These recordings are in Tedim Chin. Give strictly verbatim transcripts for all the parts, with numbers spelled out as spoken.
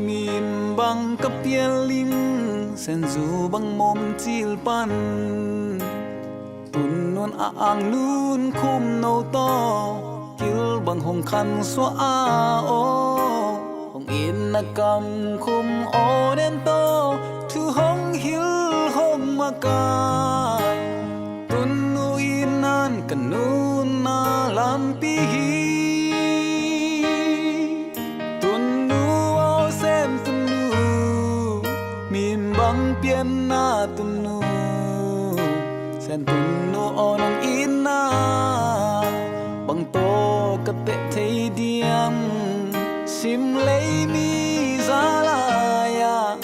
Min bang ka pial lim, Senzu bang mawm cil pan, Tunnu in a ang nun khum no tawh, Kil bang hong khan suah a aw, hong itna kam khum aw nen tawh, thu hong hilh hong makai. Tunnu itna in ka nunna lampi hi. Tunnu aw Sen Tunnu, min bang pianna Tunnu, Sen Tunnu aw nong itna bang tawh ka teh thei diam? Sim lei mi za lai-ah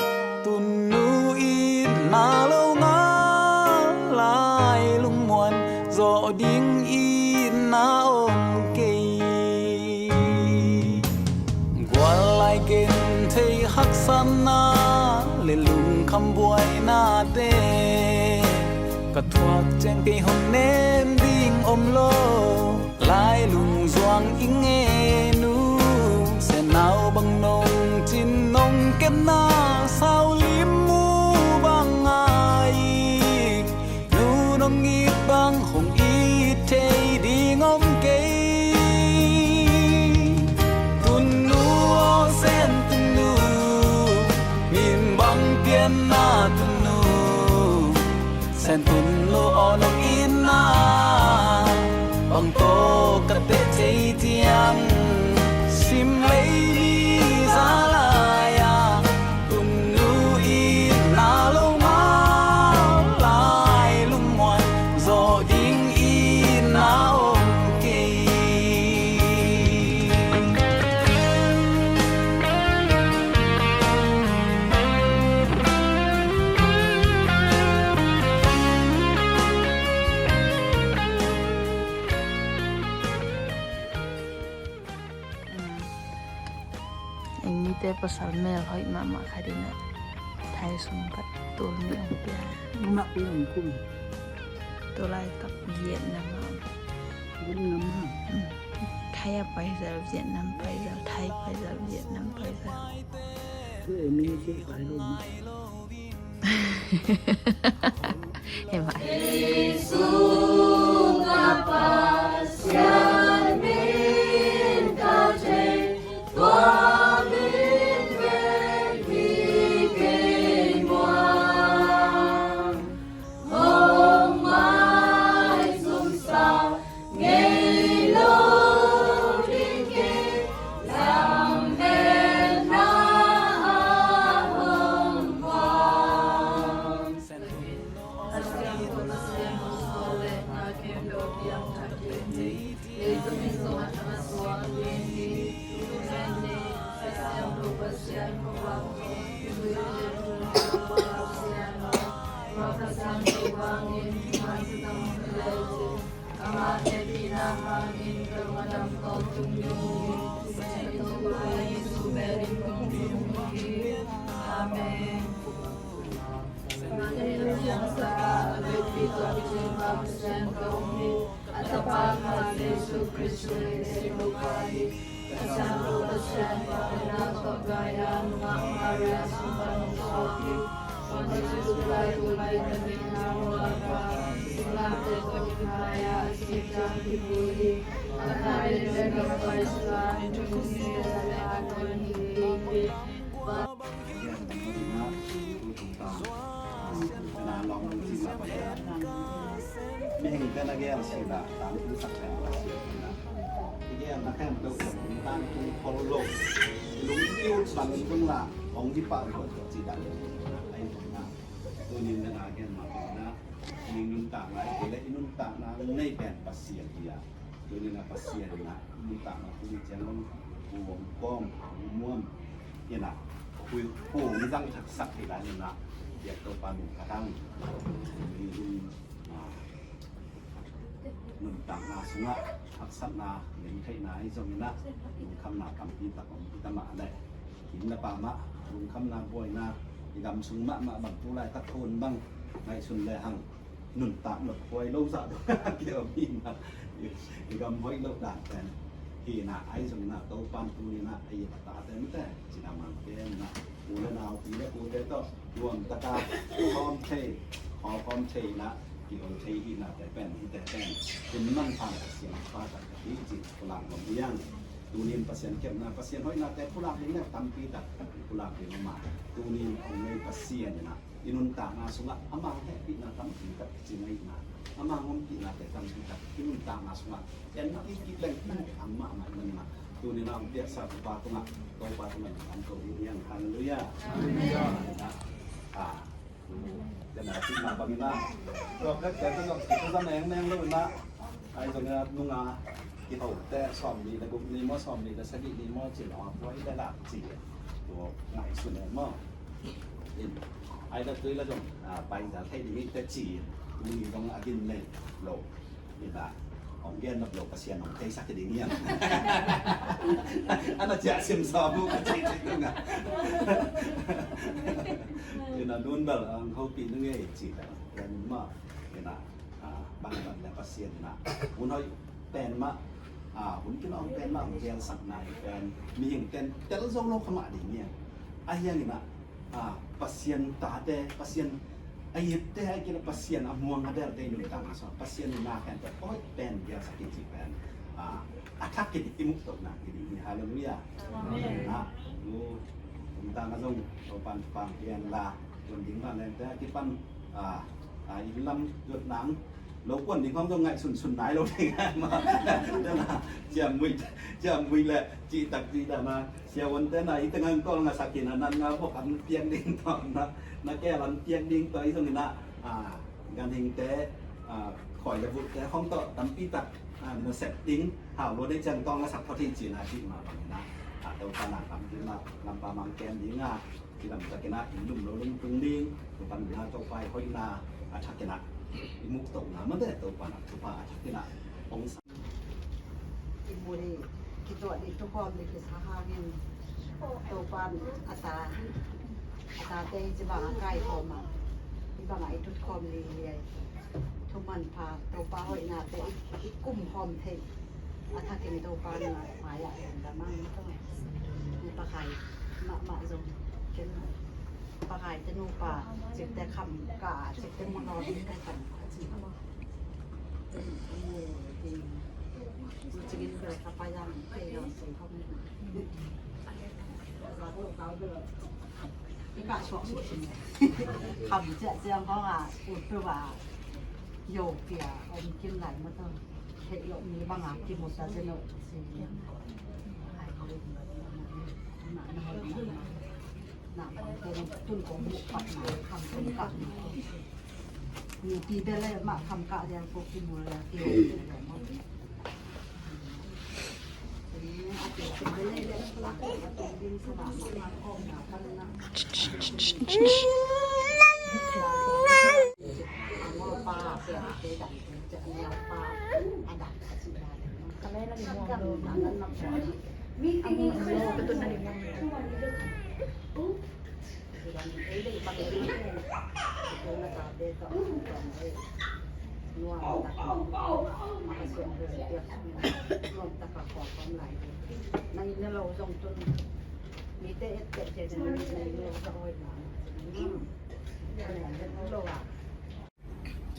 Tunnu itna lo ngah lai, lungmuan zawh ding itna om kei. Gual lai genthei haksatna le lungkham buainate, ka thuak ciang kei hong nem ding om lo. Lailung zuang i ngen uh, Sen aw bang nong cin nong kepna, sau lim mu bang ngai, Nu nong it bang hong it thei ding om kei. Tunnu aw Sen Tunnu, min bang pianna Tunnu, Sen Tunnu aw nong itna bang tawh ka teh thei diam? Sim lei mi za lai-ah Tunnu itna lo ngah lai, lungmuan zawh ding itna om kei. Ei mite pasal mel hoih mahmah khat in ah, Thai sum khat tul nih hong pia. Mak pia hong kum. Tulaitak Vietnam ah. Vietnam ah. Thai ah paizal, Vietnam paizal, Thai paizal, Vietnam paizal. Ei mi ci pai lo. Amen. Mihingte na gel sila tangthu sak pen Pasian hi na. I gelna khempeuh tangthu khol lo, i lungkiut bangin tung la hong kipah lo ci dan hi na. Tunin na gen mah hi na. Ning nuntakna i kei le i nuntakna nei pen Pasian hi a. Tuni na Pasian na nuntakna tuni ciang long, hong kawm, hong muam ina, hui hong zang thaksak hi lai ina, biak Topa min phat hang. Tuni in, ah, nuntakna sungah haksatna, gentheihna hi zong ina, lungkhamna tampi tak om hi ta mah leh, kin na pa mah lungkhamna buaina, i gam sung mahmah bang tu laitak hun bang ngaihsun le hang, nuntak nop huai lo zah dong a kiom hi na, i gam hoih loh dan pen Hi na, ahi zongin ah Topa'n tuni-in ah ei a tate mite cina mang pen na, u le nau, pi le pute tawh nuam takin khawm thei, khawm thei na, kiho thei hi nate pen, hite pen hun manpha le Pasian pha tak hi ci pulak nuam hi hang. Tuni-in Pasian kepna, Pasian hoihnate pulak ding le tampi tak pulak ding om a, tuni-in hong nei Pasian in ah i nuntakna sungah amah hehpihna tampi tak ci ngei in ah, amah hong ompihnate tampi tak i nuntakna sungah en i kip leng i muh mahmah in ah, tuni-in ah hong piaksa Topa tungah, Topa tungah an ko ding hi hang. Halleluiah. Amen. Ah, tena cihna bangin ah, tua pek te tungah kizang neng neng lo in ah, ahi zongin ah nunga kihote sawmnih le guk ni maw, sawmnih le sagih ni maw ci lo a, tua i le lak ci, tua ngaihsun e maw. In, ai da tui la zong, ah, pai da thei ding i te ci, tuni zong a gin nei lo. In ah, hong gen nop lo Pasian hong theisak ding hiam. Ana ciah sim sawm uh ka ci ci tung ah. In ah, nun bel, ah, hong hopih nung ei ci ta. In ah, in ah, ah, bang bang le Pasian in ah, hun hoih pen mah, ah, hun kinawm pen mah hong gelsakna hi pen, mihing ten tel zo lo kha mah ding hiam. Ahi hangin ah, ah, Pasian tate, Pasian a itte, ahi kei leh Pasian a muang a delte i nuntakna sungah Pasian in na khente hoih pen gelsak hi ci pen, ah, a thak in i muh tohna hi ding hi. Halleluiah. Amen. Ah, nu, nuntakna zong Topa'n pang pian la, zon ding mah lengte a kipan, ah, ah, inn lam zuat nang lo kuan ding khong zong ngaihsun sun nai lo ding a, ma. Dana ciamui, ciamui le cihtak cih dana siavuante na i tengah tawlngasak hi na, nan nga bok an piak ding tawh na, na keel an piak ding tawh i zong in ah, ah, ganhingte, ah, khawi le vulhte khong tawh tampi tak, ah, na sep ding hau lo dei ciang tawlngasak phot hi ci na cih mah bangin ah, ah, Topa na lam ding ah, lampa mang kem ding ah, Cidam takin ah i lum lo lungtung ding, Topa na, Topa i hoihna a thakin ah i muh tohna mate, Topa na thupha a thakin ah hong sa. I mun i kituah ding tukhawm ding kisa hangin Topa a ta, a tate i ci bang a kaikhawm a, i bang a i tutkhawm ding hi a, thuman pha Topa hoihnate i, i kumkhawm thei. A thakin Topa na mai-ah lungdam ang. Pakai mahmah zong ken Pakai te nupa cikte kham kah, cikte mun aw ding ka kham kah ci. Cikin bel ka payang kei lo ci kham. Kham ciah ciang khong a ut tu ba yo pia om kim lai ma tong. Heh loh mi bangah kimu ta zen uh. Tun kong muh patna kham tun kah. Mipi bel le mah kham kah liang ko kimu le kimu le.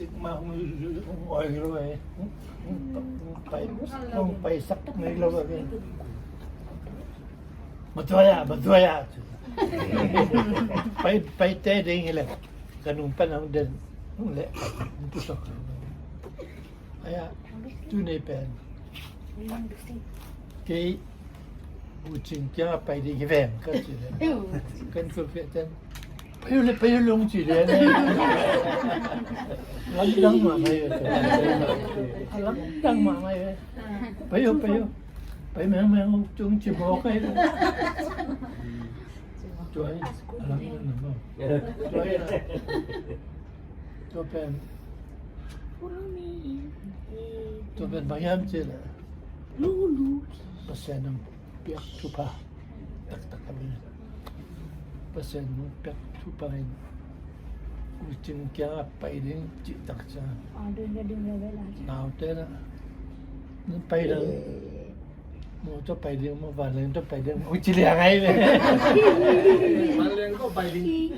Tik mah hong, hong oi lo e. Hong pai, hong paisak ngei lo e. Matuai ah, matuai ah. Pai, pai te ding hi le. Ka nung pan hong den hong le. Hong pusak. Aya, tu nei pen. Kei U Cing kiangah pai ding hi veng ka ci le. Kan kulh piah ten, pai uh le, pai uh le hong ci le. Lamdang mahmah hi ve. A lamdang mahmah hi ve. Pai uh, pai uh. Pai mengmeng hong ci mawk hi ve. Tua hi a lamdang mahmah. Tua hi a. Tua pen. Tua pen bang hiam cih leh Pasian in piak thupha taktak a, Pasian in piak thupha in U Cing kiangah pai ding cih tak ciang naute na pai ding. Mo tua pai ding, mo vanleng tua pai ding, ong ci liang ai ve. Vanleng tua pai ding.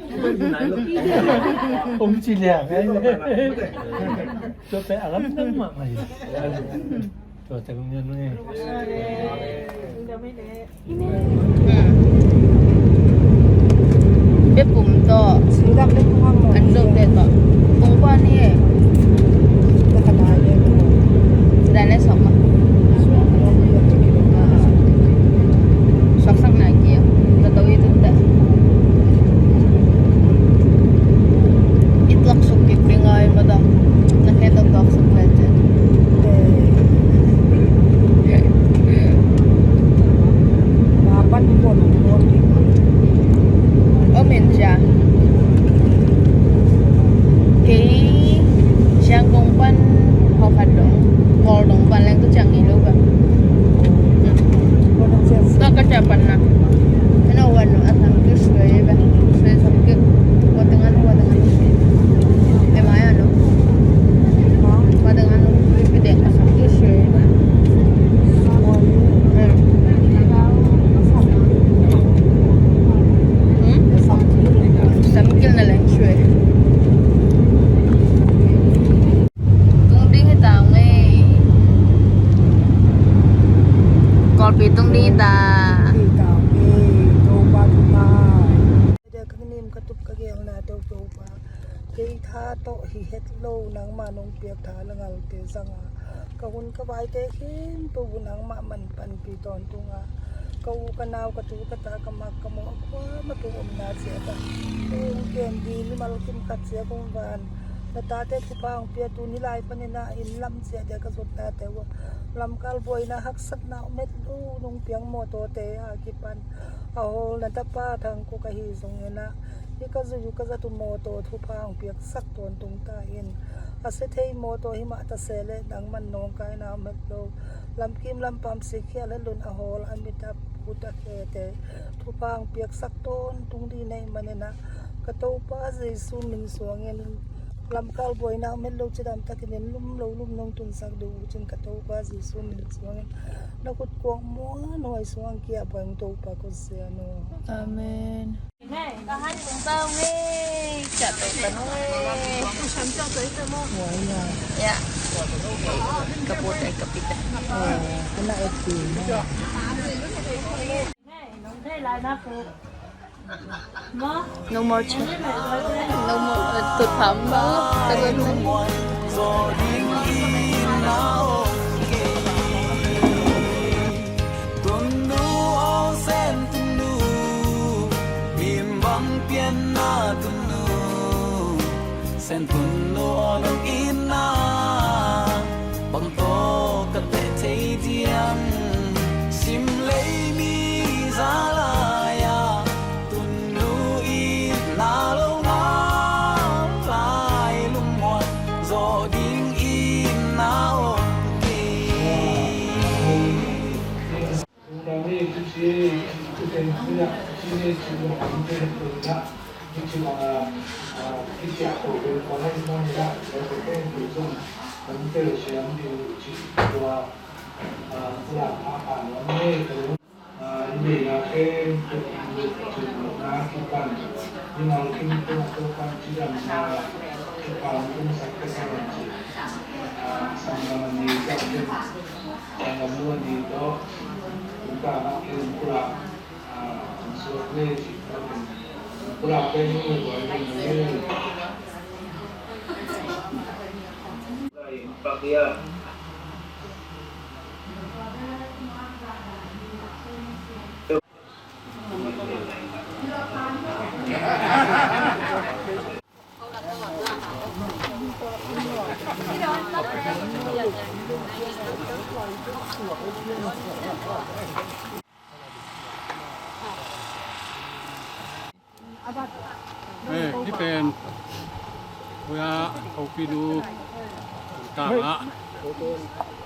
Ong ci liang ai ve. Tua pai a lam nang mah mai. Tua tua kong ngen nge. Bia pum tawh. An zom te tawh. Pum kua ni e. Dai le sawk ma. Sawksak na kia. Ka to i tun te. I tuak suk kik ding a i ma tawh. Na khe tawh tuak suk le cen. Om in cia. Kei Siangkong pan hawkhat dong, Kawl dong pan leng tu ciang ngei lo ba. Tua ka cia pan na. Ano wan lo a sam kis lo ye ba. Sui sam kis. Wa teng an, wa teng an. Em ai ano. Wa teng ano. Pi dek a sam kis lo ye ba. Samkil na leng sue. Tung ding hi ta ngei. Kawlpi tung ding hi ta. Ka nim ka tup ka gelna teuh teuh pa. Kei tha tawh hi het lo nangmah nong piak tha le ngalte zanga ka hun ka vaite khempeuh uh nangmah man panpih tawntung a, ka u ka nau ka tu ka ta ka mak ka mawh a kuamah tung omna ciat ah hong kem ding mimal kim khat ciat kong van. Na tate thupha hong pia tuni lai panin ah inn lam ciat ah ka zotnate uh ah lamkal buaina haksatna om het lo nong piak mawtawte a kipan a hawl na tapa thangkuk ahi zongin ah hih ka zui uh ka zat uh mawtaw thupha hong piaksak tawntung ta in. A sia thei mawtaw hi mah ta se leh nangman nawngkaina om het lo lamkim lampam sikhial het loin a hawl a mit a phut a khete thupha hong piaksak tawntung ding na hih manin ah ka Topa Jesu min suangin lamkal buaina om het lo cidam takin inn lum lo lum nong tunsak ding uh cin ka Topa Jesu min suangin na khut kuak muanhuai suang kia buai hong Topa ko sian uh. Amen. Ka han kong tau ngei. Ciah tawh ka nung ngei. Ya. Ka put ai ka pit ai. No more chat. No more, uh, tut pam ba. Tunu aw Sen Tunu, bimbang pianna Tunu, Sen Tunu aw nong itna bang tawh ka teh thei diam? Sim lei mi za lai-a Tunu itna lo ngau lai lungmuan zawh ding itna om kei. Eh, hih pen Puya Hopinu tungtangah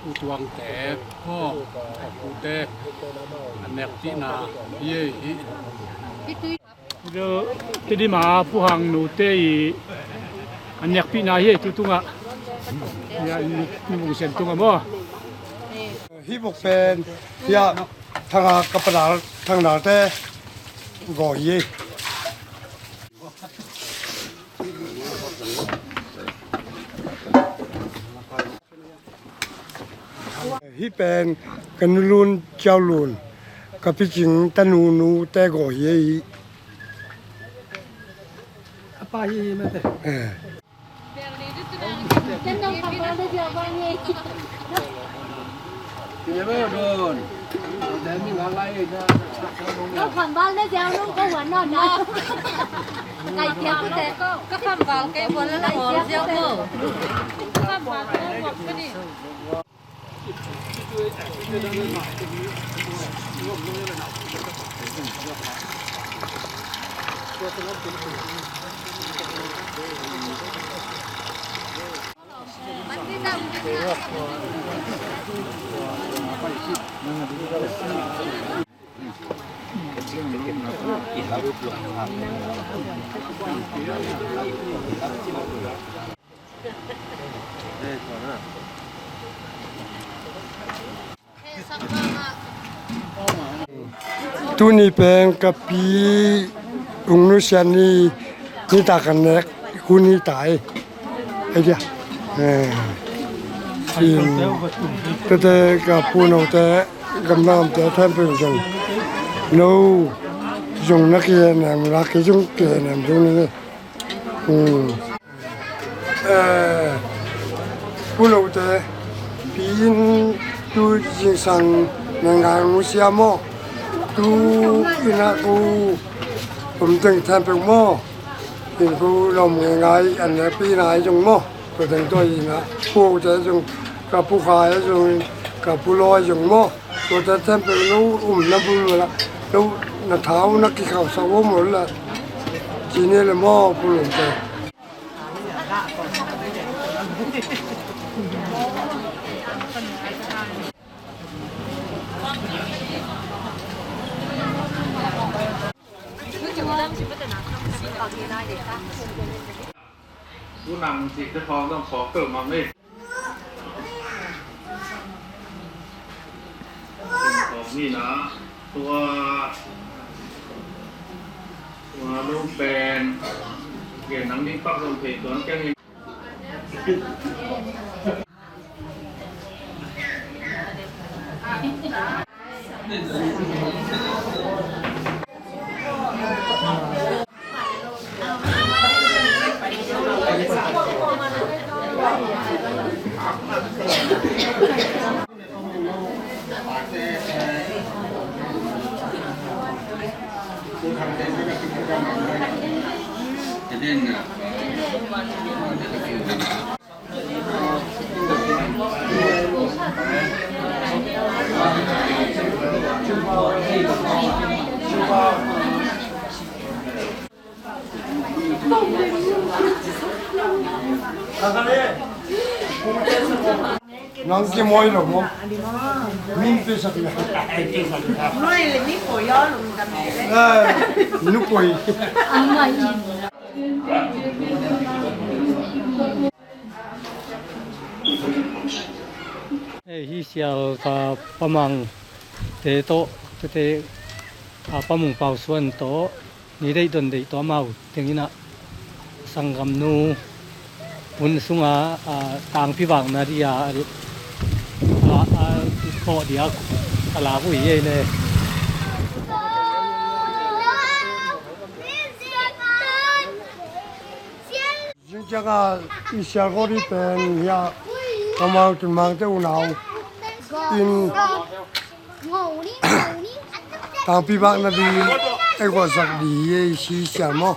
U Tuangte maw, a pute a nekpihna hi ei hi. Tedim a Pu Hang nute i a nekpihna hi ei tu tungah. Ni Vung Sen tungah maw. Hih bok pen, hiah, Thanga ka pa Dal, Thang Dalte gawh hi ei. Hih pen ka Nu Lun, Ciau Lun, ka picing tanu nute gawh hi ei. A pa hi hi mate. Eh. Ka khamval na ziau nung ka huan nawn na. Ngai tiang kute. Ka khamval kei huan la la huan ziau mo. Ka khamval ka huan ka ni. Tuni pen ka pi ung nusia ni, nitak a nek hun hi ta ei. Ei dia. Eh. Tete ka pu note, gamdang gamte thempeuh zong, no zong na kihenem la, kei zong kihenem zong ni. Hmm. Eh, pu note, pi in tu zingsang nenggang nusia maw? Tu in a tu om teng thempeuh maw? In ku lom ngai ngai an ne pi nai zong maw? Tua teng tua in a, pu note zong, ka pu khai zong, ka pu loi zong maw? Tua te thempeuh no um na bul la, no na thau na kikhausak om la. Ci ni le maw pu note. Pu Nang cih te khawng zong sawk peuhmah ei. Sawk ni na, tua, tua lo pen, gen nang ding pak zong thei tuan keng in. Nang kimawi lo maw? Min pi sak na. Mawi le mi pawi aw lungdam le. Eh, nu pawi. Hei, hih sial ka Pa Mang te tawh, tete, a, Pa Mung Pau Suan tawh, ni deih don deih tawh amau teng in a, sanggamnu hun sungah, a, tangpi vakna dih a, a, a, tawh dih a, a lak uh hi ei le. Zing ciangin i sialkawt i pen hiah, kamau tun mangte unau in tangpi bak nading ei gualsak dih hi ei, si sial maw?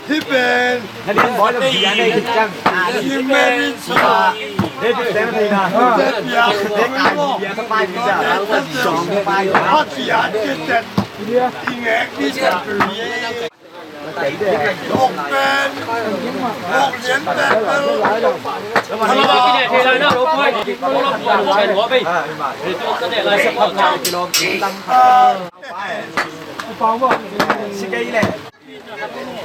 Hih pen na ding bawi lo bia nei cang. Hih pen in sa. Hih pen na. Hih pen na. Hih pen na. Hih pen na. Hih pen na. Hih pen na.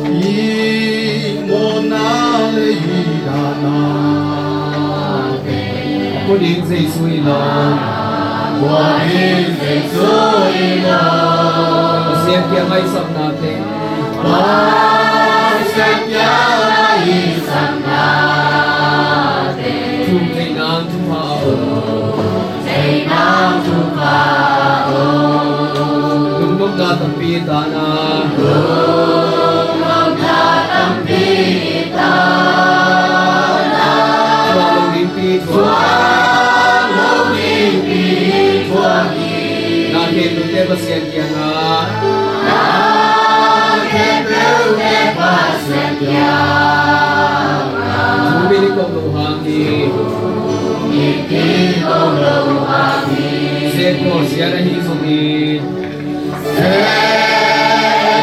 I mawhna le i dahna te, ko ding Jesu hi lo. Ko ding Jesu hi lo. Pasian kiang ngaihsutna te. Pasian kiang ngaihsutna te. Thu thei nang thupha aw. Thei nang thupha aw. Lungnopna tampi tana. Lungnopna tampi tana. Thuak lo dingpi thuak. Thuak lo dingpi thuak hi. Na khempeuhte Pasian kiangah. Na khempeuhte Pasian kiangah. Thu min i kong lo hang hi. Sepkawlsiat ahi zongin.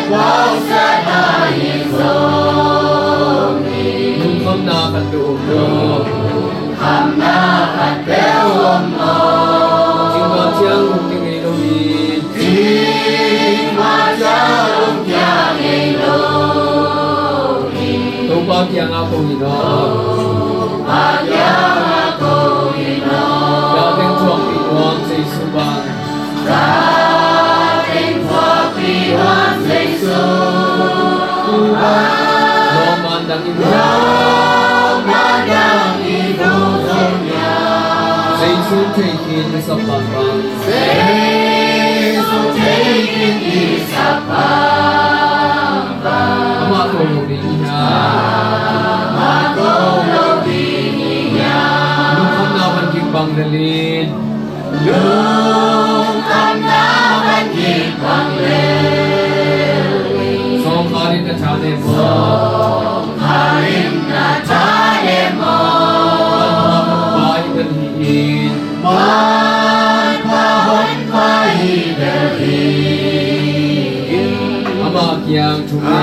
Sepkawlsiat ahi zongin. Lungkhamna khat peuh om lo. Lungkhamna khat peuh om lo. Cingmah ciang lungkim ngei lo hi. Cingmah ciang lungkim ngei lo hi. Topa kiangah ko hi lo. Topa kiangah ko hi lo. Dah teng thuakpih nuam Jesu bang. Dah teng thuakpih nuam Jesu bang. Lawmman dang i mu. Lawmman dang i mu zong hiam. Jesu thei khin i sap bangbang. Jesu thei khin i sap bangbang. Amah ko lo ding hi hia. Amah ko lo ding hi hia. Lungkhamna van kik bang lel in. Lungkhamna van kik bang lel in. Sawmkha in na tha ne maw. Sawmkha in na tha ne maw. Manpha honpa i bel hi in. Manpha honpa i bel hi in. Amah kiang thungen in aw.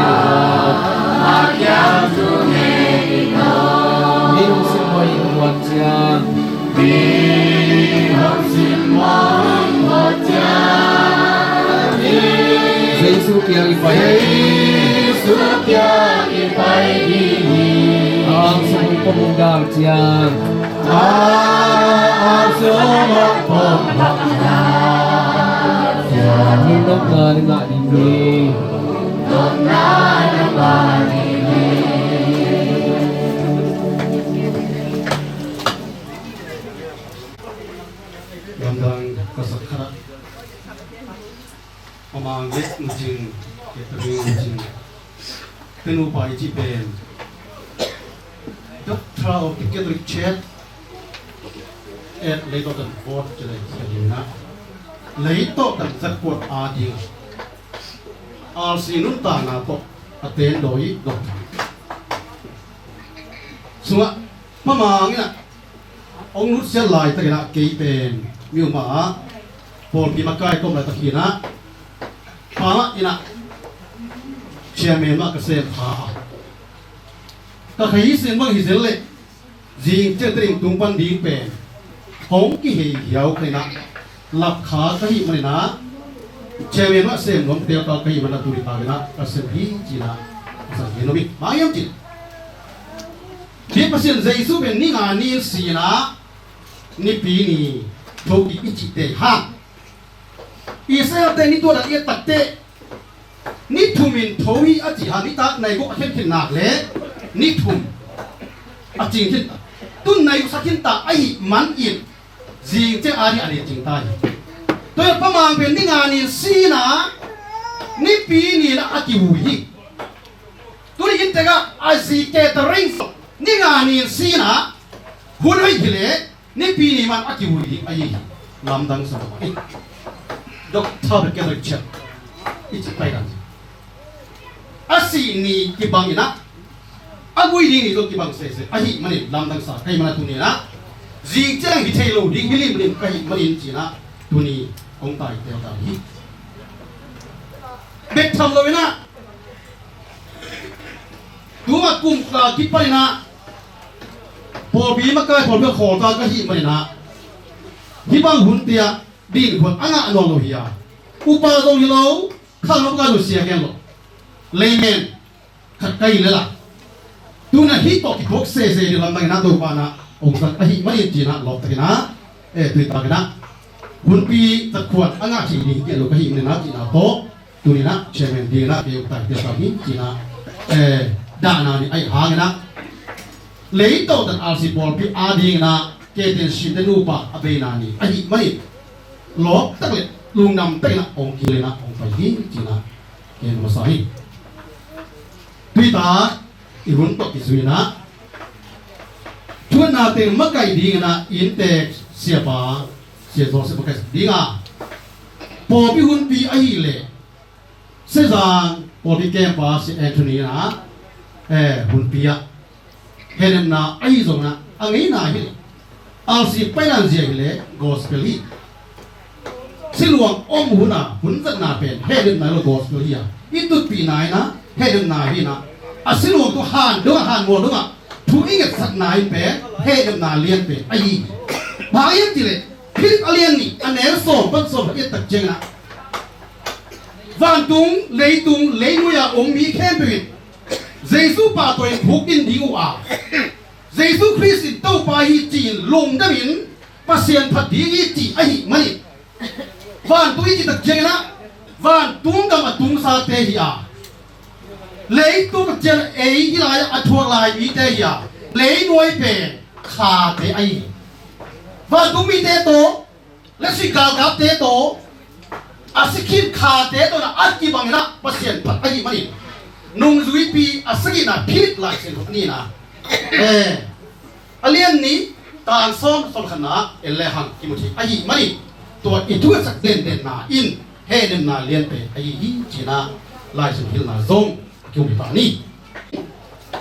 Amah kiang thungen in aw. Mi hong simmawh in huat ciang. Mi hong simmawh in huat ciang. Jesu kiang i pai. Jesu kiang i pai ding hi. A ang sung pom hong dal ciang. A ang sung pom hong dal ciang. Lungnopna na ngah ding hi. Lungnopna na ngah ding hi. Gamdang ka sak khat ah. Mama Nget Mucing, Catering Mucing. Ka nupa i cih pen Doctor of the Catholic Church at Leitoh Tan Board ci lai sa hi na. Leitoh Tan Zat Kuat a ding a R C nuntakna tawh a ten dawi dawh sungah Mama Nget ah hong nutsiat laitakin ah kei pen mi uma ah pawlpi makai ka om laitakin ah pama in ah chairman mah ka sem kha a, ka kha hi sin bang hi zel leh zing ciang tading tung pan ding pen hong kihei hiau kha in ah lap kha ka hih manin ah chairman mah sem nuam teu ka hih manin ah tuni takin ah ka sem hi ci-in ah ka sang hi nuam hi. Bang hiam cih leh Hih Pasian Jesu pen ni nga ni-in si-in ah, Nipi ni tho i cihte hi hang. Israel-te ni tuat a i et takteh ni thum in tho hi a ci hang, nitak nai guk a khen khin nak leh ni thum a cing khin ta, tun nai guk sa khin ta ahih manin zing ciang a ding a ding cing ta hi. Tua hi a Pa Mang pen ni nga ni-in si-in ah, Nipi ni-in ah a kivui hi. Tuni in tek ah a zi catering ni nga ni-in si-in ah, hun hoih hi leh Nipi ni mah a kivui ding ahi hi. Lamdang sa hi. Doctor Beck Richard i cih pai dan a sih ni kibang in ah, a vui ding ni zong kibang sese ahih manin lamdang sa ka hih manin tuni in ah, zing ciang hi thei lo ding hi limlim ka hih manin ci-in ah, tuni hong tai teu ta hi. Bek tham lo in ah, tuma kum khat kipan in ah pawlpi makai pawlpi a khawl ta ka hih manin ah, hih bang hunte ah ding khuan a ngah nawn lo hi a, upa zong hi lo, khang lo ka lo sia gen lo, layman khat ka hi lel a, tuna hih tawh kithuak sese ding lamdang in ah Topa in ah hong zat ahih manin ci-in ah lawp takin ah, eh, tui takin ah hunpi zat khuan a ngah thei ding hi lo ka hih manin ah cihna tawh, tuni in ah chairman ding in ah kei hong tai teu ta hi ci-in ah, eh, dahna ni ahih hangin ah, leitawh tan R C pawlpi a ding in ah K T N sinte nupa a beina ni ahih manin lawp tak le lungdam takin ah hong kile in ah hong pai hi ci-in ah ken masa hi. Tui tak i hun tawh kizui in ah, thuatna teng makaih ding in ah inntek siapa, Sia Joseph makaih ding a, pawlpi hunpi ahih leh Sezang pawlpi kempa Sia Anthony in ah, eh, hunpi ah hehnepna ahi zongin ah, a ngeina hi leh, R C pai dan zia hi leh gospel hi. Siluang om hun a hun zatna pen hehnepna hi lo, gospel hi a, i tutpihna in ah hehnepna hi in ah, a siluang tawh han dong ah, han mual dong ah thu i ngetsakna in pen hehnepna lian pen ahi hi. Bang hiam cih leh Philip a lian nih a neu sawm pan sawm khat i et tak ciangin ah, vantung, leitung, leinuai a om mi khempeuh in Jesu pahtawi in thuk in ding uh a, Jesu Khrist in Topa hi ci-in lungdam in Pasian phat ding hi cih ahih manin, vantung i cih tak ciangin ah, vantung gam a tungsate hi a, leitung tak ciang ei hih lai-ah a thuak lai mite hi a, leinuai pen khate ahi hi. Vantung mite tawh, le sui galkapte tawh, a sikhin khate tawh in ah a kibang in ah Pasian phat ahih manin, nungzuipi a sagihna Philip Lai Siangtho ni in ah, eh, a lian nih, tang sawm, sawm khatna en le hang kimu thei ahih manin, tua i thu a sak dendenna in hehnepna lian pen ahi hi ci-in ah Lai Siangtho hilhna zong kium hi ta ni.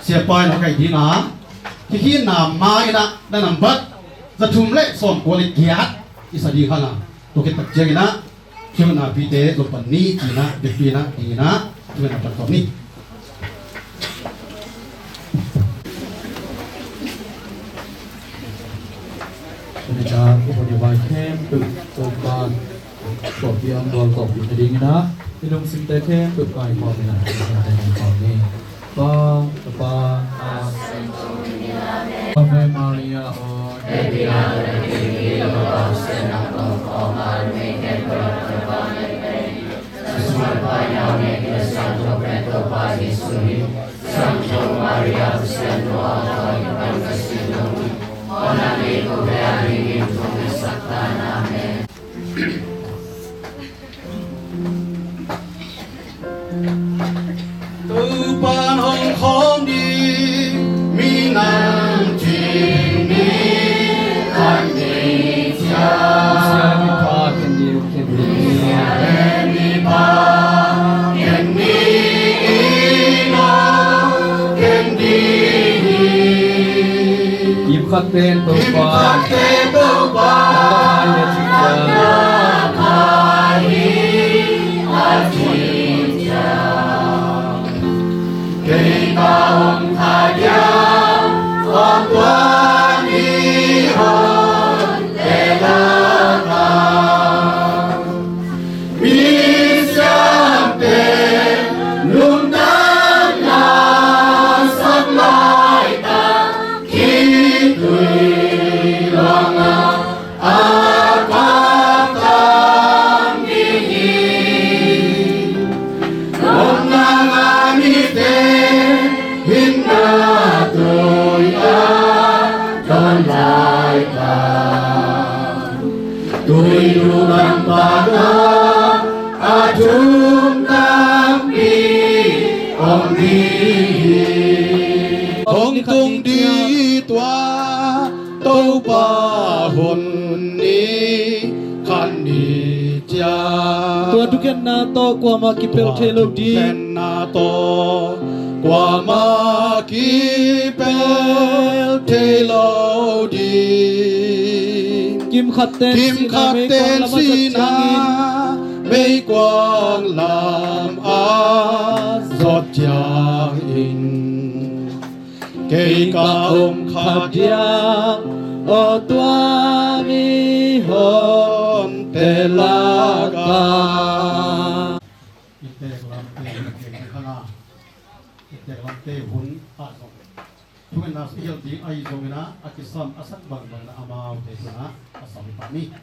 Siapa in a kaih ding a, kikhinna ma in ah na nambat za thum le sawmkua le giat i sa ding hang a, tua khit tak ciangin ah, thuhilhna pite zong pan ni ci-in ah, biakpi in ah, ding in ah, thuhilhna pan tawm ni. Tuni-a i hun i vai khempeuh Topa tawh piang dual tawh pi nadingin ah, i lungsimte khempeuh kaikhawm in ah, i lungsimte kaikhawm ni. Pa, Tapa, Ave Maria, aw. Topa hong khawm ding minam cing ni khat ni cia. Sia mipa khen ding, khen ding. Sia mipa khen ding, khen ding. Khat pen Topa, khat pen Topa, a kha hi a cih ciang, a kha hi a cih ciang. Kei ka om kha dia, om tua ni hon te la ka. Misiamte lungdamna sak laitak, Tung tampi om ding hi. Hong tung ding tua Topa hun ni khat ni ciang. Tua thukhenna tawh kuamah kipel thei lo ding. Tua thukhenna tawh kuamah kipel thei lo ding. Kimkhat ten sihna meikuang lam a zot ciangin kei ka om kha diam, aw tua mihonte lakah. I tek lamte hun kei kha na, i tek lamte hun a zong thungetna i hilh ding ahi zongin ah, a kisam a sak bangbang in ah amaute tungah a sam pah ni.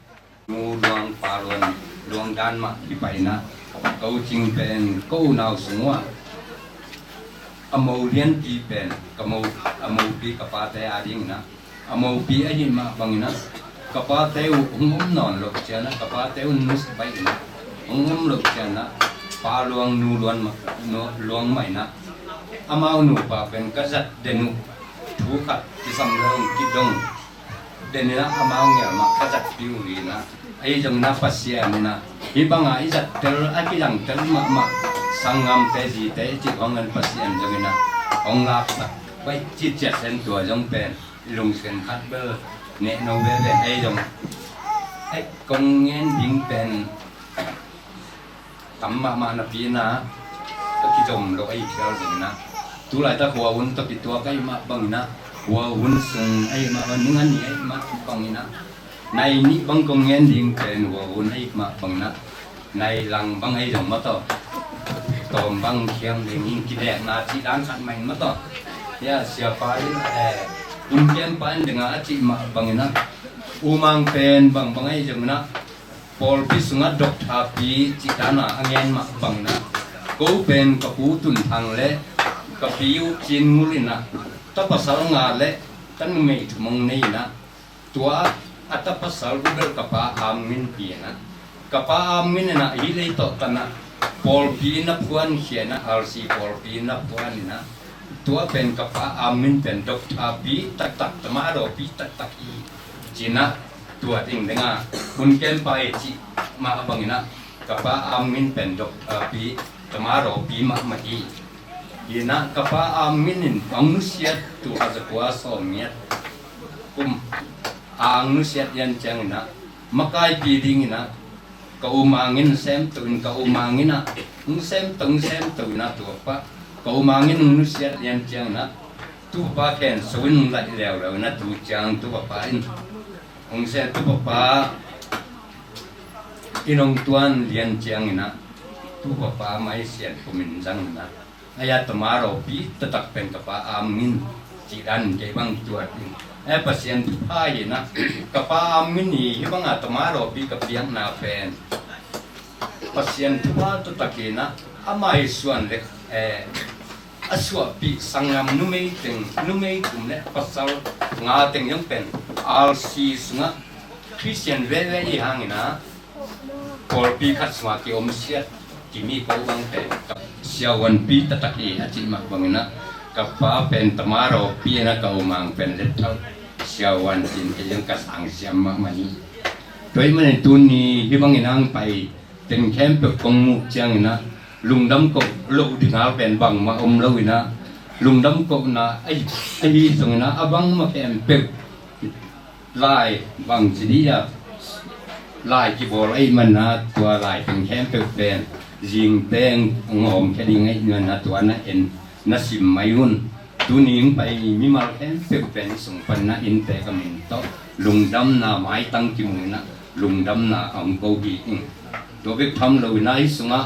Nu luang pa luang, luang dan mah kipai in ah, ko cing pen ko unau sung uh ah a mo lianpi pen ka mo, a mopi ka pate a ding in ah, a mopi ahih mah bangin ah ka pate uh hong om nawn loh ciangin ah, ka pate uh nus baih in ah hong om loh ciangin ah, pa luang nu luang mah, nu luang mah in ah, amau nupa pen ka zat den uh thu khat kisam lo kidong den in ah, amau ngel mah ka zatpih uh hi in ah. Ahi zongin ah Pasian in ah hih bangah i zattel a kizangtel mahmah sanggamte zite i cih hong en Pasian zongin ah hong laksak baih cih ciat sen tua zong pen i lungsen khat bel nehno veve. Ahi zong, aih, kong ngen ding pen tam mahmah napi in ah a kizom lo ahi khial zongin ah, tu laitak hua hun tawh kituak ahih mah bangin ah, hua hun sung ahih mah bang, ning a nih ahih mah bangin ah, nai nih bang kong ngen ding pen hua hun ahih mah bangin ah, nai lang bang ahi zong mah tawh, tawm bang khiam ding in kidekna cih dan khat mah in mah tawh, ya, siapa in, eh, hun kiampa in ding a cih mah bangin ah, umang pen bangbang ahi zongin ah, pawlpi sungah doctor pi cih dan a a ngen mah bangin ah, ko pen ka pu Tun Thang le ka pi U Cin Ngul in ah ta pasal nga le ta numei thum hong nei in ah, tua a ta pasal uh bel ka pa Am Ngin pi in ah, ka pa Am Ngin in ah hih lei tawh tan ah pawlpi na phuankhia in ah, R C pawlpi na phuan in ah, tua pen ka pa Am Ngin pen doctor pi taktak, tamadaw pi taktak hi ci-in ah, tua ding ding a hun kiampa hi cih mah bangin ah, ka pa Am Ngin pen doctor pi, tamadaw pi mahmah hi. Hi in ah ka pa Am Ngin in hong nusiat, tul khat za kua sawm ngiat kum a hong nusiat lian ciangin ah, makaipi dingin ah ka u Mang Ngin sem to in, ka u Mang Ngin ah hong sem to, hong sem to in ah, tua pa ka u Mang Ngin hong nusiat lian ciangin ah, tu papa khen so in hong laih leuleu in ah, tu ciang tu papa in hong sem, tu papa in hong tuan lian ciangin ah, tu papa mai Sian Pum in zang in ah, ahi a, tamadaw pi taktak pen ka pa Am Ngin cih dan kei bang tuat in. Eh, Pasian thupha hi in ah, ka pa Am Ngin hi, hih bang a tamadaw pi ka piakna pen Pasian thupha taktak hi in ah, ama hi suan le, eh, a suahpih sanggam numei teng, numei thum le pasal nga teng zong pen R C sungah Khristian veve i hang in ah, pawlpi khat sungah kiomsiat kimi ko bang pen siavuanpi taktak hi a cih mah bangin ah, ka pa pen tamadaw pi in ah, ka u Mang pen lethal siavuan ci-in kei zong ka sang siam mahmah hi. Tua ahih manin tuni hih bangin hong pai teng khempeuh kong muh ciangin ah, lungdam koh loh ding hal pen bangmah om lo in ah, lungdam kohna ahi, ahi zongin ah, a bangmah khempeuh lai bangci dih a, lai kibawl ahih manin ah, tua lai teng khempeuh pen zing teng hong hawmkhia ding ahih manin ah, tua na en na sim mai un. Tuni hong pai mimal khempeuh pen i sung pan in ah, innte ka min tawh lungdamna maitang kimu in ah, lungdamna a hong ko hi ing. Tua bek tham lo in ah, hih sungah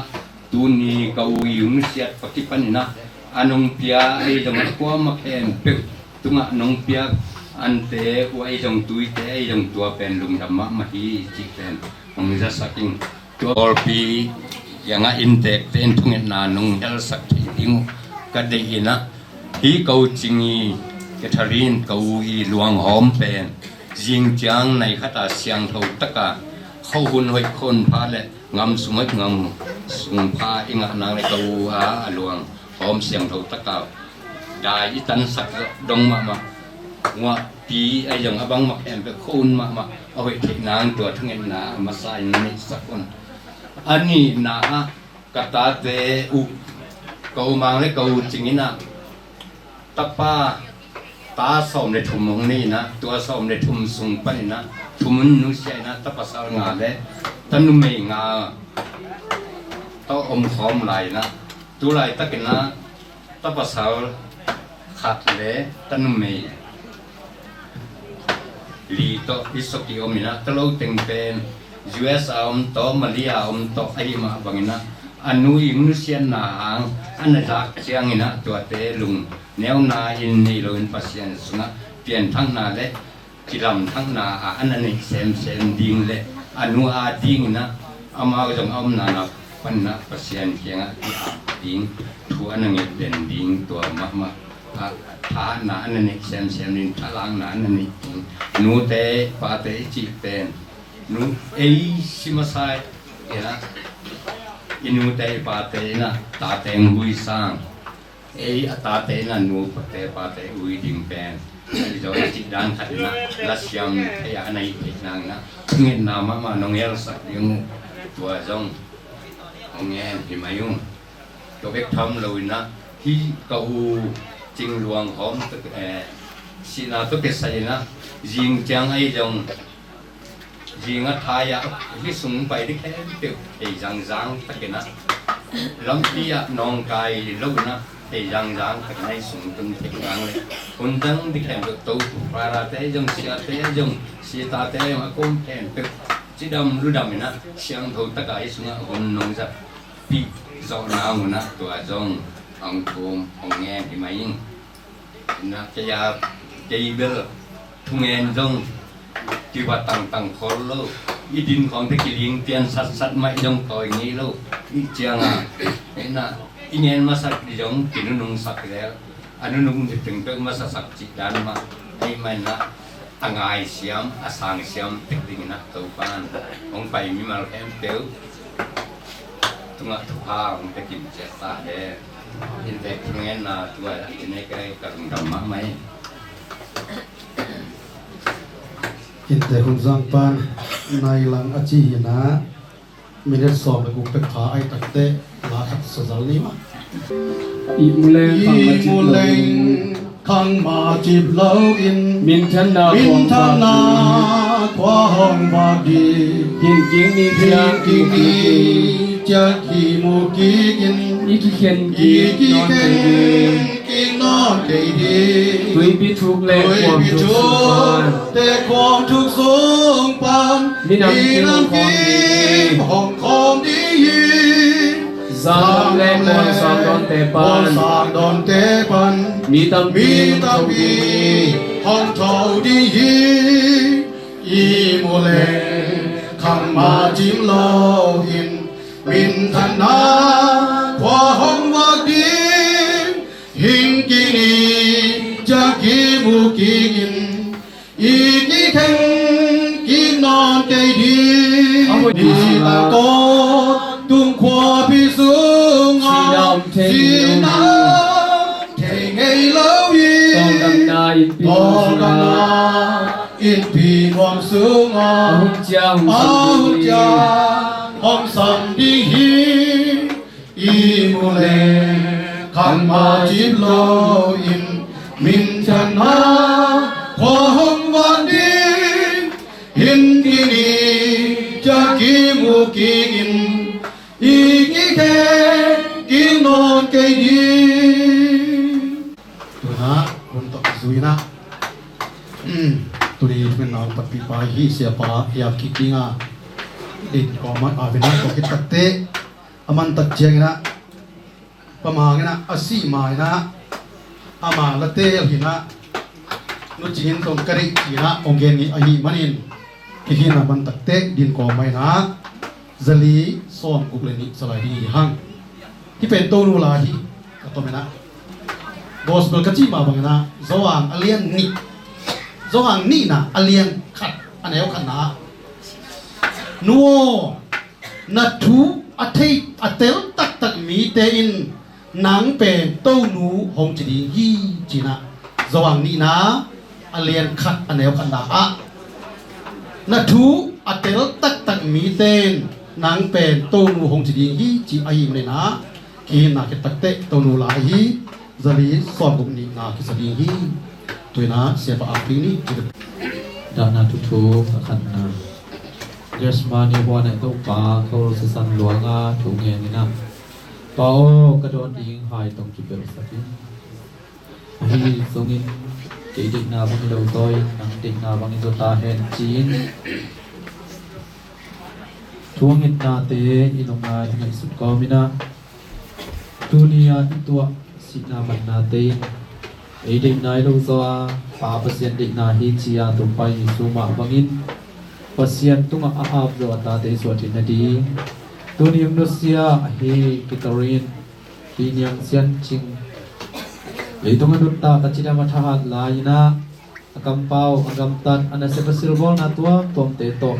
tuni ka u i hong nusiat pa kipan in ah, a nong pia ahi zong, a kuamah khempeuh tungah nong piak ante uh ahi zong, tuite ahi zong, tua pen lungdam mahmah hi cih pen hong zasak ing. Tua pawlpi kiangah inntekte in thungetna nong helsak theih ding uh ka deih in ah, hih ko Cing i, Catherine ko i luanghawm pen zing ciang nai khat a siangtho tak a Khuahun hoih khuahun pha le ngam sung hoih ngam sung pha i ngah nang le ka u a a luang hawm siangtho taka dai i tansak zawh dong mahmah. Nguahpi a zong a bangmah khempeuh khuahun mahmah a hoih theih nang tua thungetna a masa in neihsak un. A nihna ah ka tate uh, ka u Mang le ka u Cing in ah tapa, ta sawm le thum hong nei in ah, tua sawm le thum sung pan in ah thum in nusia in ah, ta pasal nga le ta numei nga tawh om khawm lai in ah, tu laitak in ah ta pasal khat le ta numei li tawh i suk i om in ah, ta lo teng pen U S a om tawh, Malaysia a om tawh ahih mah bangin ah, a nu i nusiatna hang a na zak ciangin ah tuate lung neuna in nei loin Pasian sungah pianthakna le kilamthakna a a na neih semsem ding le a nu a dingin ah amau zong a omna na pan in ah Pasian kiangah ki-ap ding, thu a na nget den ding, tua mahmah a thahatna a na neih semsem ding, thalakna a na neih ding. Nute pate i cih pen nu ei si masa in ah, i nute i pate in ah tate hong ui sang, ei a tate in ah nute pate ui ding pen i zo a cih dan khat in ah la siam thei a na hih theih nang in ah thungetna mahmah nong helsak ding uh, tua zong hong ngen hi mai ung. Tua bek tham lo in ah hih ka u Cing Luang Hawm tawh, eh, sihna tawh kisai in ah zing ciang ahi zong zing a thai ah hih sung pai ding khempeuh thei zangzang takin ah, lampi ah nawngkai lo in ah thei zangzang takin ah hih sung tun thei zang le hun dang ding khempeuh to tu, parate zong, siate zong, sitate zong, a kom khempeuh cidam ludam in ah siangtho taka hih sungah hun nong zat pih zawhna hun ah tua zong hong thum hong ngen hi mai ing. Ina kei a, kei bel thungen zong kiva tangtang khol lo. I din khawngte kiling pian satsat mah i zong tawi ngei lo. I cianga ina i ngen masak i zong kinunungsak lel. A nunung ni teng peuh masasak cih dan mah ei mah ina a ngaisiam, a sangsiam tek dingin ah Topa'n hong pai mimal khempeuh tungah thupha hong pia kim ciat ta hen. Innte thungetna tua i nei kai ka lungdam mahmah hi. Innte hun zangpan nai lang a ci hi na. Minute sawm le guk pek pha ai takte la khat sa zal ni ma. Ihmu leng khang ma cip lo in, minthanna khua hong vak ding, hing kik ni ciang kimu kik in, i kikhen kik nawn kei ding. Tuipi thuk le khuam thuk sung pan, minam kim hong khawm ding hi. Zanglam le puansak dawnte pan, mi tampi hong tho ding hi. Ihmu le khang ma cip lo in, minthanna khua hong vak ding, hing kik ni ciang kimu kik in, i kikhen kik nawn kei ding. Ni tawh tung khuapi sungah sinam thei ngei lo hi. Tawldamna innpi nuam sungah, a hun ciang hong sam ding hi. Ihmu le khang ma cip lo in, minthanna khua hong vak ding, hing kik ni ciang kimu kik in, i kikhen kik nawn kei ding. Tuna hun tawh zui na. Tuni thungetna hong panpihpa hi siapa hiap kik dinga din kawmah a vina kawkit takte. A man tak ciangin ah, Pa Mang in ah a sih ma in ah, ama la teel hi in ah, Nu Cing in zong ka deih ci in ah hong gen nih ahih manin, hih hi in ah man takte din kawm mah in ah, zali sawm guk le nih sa lai ding hi hang. Hih pen Tonu la hi. Ka tom in ah, Gospel ka cih mah bangin ah, Johan a lian nih, Johan nihna a lian khat, a neu khatna ah, Nu aw, na thu a thei a tel taktak mite in nang pen Tonu hong ci ding hi, ci-in ah Johan nihna a lian khat a neu khatna ah, na thu a tel taktak mite in nang pen Tonu hong ci ding hi, ci ahih manin ah kihinna khit takteh Tonu lai hi. Zali sawmguk nihna kisa ding hi. Tu-in ah siapa Aping nih. Dahna thuthu a khatna. Gethsemane huan ah Topa khua sisan luanga thu ngen in ah, Pa aw, ka dawn ding hai tawh kipelhsak in. Ahi zongin kei deihna bang hi lo zaw in nang deihna bang hi zaw ta hen, ci-in thu a ngetnate i lungngai i ngaihsut kawmin ah, tuni-a i tuah sihna mannate in ei deihna hi lo zaw a, Pa Pasian deihna hi ci-a Topa Jesu mah bangin Pasian tungah a ap zaw a tate i suah theih nading tuni hong nusia ahi Catherine Tiniang Sian Cing, leitung a nuntak a cidam a thahat lai-in ah, a kampau, a gamtat, a nasep a silbawlna tuamtuamte tawh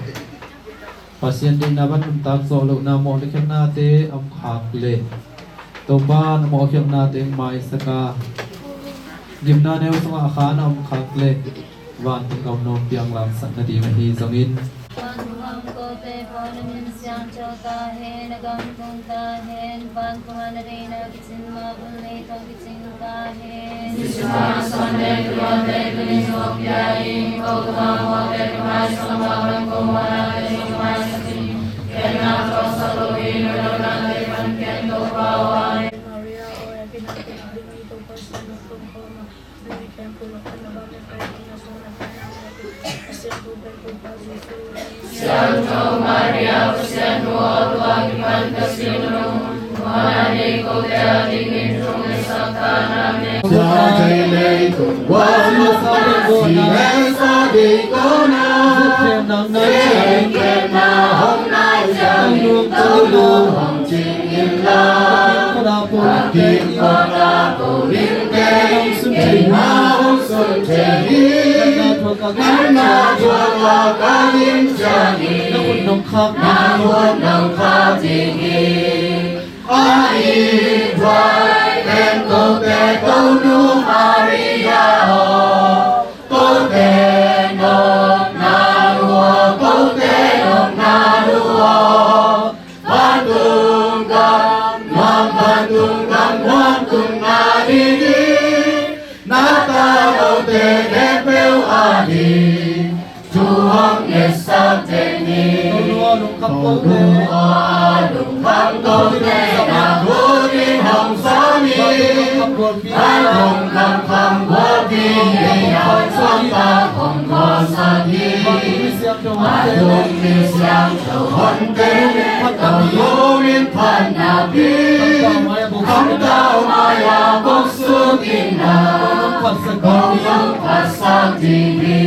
Pasian deihna bang nuntak zawh lohna mawh le khialhnate a om khak leh, Topa na mawh khialhnate hong maisak a, gimna neu sungah a khan a om khak leh, vantung gam nuam piang lamsak nading ahi zongin, vantung gam kote pawl na min siangtho ta hen, na gam tung ta hen, vantung a na deihna kicin mah bang leitang Siangtho Maria, Pasian nu aw, tua kipan ka sih nung, tua na deih kote adingin thungetsak ta in. Tua thei leitung guan, si le sa deih kona, si le sa deih kona, hong nai siang in, Tonu hong cing in la. Kin kona ko ling te, kin na hong sun te hi. Nang na thuak a ka lim ciang hi. Na khut nong khak, na khut nong khak ding hi. A i buai pen kote Tonu Maria aw, kote nopna nu aw, kote nopna nu aw. Vantung gam, vantung gam, vantung na ding hi. Na tanote khempeuh ading thu hong ngetsak teng hi. Tonu aw, lungkham kote, Tonu aw, lungkham kote na khut in hong sawm hi. Vantung gam kham gualpi nei a hong suakta hong gualsak hi. Vantung mi siangtho honte, Tonu min phat napi, khamtau mai-a boksuk in na, kong hong phatsak ding hi.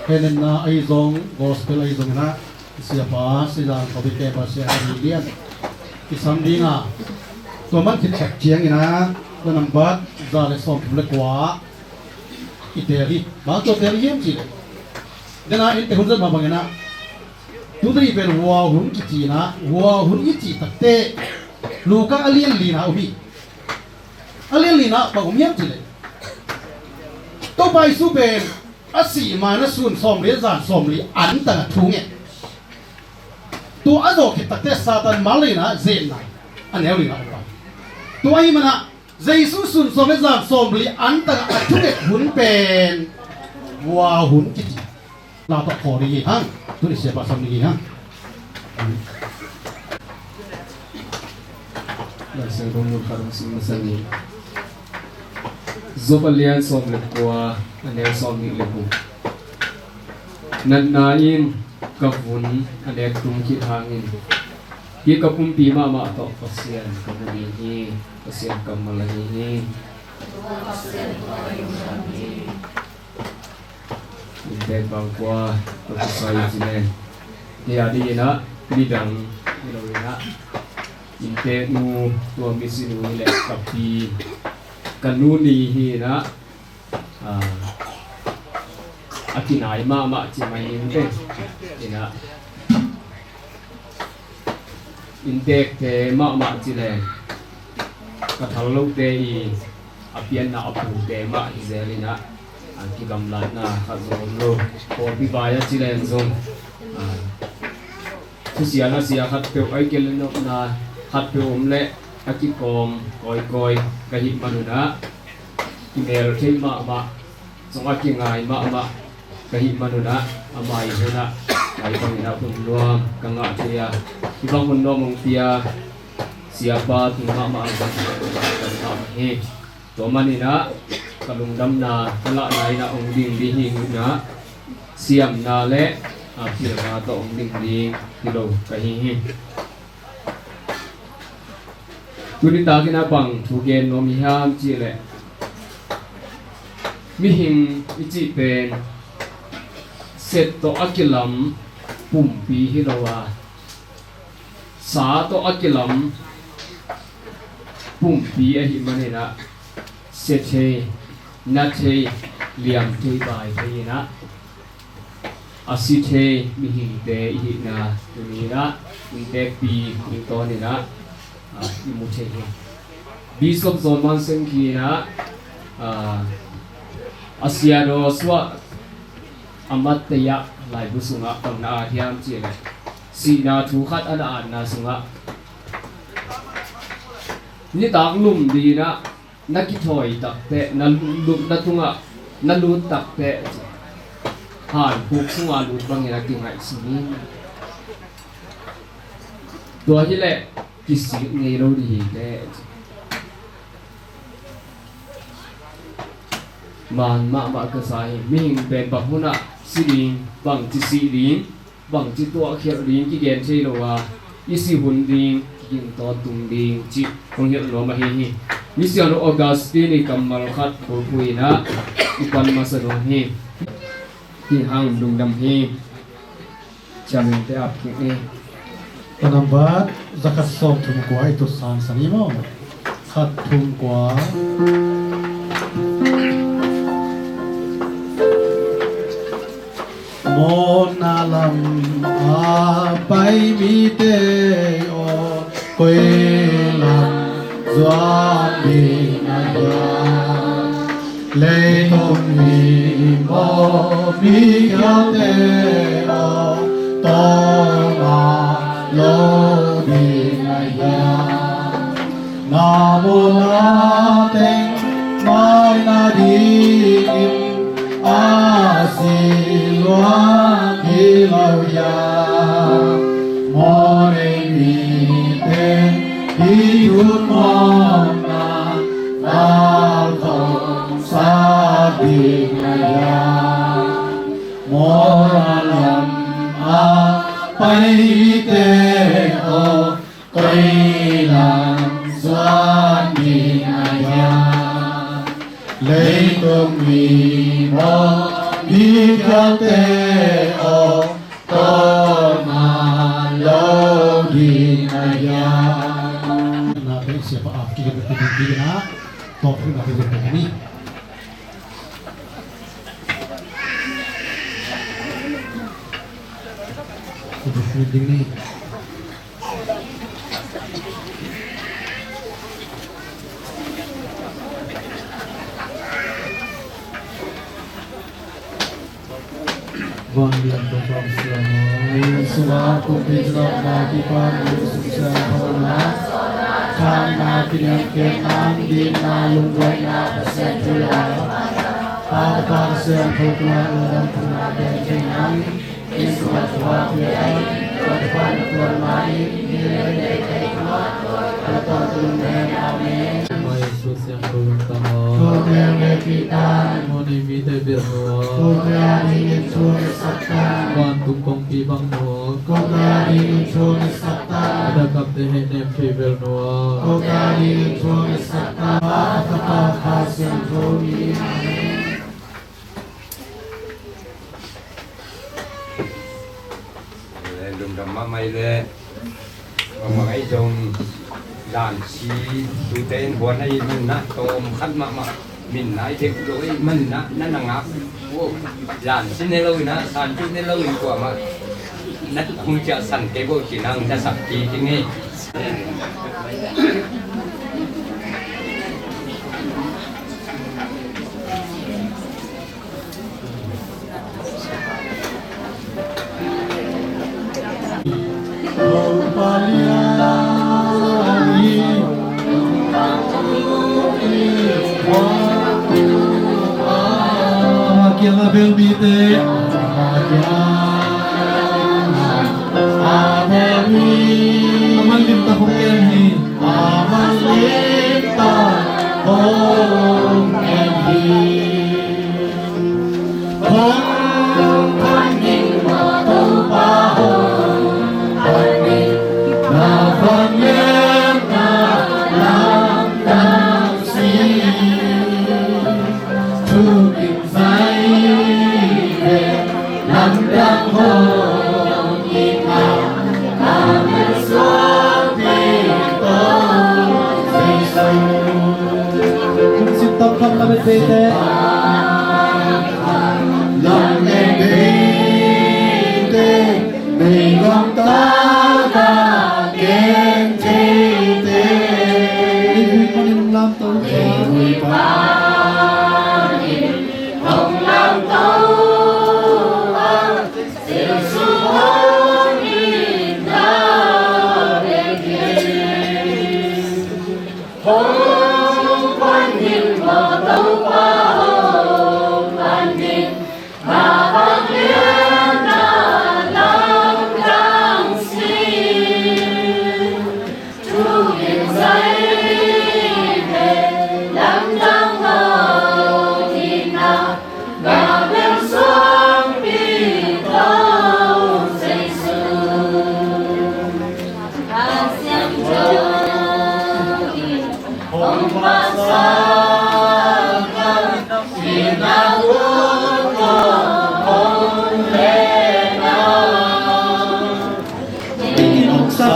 Hehna ahi zong, gospel ahi zongin ah, siapa Sizang Kobite Pasian a mi lian kisam ding a, tua man khit tak ciangin ah, tua nambat za le sawmthum le kua i teel hi. Bang tawh teel hiam cih leh, dena innte hun zat mah bangin ah, tu tadi pen hua hun kici in ah, hua hun i cih takteh Luka a lian lina om hi. A lian lina bang om hiam cih leh, Topa Jesu pen a sih ma-in a sun sawmli a zan sawmli an tangah thunget. Tua a zawh khit takteh Satan mal lina zetna a neu lina om lo. Tua ahih manin ah Jesu sun sawm le zan sawmli an tangah a thunget hun pen hua hun kici. La tawh khawl ding hi hang. Tuni siapa sam ding hi hang. Lai Siangtho mun khat hong sim masa ni. Job a lian sawm le kua, a neu sawmnih le guk. Natna in ka vun a nek tum khit hangin, hih ka pumpi mahmah tawh Pasian ka mu ding hi. Pasian kammal ahi hi. Inntek bang kua ka kisai ci nen. Hih a dingin ah midang hi lo in ah, inntek nu, tua misi nu hi leh ka pi, ka nu ni hi in ah, ah, a kinai mahmah ci mai ning te. Ina inntekte mahmah ci leng ka thal lote i a pianna a pute mah hi zel ina, a kigamlatna khat zong om lo. Pawlpi vai a ci leng zong, a, thusia nasia khatpeuh a i kilenopna khatpeuh om leh a kikawm kawikawi ka hih manunah kimel thei mahmah, zong a kingai mahmah ka hih manunah a mai hunah ai banginah hun nuam ka ngah thei a, hih bang hun nuam hong pia siapa tung mahmah a ka ngah hi. Tua maninah ka lungdamna ka lahna inah hong ding ding hi inah siamna le a pilna tawh hong ding ding hi lo ka hi hi. Tuni takinah bang thu gen nuam i hiam cihleh mihing i cih pen set tawh a kilam pumpi hi lo a, sa tawh a kilam pumpi ahih maninah sia thei, na thei, liam thei, bai thei inah a si thei mihingte i hihna tuni inah inntekpi tungtawn inah, a, i mu thei hi. Bishop John Manseng khi inah, a, a siadaw suah a mattei ah laibu sungah bang na at hiam cihleh sihna thu khat a na atna sungah nitak lum dinah na kithawi takteh, na lupna tungah na lut takteh, hankhuk sungah lut bangin a kingaihsun in, tua hileh kisik ngei lo ding hi teh. Man mahmah ka sa hi. Mihing pen bang hunah si ding, bangci sih ding, bangci tuahkhialh ding kigen thei lo a, i si hun ding, ging tawntung ding cih hong hilh nuam ahi hi. Misiangtho Augustine i kammal khat bulphuh inah i pan masa nuam hi. Hi hang lungdam hi. Ciamtehte ap kik ni. Ka nambat zakhat sawm thum kua i tut sang sang i maw? Khat thum kua. Mawhna lam a pai mite aw, koi lam zuan ding na hiam? Leitung mi maw mi khialte aw, tawlnga lo ding na hiam? Na mawhna teng maina dingin a si luang hi lo hiam? Mawhnei mite i thut mawhna val khong sa ding na hiam? Mawhna lam a paite aw, koi lam zuan ding na hiam? Leitung mi maw mi khialte aw, tawlnga lo ding na hiam? Na pek siapa ap kik in, ap kik in, tawp kik na pek in. Ding ni. Vanglian Topa Pasian aw, sungah kumpi zahna kipan, sungsiang thauna, khanna kiniamkhiatna, dinna lungduaina Pasian thu lai. Pa, Tapa, Pasian thu lai, lungdam thuna den thei nang. Inn sungah thuak hi ai, tua thuak na tuan ma in, ni le nei kai thuak, tua tuan tu lungdam. Amen. Mai Jesu siang ko lungdam aw. Ko teng le kita. Mawhnei mite belh nuam. Ko teng a dingin thu na sak tan. Vantung kongpi bang nuam. Ko teng a dingin thu na sak tan. A dakapte hehnem thei belh nuam. Ko teng a dingin thu na sak tan. Pa, Tapa, Kha Siangtho min. Amen. Lungdam mahmah i le bangmah ei zong dan si tute in huan a i manna tawm khat mahmah. Min nai thei lo ei, man na na na ngak. Wo, zan sin ne lo ina, san tu ne lo in kuamah na hong cia san kei bo ci nang na sak ki ki ngei. Kiang a bel mite. A man limtak hong en hi. A man limtak hong en hi. Hong pan ning maw Topa, hong pan ning. Na vangliatna lamdang si. Thu kim zai ve lamdang hong ina. Amen suang pi to Jesu. Kum sim tam tam na bet bete. Lam leng bete. Mei gong ta ka gen tete. Mei gong ta ka gen tete.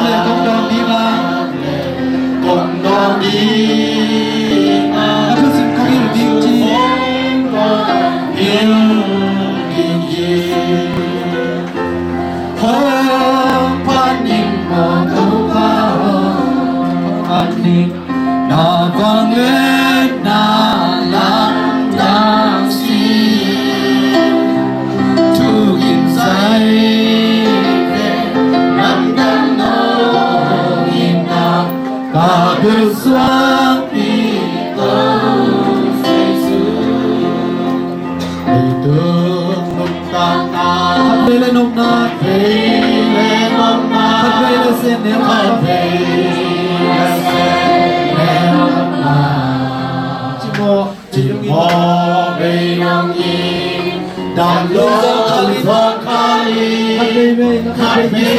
Kong dawng ding a, kong dawng ding a, a thusim kong hilh ding ci. Hilh ding hi. Hong pan ning maw Topa, hong pan ning. Na vangliatna lamdang si. Thu kim zai ve lamdang hong ina. Ka bel suang pi to Jesu. Leitung nuntakna. Khatvei le nopna. Khatvei le nopna. Khatvei le sian neu. Khatvei le sian neu. Ci maw, ci maw, vei nong in. Dan lo zong khal in. Khatvei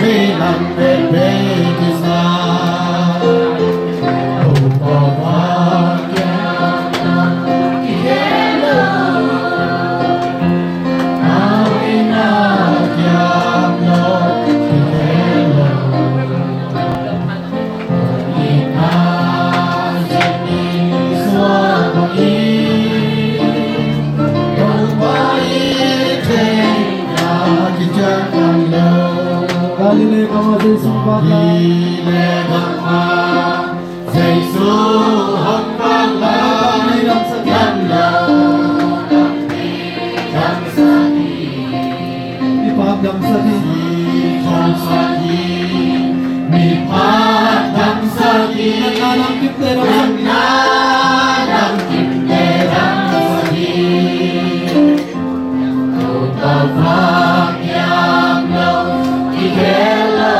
vei lam vei vei kisa. Khatvei vei lam vei vei kisa. Galilee gam ah Jesu vak lai. Galilee gam ah Jesu hong vak lai. Dam lo, dam sak hi. Mipa dam sak hi. Mipa dam sak hi. Mipa dam sak hi. Natna lam kimte dam sak hi. Natna lam kimte dam sak hi. Topa vak hiam lo, i khel lo.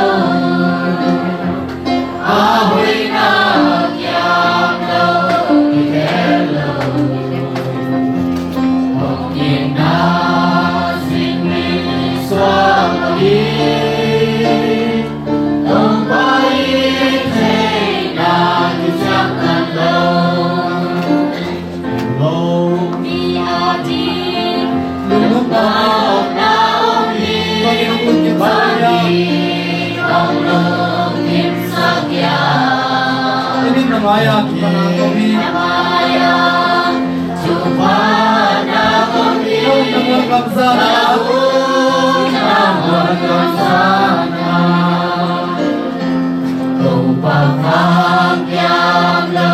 Topa khang kiam lo,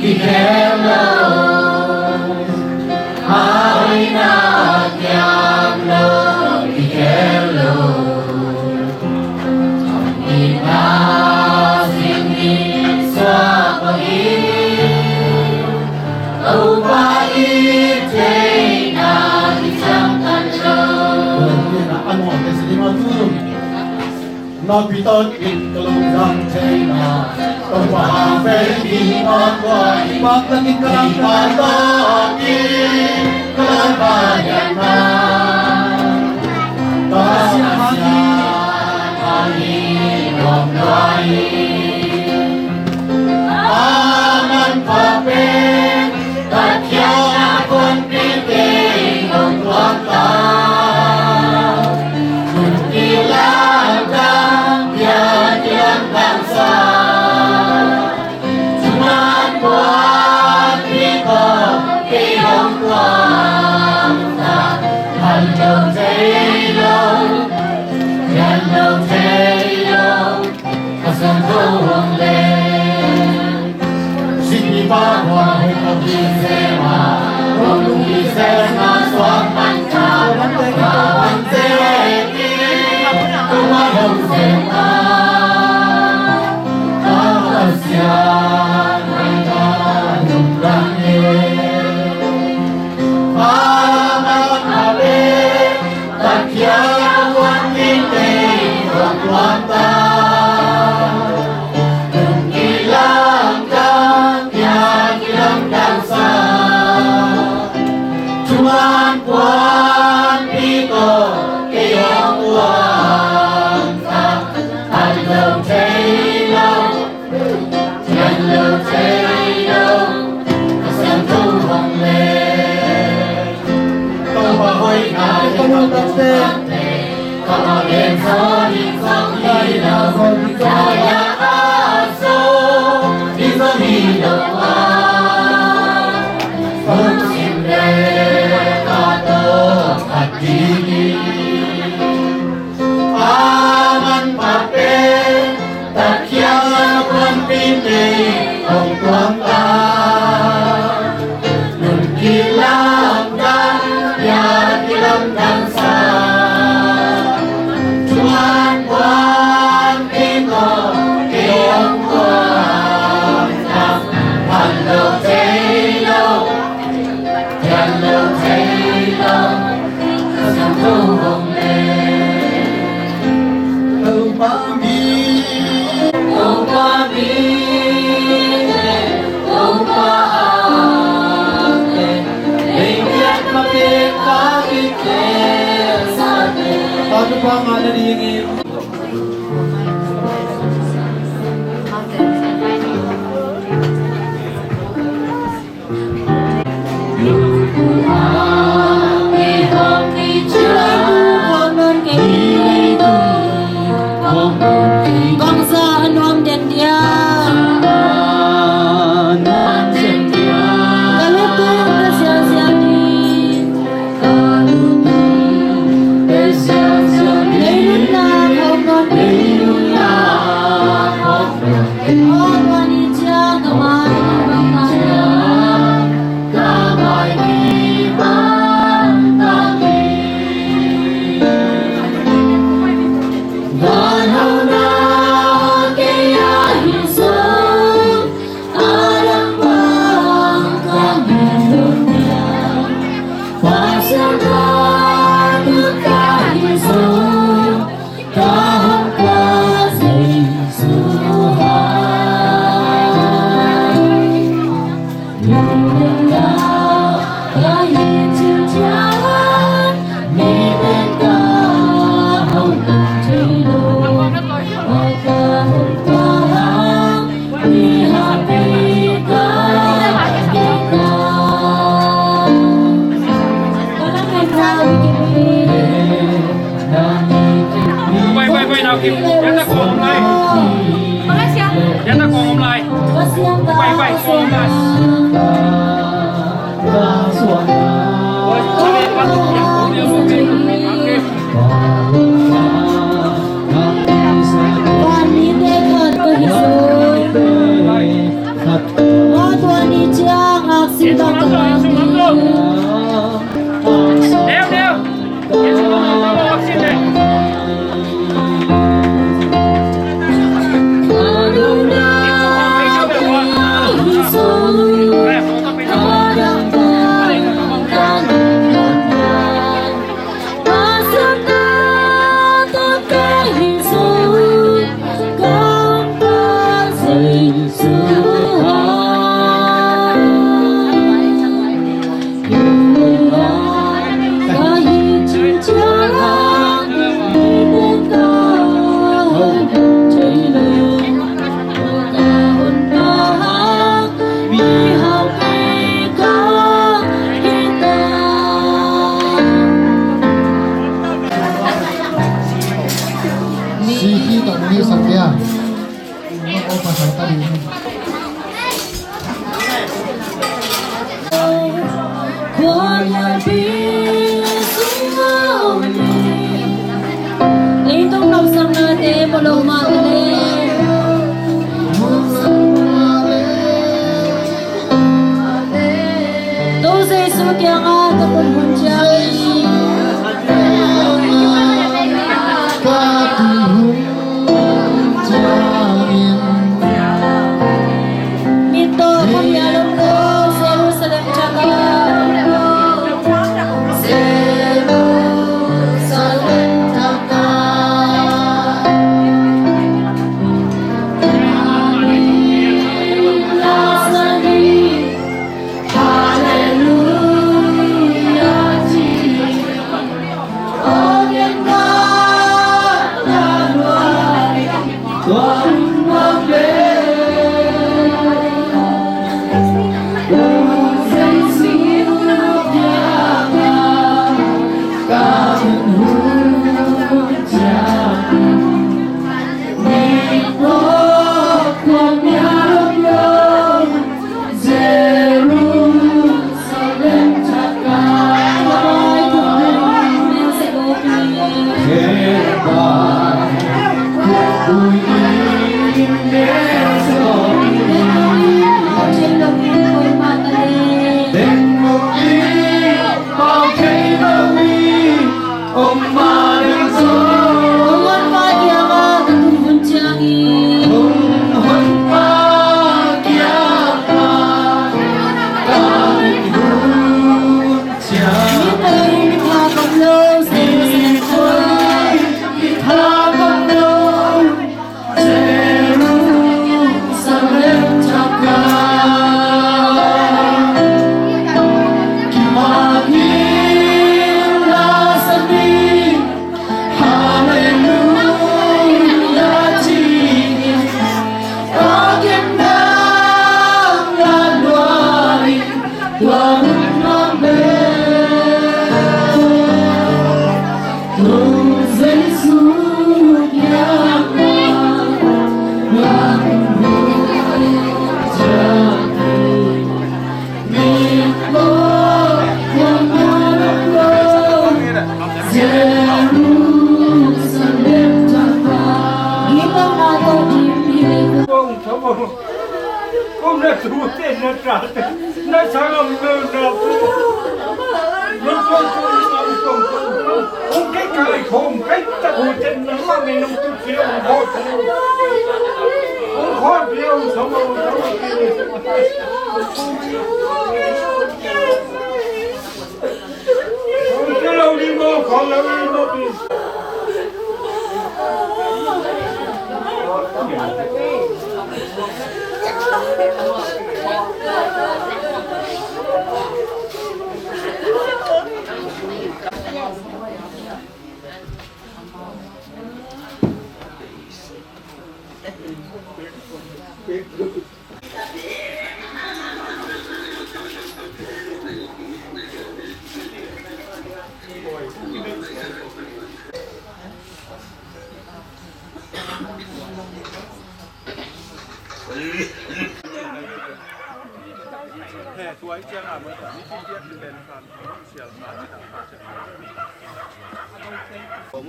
kikhel lo. A hoihna kiam lo, kikhel lo. Itna sing ni suak bang hi. Topa i theihna i ciam khat lo. Nawpi tawh in ka lungdam theihna, Topa hang vei ki mawk tua hi. Bak takin ka lam, bak takin ka lam, bak takin ka lam. Ka siang hang hi, bak takin ka lam. Aman pha pen Pathian a kuanpih teng hong tuamta. Nun kilamdang, pian kilamdang sa. Thuman puanpih tawh kei hong tuamta. Hal lo thei lo, pian lo thei lo. Ka siangtho hong leng. Sihpi pa hua hong kawk hi sema, hong lung hi sema, suang man ka, ka man se ki, ka man hong sema. Ka Pasian, ka nung lang e. Aman a le, Pathian a kuanpih teng hong tuamta. Nun kilamdang, pian kilamdang sa. Thuman puanpih tawh kei hong tuamta. Hal lo thei lo, pian lo thei lo, ka siangtho hong leng. Topa hoihna i ka lungdam te. Ka ma gen zaw ding zong hi lo, ka ya a zaw ding zong hi lo a. Hong sim le ka tawh khat ding hi. Aman pha pen Pathian a kuanpih teng hong tuamta. Nun kilamdang, pian kilamdang sa. Thuman puanpih tawh kei hong tuamta. Hal lo thei lo, pian lo thei lo, ka siangtho hong leng. Topa min, Topa min, Topa a te, lei pian ma pe ka ki te sa te. Topa ngah nadingin. Bai, bai, bai, nau kim. Yan ta kong om lai. Yan ta kong om lai. Bai, bai, kong om lai. Bai, bai, kong om lai.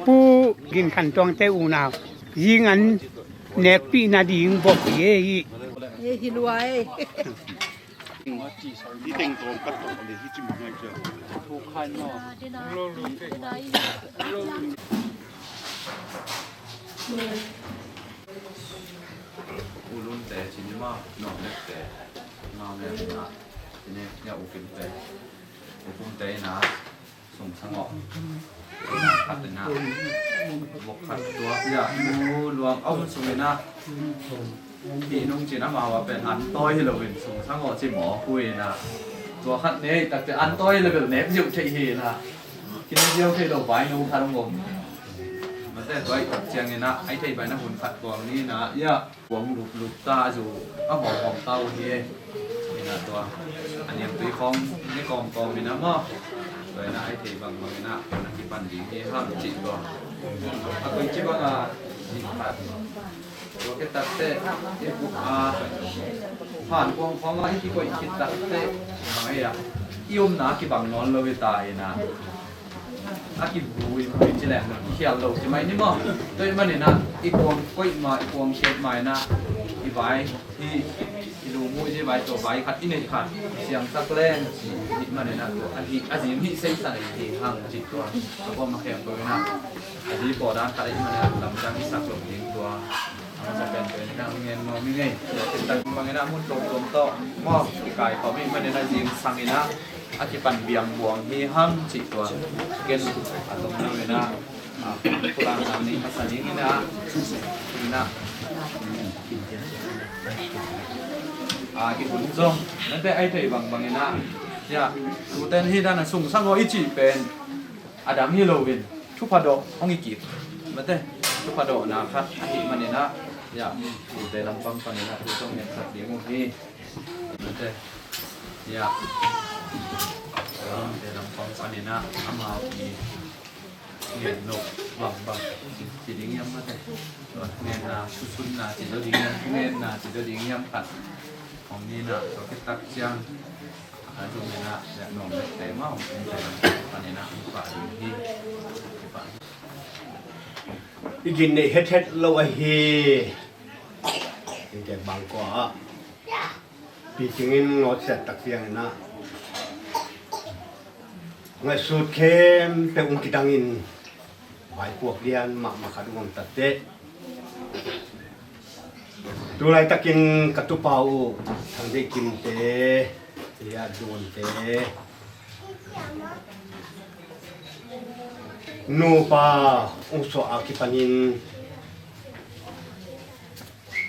Pu Gin Khan Tuangte unau, zing an nekpih nading bok hi e hi. Hi lua e. U Lunte cin ma, Nuam Lepte, Ngau Ngen na, cin ya U Kimte, U Kumte na, sung sang aw. Khat na, vok khat tua ya, nu luang a hun sung na, hi nung cin a ma wa pen an tawi hi lo in sung sang aw ci maw, hui na. Tua khat nei takte an tawi level nek ziau thei hi na. Kin ziau thei lo bai nu khat ngom. Mate tua i tak ciang ina, ai thei bai na hun khat kuang ni na, ya. Kuang lup lup ta zu, a hawm hawm ta uh hi e. Ina tua, a niam tui khawng ni kawm kawm ina maw. Tua ina ai thei bang bang ina, na kipan ding hi ham cih tua. A koi ci bang a, ci khat. Tua ke takte, i buk a, han kuang khawng a, i kikoi khit takte, bang ei a, i omna kibang nawn lo i ta ina. A kibui bui ci leng, khial lo ci mai ni maw. Tua i manin ah, i kuang koih ma, i kuang siat ma in ah, i vai hi, i lu mu i vai tawh vai khat i neih khat, siangsak leng ci, i Maninah tua a zi, a zi hih seisan hi hang cih tua a kuamah khempeuh inah a zi pawh dan khat ahih maninah lamdang i sak lo ding tua a masa penpen inah ngen nuam i ngei. Tua khit tak bang inah mun tuamtuam tawh maw kikai khawm i hih maninah zingsang inah a kipan biang buang hi hang cih tua ken a tom lo inah a, pulang nang ni masa ni inah inah a, i hun zong nate ai thei bangbang inah ya tuten hi dan a sungsa ngaw i cih pen a dang hi loin thupha dawh hong i kip mate thupha dawhna khat ahih maninah ya tute lampang paninah tu zong ngensak ding uh hi mate ya tute lampang paninah amau i ngen lo bangbang ci ding hiam mate ngenna susunna ci zo ding hiam ngenna ci zo ding hiam khat hong ninah tua khit tak ciang a kan duminah ya nuam lette mah hong tung te paninah hong pah ding hi. I gin neih hethet lo ahi in tek bang kua ah picingin ngawt siat tak cianginah ngaihsut khempeuh ung kidangin vaipuak lian mahmah khat ung om takteh. Tulaitakin ka tupa uh Thang Deih Kimte, Lia Dunte, nupa ung suah a kipanin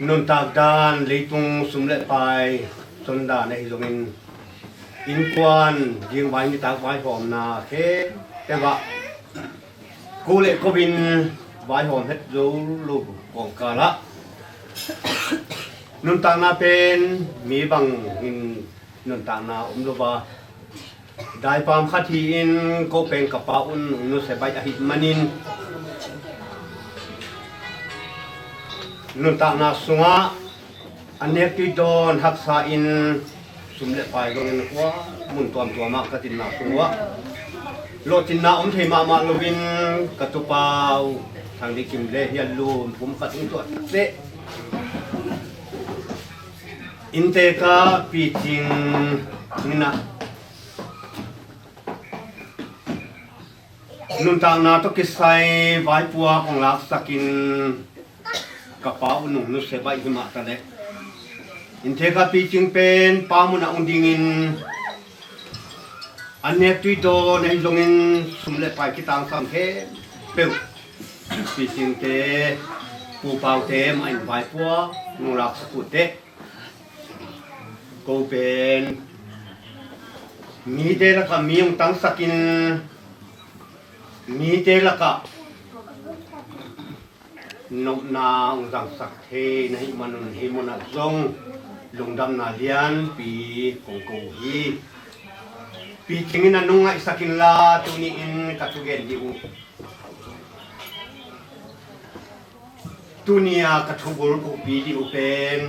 nuntak dan leitung sum le pai son dan ahi zongin innkuan zingvai nitak vaihawmna khempeuh ah ko le ko in vaihawm het zo lo kawmkal ah nuntakna pen mi bangin nuntakna om lo a daipam khat hi-in ko pen ka pa un nusia baih ahih manin nuntakna sungah a nek tui dawn haksa in sum le pai zongin khua mun tuamtuam ah ka tinna sung uh ah lawhcinna om thei mahmah loin ka tupa uh Thang Deih Kim le Hial Lum pum khat ung tuah takteh innte ka picing ninah nuntakna tawh kisai vaipuak hong laksakin ka pa uh nung nusia baih hi mah taleh innte ka picing pen pa munah ung dingin a nek tui dawn ahi zongin sum le pai kitangsam khempeuh picingte pupaute mah in vaipuak nung laksak uh teh. Ko pen mite lakah mi hong tangsakin mite lakah nopna hong zangsak thei na hih manun hih munah zong lungdamna lianpi kong ko uh hi. Picingin a nung ngaihsak inla tuni-in ka thugen dih uh tuni-a ka thubul kuhpi dih uh pen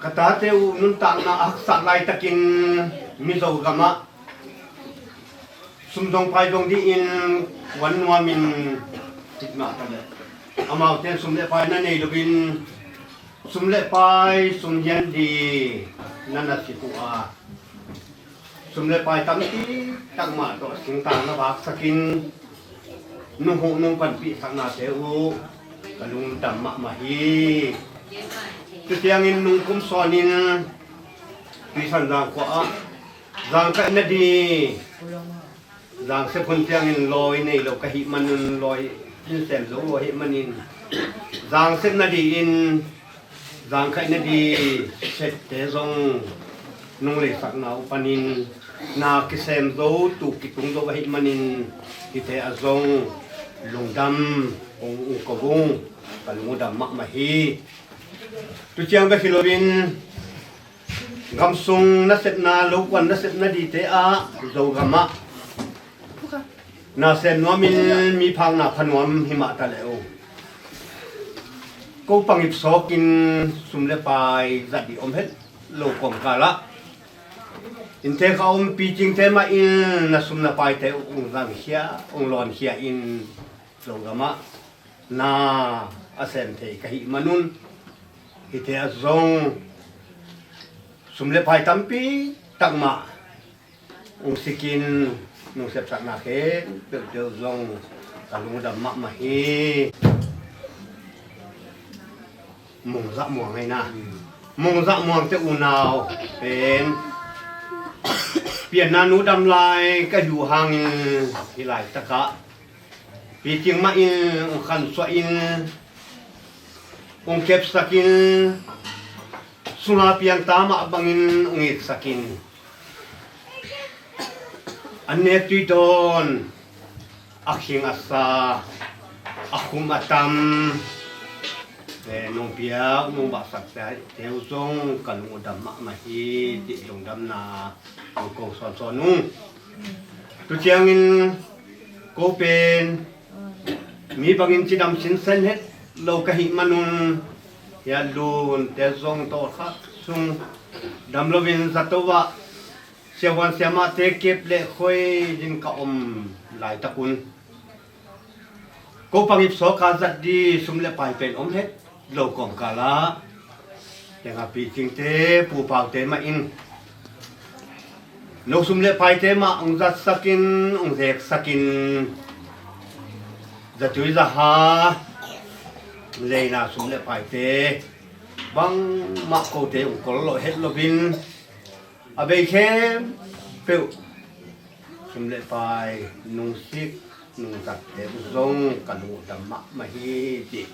ka tate uh nuntakna a haksat laitakin Mizo gamah sum dong pai dong dihin kuan nuamin it mah ta leh amaute in sum le pai na nei loin sum le pai sum hian di na na sit uh a sum le pai tampi tak mah tawh singtang na vaksakin nunghuh nung panpihsaknate uh ka lungdam mahmah hi. Tutiangin nungkum sawnin Tuisan Zangkhua ah zangkaihna di zangsep hun tiangin lawi nei lo ka hih manun lawi in sem zo lo ahih manin zangsepna di-in zangkaihna di sette zong nung leisakna uh panin na kisem zo tuk kitung zo ahih manin hite ah zong lungdam kong ung ko ung ka lungdam mahmah hi. Tuciang bek hi loin gamsung nasepna lokuan nasepna dite ah Zogam ah na sem nuamin mi phakna pha nuam hi mah ta leh uh ko pangip sawkin sum le pai zat dih om het lo kawmkal ah innte ka om picingte mah in na sum na paite uh ung zangkhia ung lawnkhia in Zogam ah na a sem thei ka hih manun hite ah zong sum le pai tampi Takmah ung sikin nung sepsakna khempeuh deuh zong ka lungdam mahmah hi. Mongzah Muang ahi na. Mongzah Muang te unau pen pianna nu dam lai ka hi uh hangin hih laitakah Pi Cing mah in ung khansuah in, ung kepsak in, sula piangta mah bangin ung itsak in, a nek tui dawn, a khing a sa, a khum a tam, eh, nong piak nong bahsak te uh zong ka lungdam mahmah hi, cih lungdamna ung ko sawnsawn ung. Tu ciangin ko pen mi bangin cidam sinsen het lo ka hih manun, hih a lunte zong tawlkhat sung dam loin zato ah siavuan siamahte kep le khoi din ka om laitakun, ko pangip sawka zat di sum le pai pen om het lo kawmkalah, tengah Pi Cingte, Pu Paute mah in no sum le paite mah ung zatsakin, ung zeksakin, zatui zaha leina sum le paite bangmah kote ung kol lo het loin, a bei khempeuh sum le pai nungsik nungzakte uh zong ka lungdam mahmah hi, cih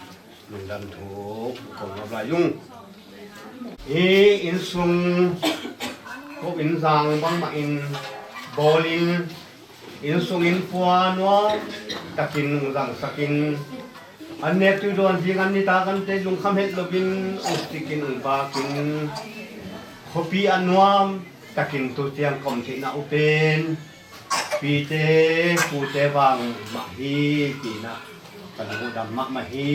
lungdam thu kong ngap lai ung. Hih innsung ko innsang bangmah in bawlin, innsung in pua nuam takin ung zangsakin, an nek tui dawn ding an nitak an te lungkham het loin ung sikin ung bakin, khuapi a nuam takin tu ciang ka om theihna uh pen pite pute vang mah hi, tina ka lungdam mahmah hi.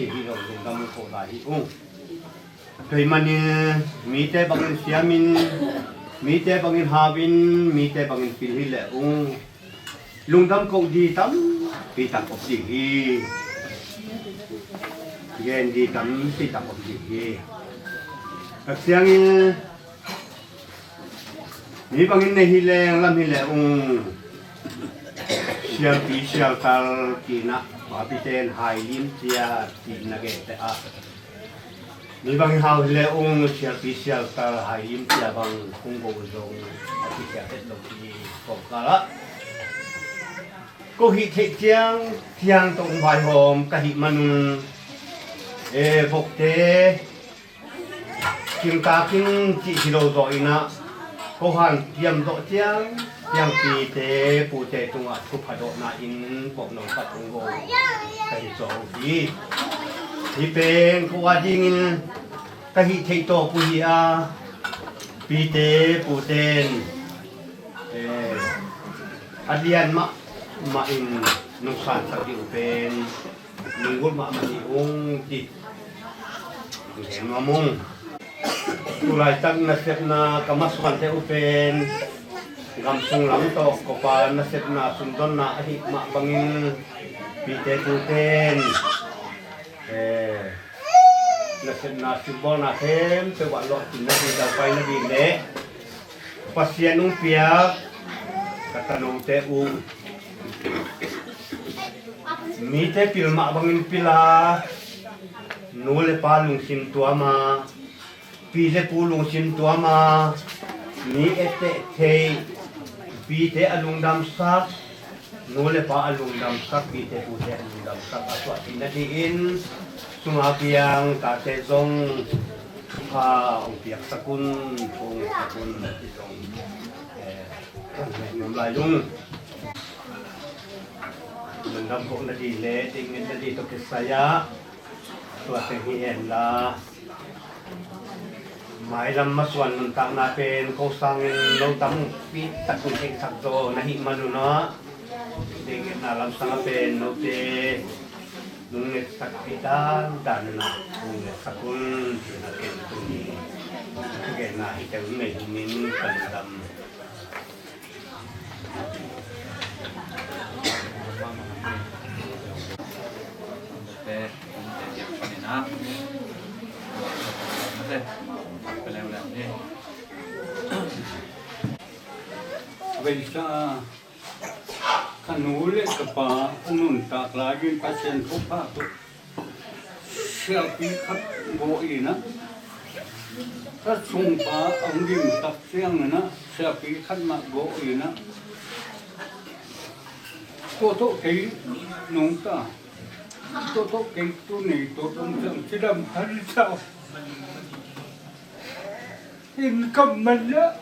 Hih zong lungdam ko lai hi ung. Tua ahih manin mite bangin siamin, mite bangin hauin, mite bangin pil hi leh ung, lungdam ko di tampi tak om ding hi. Gen di tampi tak om ding hi. Ka siangin mi bangin nei hi leng lam hi leh ung, sialpi sialtal tina, papiten hai lim cia tina gente ah, mi bangin hau hi leh ung, sialpi sialtal hai lim cia bang hong go zong a kiciat het lo hi. Kawmkalah ko hih theih ciang ciang tawh ung vaihawm ka hih manun, e, vokte cingtakin cih hi lo zaw inah, ko han kiam zawh ciang ciang pite pute tungah thupha dawhna in kawkno khat hong go ka hi zaw uh hi. Hih pen ko a dingin ka hih theih tawp uh hi a, pite puten, eh, a lian mahmah in nungsansak dih uh pen lunggulh mahmah hi ung, ti gen nuam ung. Tulaitak nasepna ka masuante uh pen gam sung lam tawh kopa nasepna sumdonna ahih mah bangin pite tuten, eh, nasepna simbawlna khempeuh ah lawhcinna ding, daupaina ding le Pasian hong piak ka tanote uh mite pil mah bangin pil a, nu le pa lungsim tuam a, pi le pu lungsim tuam a, mi etteh thei, pite a lungdamsak, nu le pa a lungdamsak, pite pute a lungdamsak a suahpih nadingin sunga piang tate zong pha hong piaksak un, hong ngetsak un, ti zong, eh, nuam lai ung. Lungdam kohna ding le deihngetna ding tawh kisai ah tua teng hi henla, mailam masuan nuntakna pen ko sangin no tampi tak hong theihsak zaw na hih manun ah, deihngetna lamsang ah pen note nong ngetsak hi dandan inah hong ngetsak un, ci-in a ken tuni a thugenna hi teng hong nei hun in ka lungdam. Ka nu le ka pa a nuntak lai-in Pasian thupha tawh siapi khat gawh in ah, ka sungpa a hong gim tak ciangin ah siapi khat mah gawh in ah, tua tawh kei nungta, tua tawh kei tuni tua dong ciang cidam phan sa in kam man ah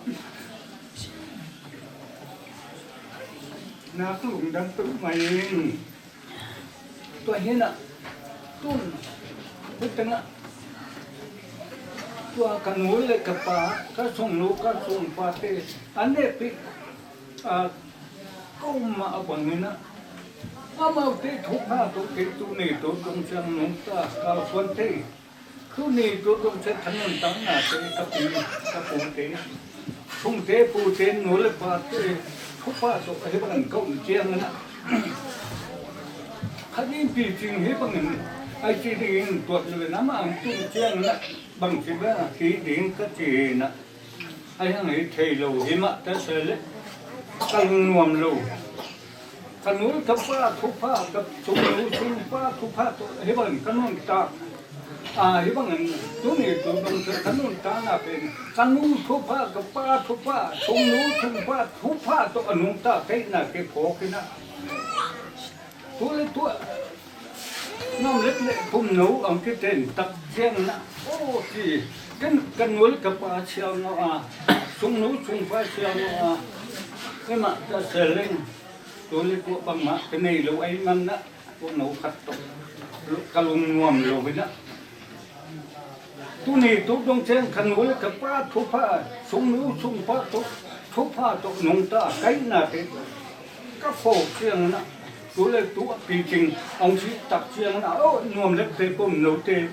nak lungdam peuhmah ing. Tua hi in ah tun, tua tengah tua ka nu le ka pa, ka sungnu ka sungpate a nehpih a, ka um mah a bangin ah, amaute thupha tawh kei tuni tua dong ciang nungta kalsuan thei. Tuni tua dong ciang ka nuntaknate, ka pi ka pute, sungte pute, nu le pate thupha tawh hih bangin ka um ciangin ah, khat in picing hih bangin ai ci dingin tuat lo in, amah hong tun ciangin ah bangci bang a hi ding ka ci in ah, a hiang hi thei lo hi mah ta se leh ka lungnuam lo. Ka nu ka pa thupha, ka sungnu sungpa thupha tawh hih bangin ka nuntak. A, hih bangin tuni tua dong ciang ka nuntakna pen ka nu thupha, ka pa thupha, sungnu sungpa thupha tawh a nungta ka hihna kei phawk in ah, tu le tua nuam lek le pumno ang kiten tak ciangin ah, aw ci, ken ka nu le ka pa sial ngawh a, sungnu sungpa sial ngawh a, keimah ka seleng tu le tua bangmah ka nei lo ahih man ah, tua no khat tawh ka lungnuam lo in ah, tuni tua dong ciang ka nu le ka pa thupha, sungnu sungpa tawh thupha tawh nungta ka hihna teh ka phawk ciangin ah, tu le tua picing hong sih tak ciangin ah, aw nuam lek te pumno te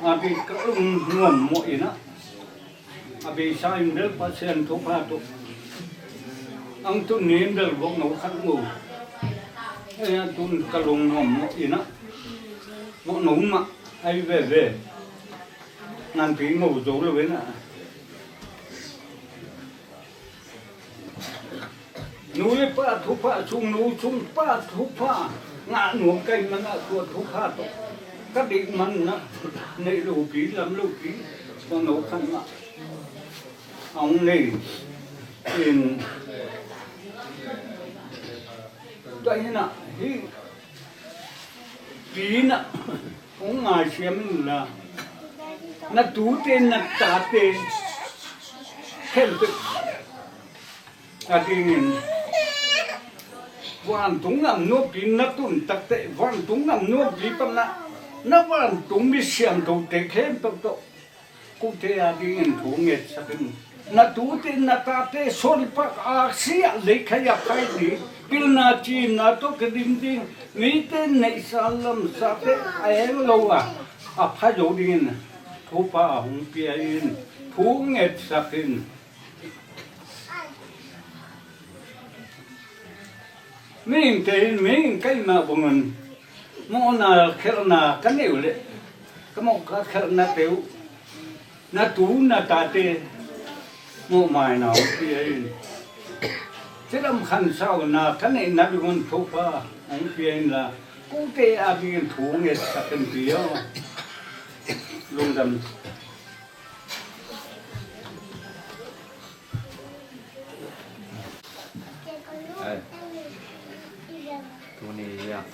a ding ka lungnuam mawh in ah, a beisa in bel Pasian thupha tawh ang tun ni in bel vokno khat ngawh, ei a tun ka lungnuam mawh in ah, vokno mah ai veve, nganpi ngawh zo lo in ah. Nu le pa thupha, sungnu sungpa thupha ngah nuam ka hih man ah, tua thupha tawh ka deih man ah, neih lopi lam lopi, tua no khat mah a hong nei in, tua hi in ah, hih pi in ah hong ngaisiam in la, na tute na tate khempeuh a dingin vantung gam nuampi na tun tak teh, vantung gam nuampi pan ah na vantung mi siangthote khempeuh tawh, kote a dingin thu ngetsak in. Na tute na tate suanpak aksi ah leikhai ah pai ding, pilna cina tawh kidim ding, mite neihsa lamsate a eng lo a, a pha zo dingin thupha a hong pia in, thu ngetsak in. Mihingte in, mihing ka hih mah bangin mawhna khelhna ka neih uh leh, ka mawh ka khelhnate uh na tu na tate mawhmaina hong pia in. Cidam khansauna ka neihna ding un thupha hong pia inla, kote a dingin thu ngetsak in pi aw. Lungdam. Ai. Tuni ah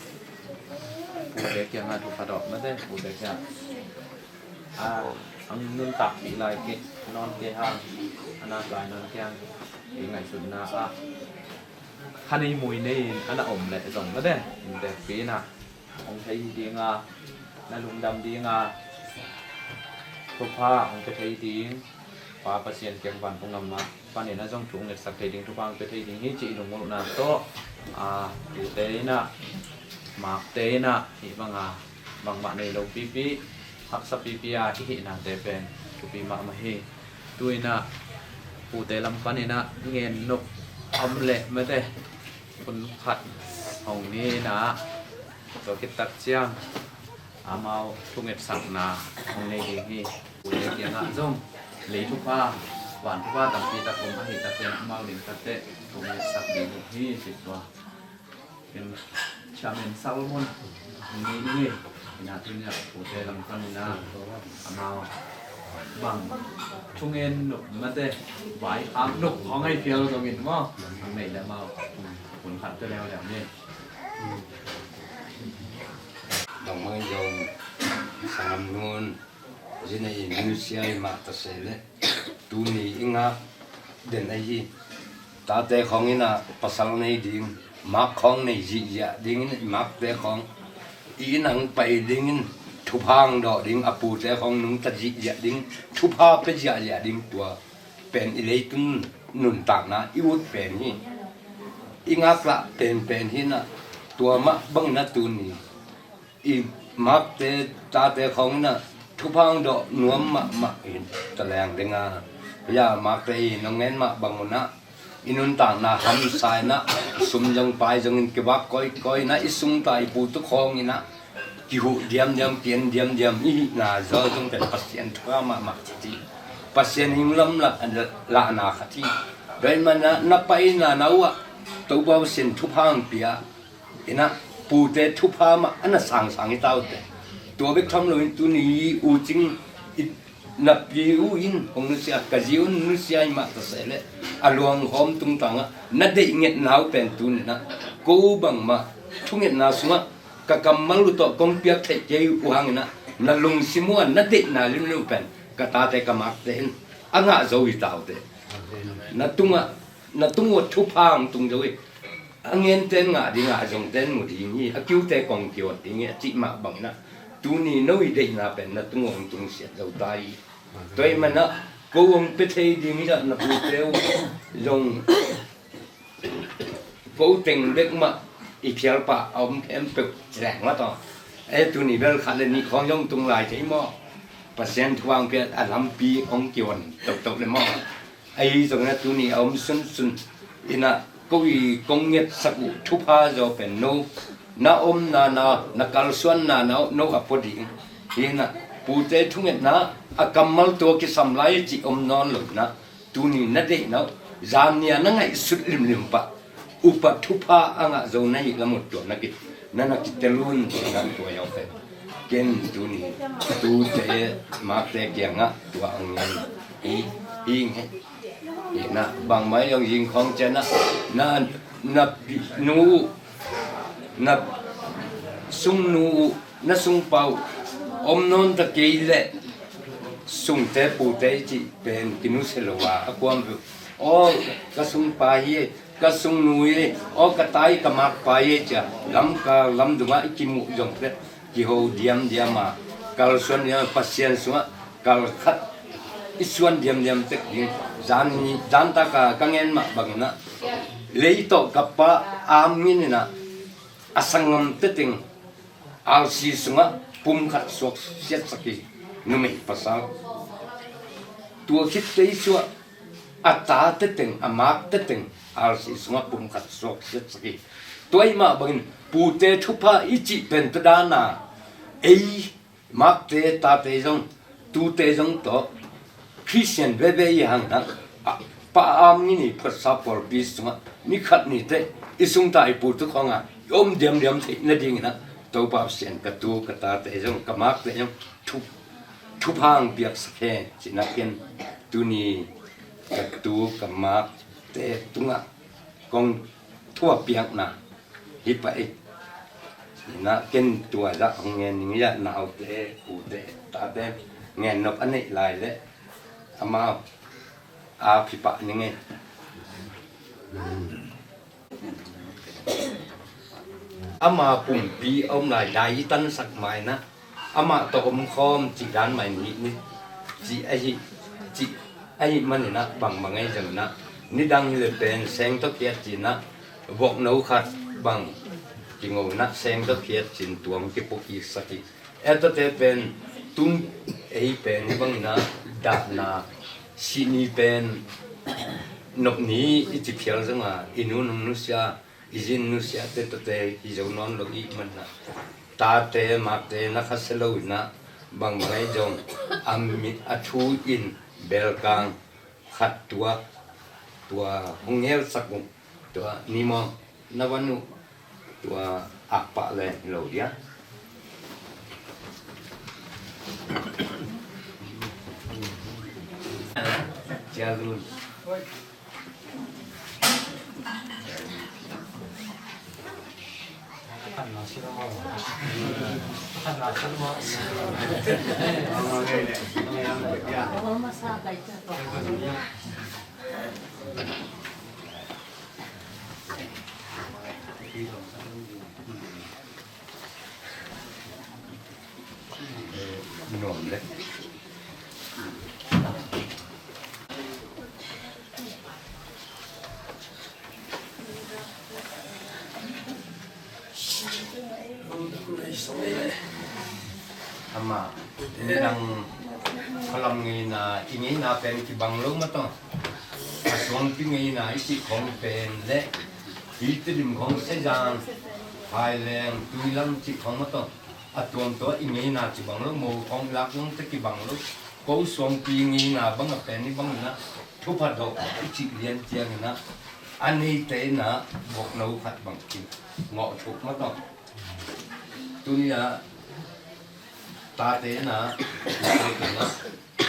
pute kiangah thupha dawk mate, pute kiangah a, ang nuntakpih lai kei nawn kei hang, a nak lai nawn kei hang, i ngaihsutna ah khanei mui nei in a na om leh zong mate, inntekpih in ah hong thei ding a, na lungdam ding a, thupha hong pia thei ding, Pa Pasian kiang vantung gam ah panin a zong thu ngetsak thei ding, thupha hong pia thei ding hi cih i lungmuanna tawh, a, tute in ah, makte in ah, hih bang a, bangmah nei lo pipi, haksa pipi a i hihnate pen thupi mahmah hi. Tu in ah pute lam panin ah ngen nop om leh mate, hun khat hong ni in ah, tua khit tak ciang amau thungetsakna hong nei ding hi. Pute kiangah zong lei thupha, Pan thupha tampi tak om ahi takin amau ding takteh kong ngetsak ding uh hi, ci tua. Chairman Salmon ni ni ni. Ina tuni a pute lam pan ina amau bang thungen nop mate vai khak nop khong ai pial zongin maw. Mei le amau kun khat te leu leu ni. Dong mai zong sangam nun. Zinei nusia i mah ta se le tuni i ngak den ahi. Tate khong ina pasal nei ding, mak khong nei zihziah dingin i makte khong i ina pai dingin thupha ang dawh ding, a pute khong nungta zihziah ding, thupha pia ziahziah ding, tua pen i leitun nuntakna i ut pen hi. I ngaklah penpen hi na, tua mah bangin a tuni i makte tate khong ina thupha ang dawh nuam mahmah in ta leng ding a. Ya makte i nong ngen mah bang una i nuntakna hamsa ina sum zong pai zongin kibak koikoi ina i sungta i pu tu khong ina kihuh diamdiam, kien diamdiam i hihna zaw zong pen Pasian thupha mahmah khat hi. Pasian hing lam lah, lahna khat hi. Doimana na paina na uh ah Topa Pasian thupha ang pia ina pute thupha mah a na sangsang i taute. Tua bek tham loin tuni i u cing i na pi uh in hong nusia, ka zi un nusia i mah ta se le a luanghawm tungtangah na deih ngetna uh pen tuni ina ko bangmah thungetna sungah ka kammal uh tawh kong piak theih kei uh hang ina na lungsim uh a na deihna limlim uh pen ka tate ka makte in a ngah zo i taute. Na tungah, na tung uh thupha ang tung zo i a ngente in ngah ding a, a zongte in mu ding hi, a kiute kong kiot ding hi a cih mah bangin a tuni no i deihna pen na tung uh ang tung siat zo ta hi. Tua ahih mana ko hong pia thei ding hi a, na pute uh zong ko teng bek mah i phial pah a om khempeuh leng mah tawh. E tuni bel khat le nih khawng zong tung lai thei maw? Pasian thu ang pia a lampi hong kion toktok le maw? Ahi zongin a tuni a om sunsun ina ko i kong ngetsak uh thupha zaw pen no na omna na, na kalsuanna na no a pua ding hi ina pute thungetna a kammal tua kisam lai cih om nawn lo ina tuni na deihna uh zan nia na ngaihsut limlim pah upa thupha a ngah zo na hih lam uh tua na ki, na na kitel un tua na tua yau pen. Ken tuni tute makte kiangah tua ang ngen hi, hi nge. Ina bangmai zong zing khawng cianah na, na pi, nu uh, na sung nu uh, na sungpa uh om nawn ta kei leh sungte pute i cih pen kinusia lo a a kuam uh. Aw ka sungpa hi, ka sungnu hi, aw ka ta hi, ka makpa hi cia lamkal lamdungah i kimuh zong pet kiho diamdiam a kalsuan diam a Pasian sungah kalkhat i suan diamdiam tek ding. Zan, zantaka ka ngen mah banginah lei tawh ka pa am ngininah a sanggam teteng R C sungah pumkhat suak siatsak hi. Numei pasal tua khit tei suah a ta teteng a mak teteng R C sungah pumkhat suak siatsak hi. Tua i mah bangin pute thupha i cih pen tadana ei makte tate zong tute zong tawh Khristian veve i hang hang a pa am ngini phuatsa pawlpi sungah ni khat ni teh i sungta i pu tu khawngah i om diamdiam theih nadinginah Topa Pasian ka tu ka tate zong ka makte zong thu, thupha ang piaksak hen cinakin tuni ka tu ka makte tungah kong thuapiakna hi pah i. Inah ken tua zah hong ngen ning iah naute ute tate ngen nop a neih lai leh amau a phi pah ning ei. Ama pumpi a om lai dai i tansak mainah amah tawh om khawm cih dan mai nih ni cih ahi, cih ahi maninah bangbang ahi zanginah nidang hi le pen seng tawh khiat cinah vokno khat bang kingoinah seng tawh khiat cin tuang kipukiksak hi. Etate pen tun ei pen hi banginah dahna sihni pen nopni i ci phial zonga i nu nung nusia i zin nusiate tate hi zo nawn lo i manna tate makte na khasia lo inah bangbang ahi zong a mit a thu in belkang Khat tua, tua hong ngelsak uh, tua ni maw, na van uh, tua akpah leng hi lo dia. Cia lun. Nuam le. Amah midang khalam ngeina, i ngeina pen kibang lo mah tawh. A suangpi ngeina i cih khong pen le, i Tedim khong Sezang, Thailand, Tuilam cih khong mah tawh. A tuamtuam i ngeina kibang lo, mo khong lak nong te kibang lo. Ko suangpi ngeina bang a pen i bang inah thupha dawh i cih lian cianginah a neite inah bokno khat bang kin ngawh thuk mah tawh. Tuni-ah tate inah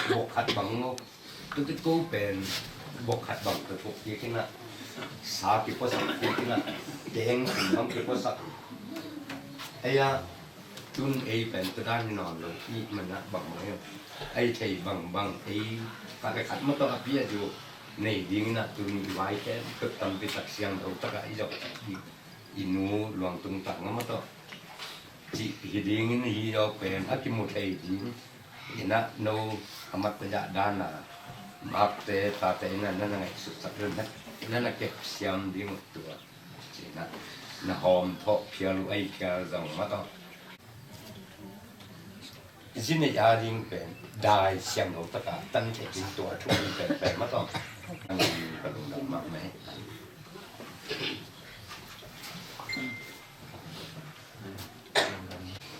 bok khat bang ngawh. Tute ko pen bok khat bang ka thuk kik inah, sa kipuasak kik inah, keng kum bang kipuasak. Ei-ah tun ei pen tadan hi nawn lo i manah bangbang ei, ei thei bangbang ei khat le khat mah tawh a pi a diu nei ding inah tun i vai pen tuk tampi tak siangtho takah i zok ding. I nu luang tung tak ngam a tawh cih hi dingin hi lo pen a kimu thei ding. Inah no a mat a zah dana makte tate inah na na ngaihsutsak lo, na na kep siam ding uh tua. Inah na hawm thawh phial uh, ei phial zong mah tawh. Zi neih a ding pen dai siangtho takah tan thei ding tua thu ding pen pen mah tawh. Ang ka lungdam mahmah hi.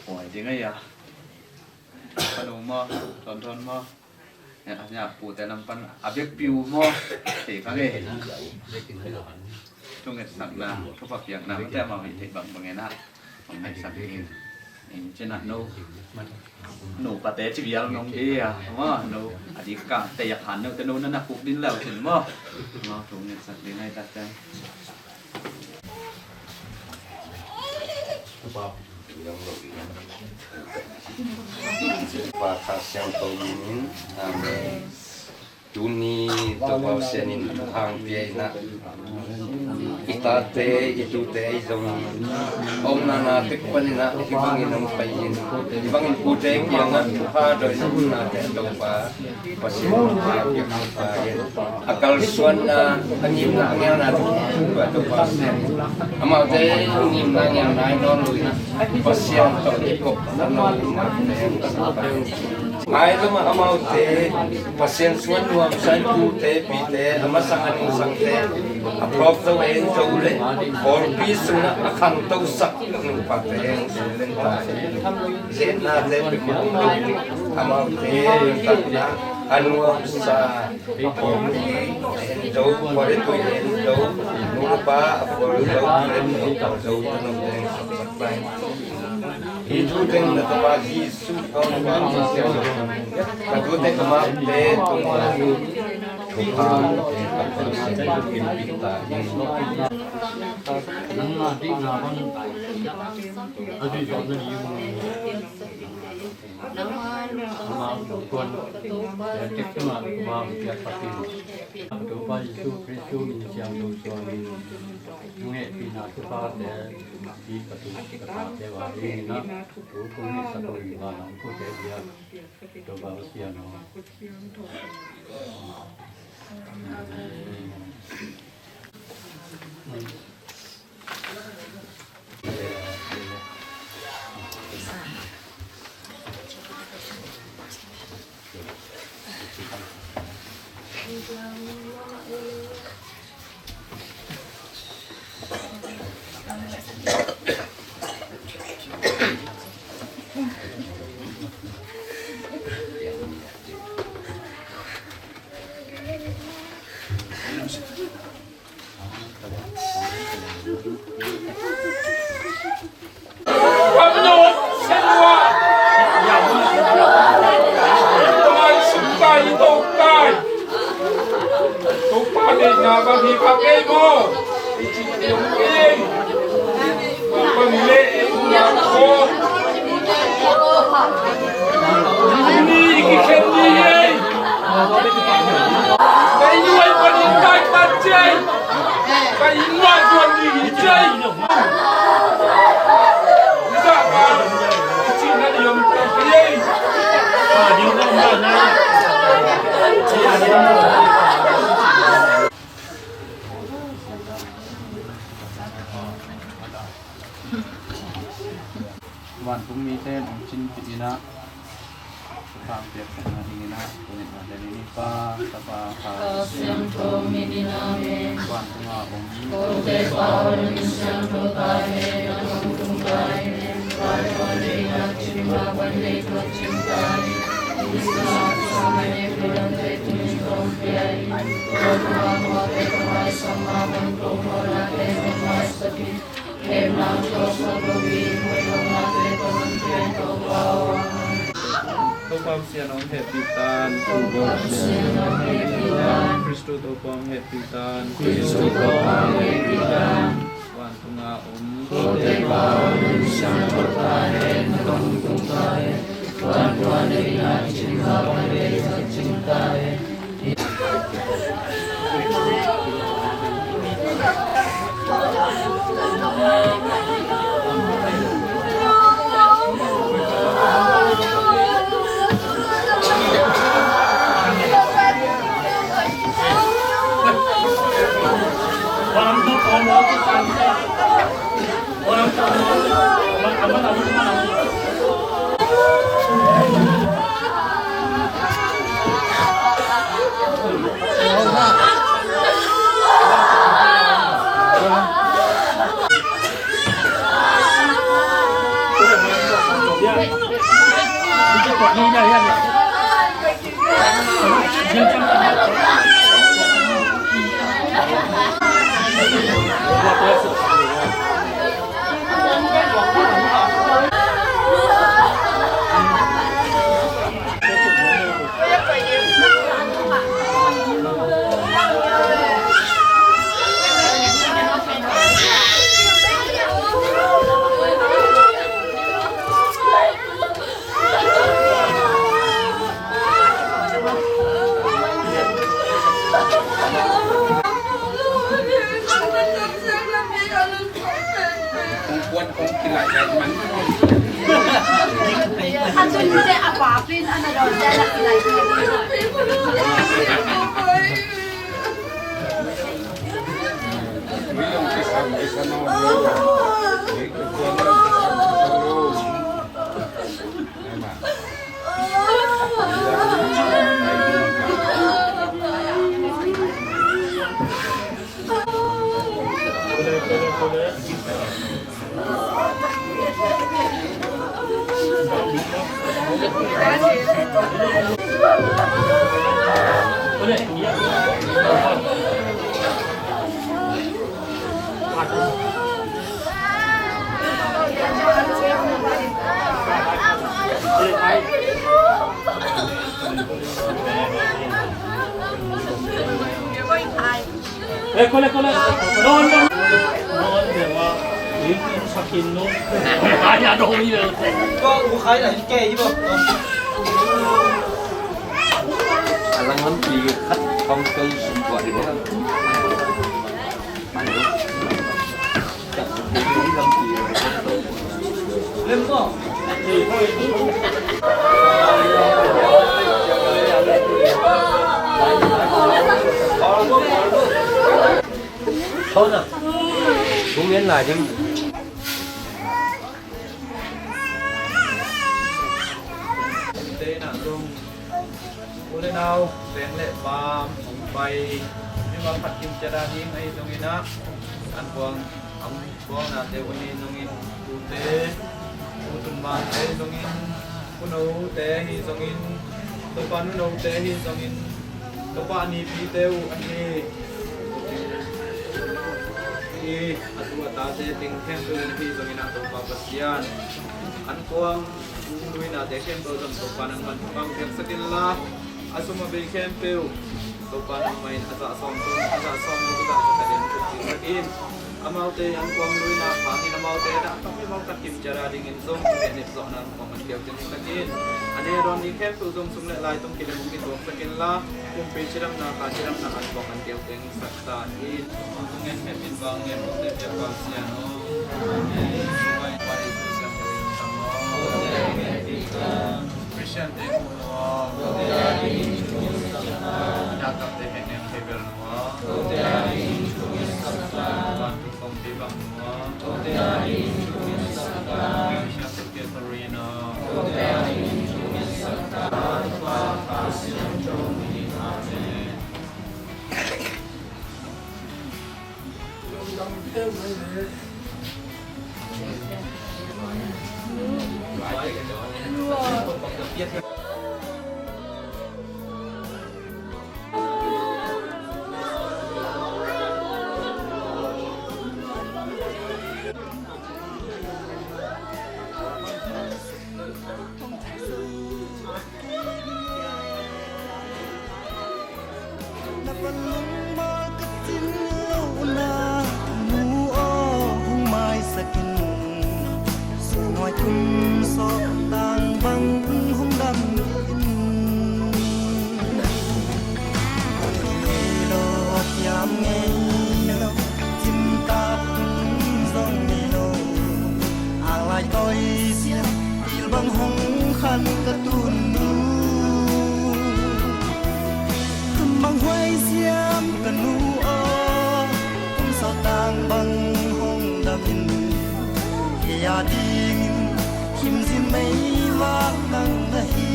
Oi, ding ai a. Ka lung maw, thon thon maw. Nya, nya, pute lam pan a bek piu maw. Thei ka nge. Thungetsakna, thupha piakna mate amau hi thei bangbang e na. Hong ngetsak ding. Eng cina no. No pate ci bial nong hi a. Maw, no. A dik ka te yak han no te no na na kuk din lau cin maw. Maw, thungetsak ding ai tak cang. Pa Kha Siangtho min in. Amen. Tuni Topa Pasian in hang pia inah i tate i tute i zong a omna na tek pan inah hih bangin hong pai in, hih bangin pute kiangah ha doi na hun nate Topa Pasian hong pia hong pai in, a kalsuanna a ngimna a ngelna Topa Pasian amaute ngimna a ngelna i nawn lo inah Pasian tawh i kop a nawn lo mate hong pai in. Ngai lo mah amaute Pasian suan nuamsa in pute pite a masang a ningsangte a phawk zo en zo le pawlpi sungah a khangtosak nupate en zo lenta zetnate pimawh lo amaute nuntakna a nuamsa pawlpi en zo, pawlpi en zo, nupa a pawlpi en zo, pawlpi en zo. Hih thu teng na Topa Jesuh ka hong pia ka thu teng ka mate tungah thupha ka pia ka pia ka pia ta in. Nangmah deihna bang a duh zawh na ding amah kuan tek tungah Topa hong piak pah in. Topa Jesuh Khrist min siangtho suangin hong hehpihna thuphate hih ka tu ka tate va dingin ah thu kong ngetsak uh in vanah hong pute bia Topa Pasian aw. Vantung mite in hong cinpih in ah, thupha piaksak nadingin ah, tuni in ah, Tapa, Tapa, Kha Siangtho min in, amen. Vantung a om, kote Pa aw, na min siangtho ta hen, na gam tung ta hen, na tungah bang deih in ah, cin ta hen. Vantung a om, kote Pa aw, na min siangtho ta hen, na gam tung ta hen. Topa Pasian hong hehpih ta in. Topa Pasian hong hehpih ta in. Khristu Topa hong hehpih ta in. Khristu Topa hong hehpih ta in. Vantung a om, kote Pa aw, na min siangtho ta hen, na gam tung ta hen. Vantung a om, kote Pa aw, na min siangtho ta hen, na gam tung ta hen. A langlam pi khat kong tel sum buah di bawk. U le nau, veng le vam hong pai, mimal khat kim ciat a ding ahi zongin ah, an buang, an buangnate uh ahi zongin, tute, u tunmante ahi zongin, u note ahi zongin, Topa nu note ahi zongin, Topa nipite uh ahi. A tu a tate teng khempeuh in ahi zongin ah Topa Pasian, an kuang luinate khempeuh zong Topa nangman pang piaksak inla, a sum a bei khempeuh Topa nangmah in a zah sawm tung, a zah sawm tung, a zah sawm tung, a zah sawm tung, amaute an kuang luina hangin amaute a dah tam i mawk tak kim ciat a dingin zong khenep zawhna an kuang an keu teng sak in, a ne dawn ni khempeuh zong sum le lai tong kilem hong kituak sak inla, pumpi cidamna, kha cidamna an kuang an keu teng sak ta in. Ngen khempeuh in vang ngen, Pasian aw. Amen. Christian te Na van lungmual ka cin lohna, nu aw hong maisak in. Sungnuai kum sawk tang bang hong dam in. Hong hi lo, hiam ngei lo, cimtak tung zong ngei lo. Ang lai tawi siam, pil bang hong khan ka tun nu. Kum bang huai siam ka nu aw, kum sawk tang bang hong dam in. Kei a dingin khimzin meivak nang na hi.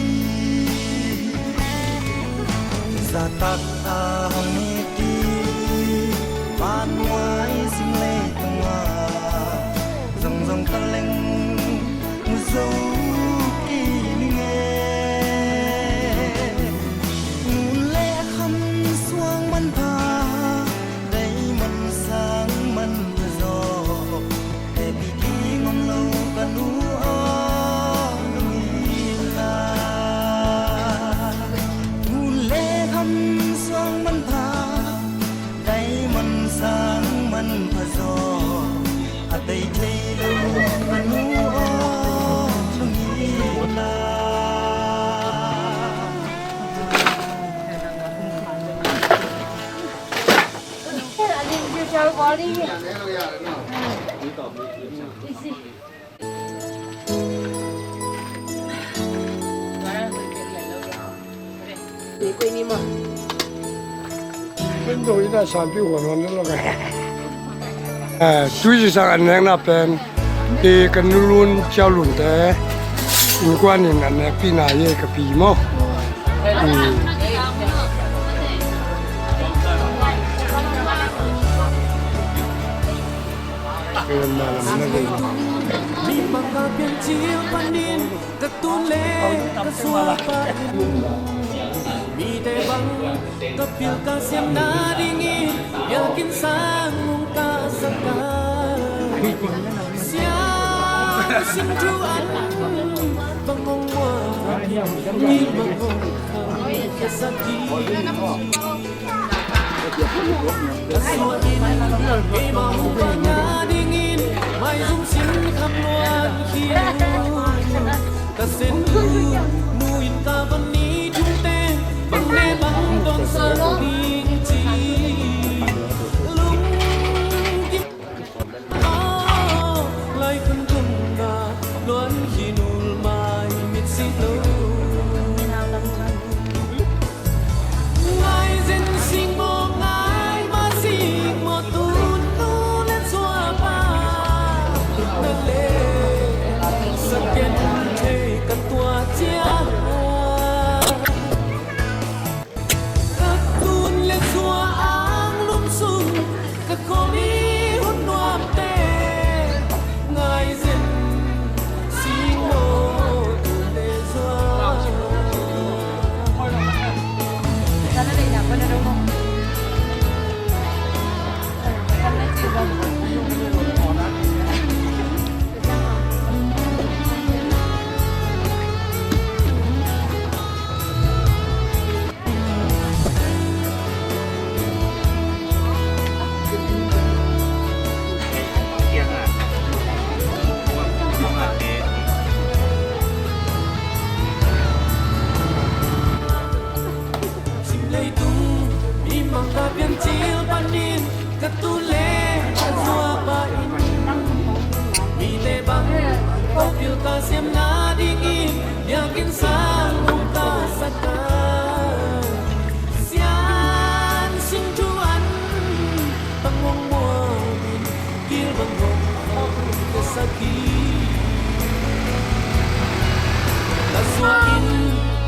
Zahtak a hong it i vanmual sim leitungah zongzong ka leng mu zo kei ning e. Ngun le kham suang manpha, daimon sang manpha zaw. Tepi ding om lo ka nu aw, lungin la. Ngun le kham suang manpha, daimon sang manpha zaw. A tei thei lo ka nu aw, lungin la. Tui sang an nekna pen i ka Nu Lun Ciau Lunte innkuan in an nekpihna hi ka pi maw. Mi bang ka piancil panin ka tun le ka suak panin, mite bang ka pil ka siam nadingin biakinn sang hong kahsak a. Siam sim thu an bang hong muak, mi bang hong kham ka sak hi. Ka suah in keimah hong pang a dingin maizum sin kham luan hi. Ka sen nu in ka van ni thumte bang ne bang tuang sak ding ci. Lungkim Lai khun kum na luan hi nul mai mit si lo. Ngai zen sing mo ngai ma sing mo tun nu le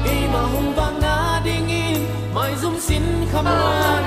Keimah hong vak nadingin maizum sin khamluan.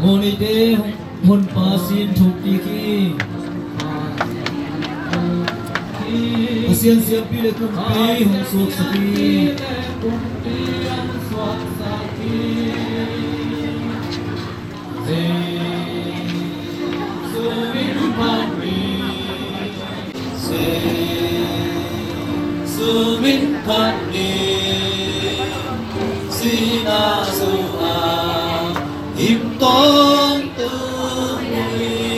Honite Honpa sin thokik hi. Pasian siampi le kumpi hong suaksak hi. Jesu min phat ni, sihna sungah him tawntung ni.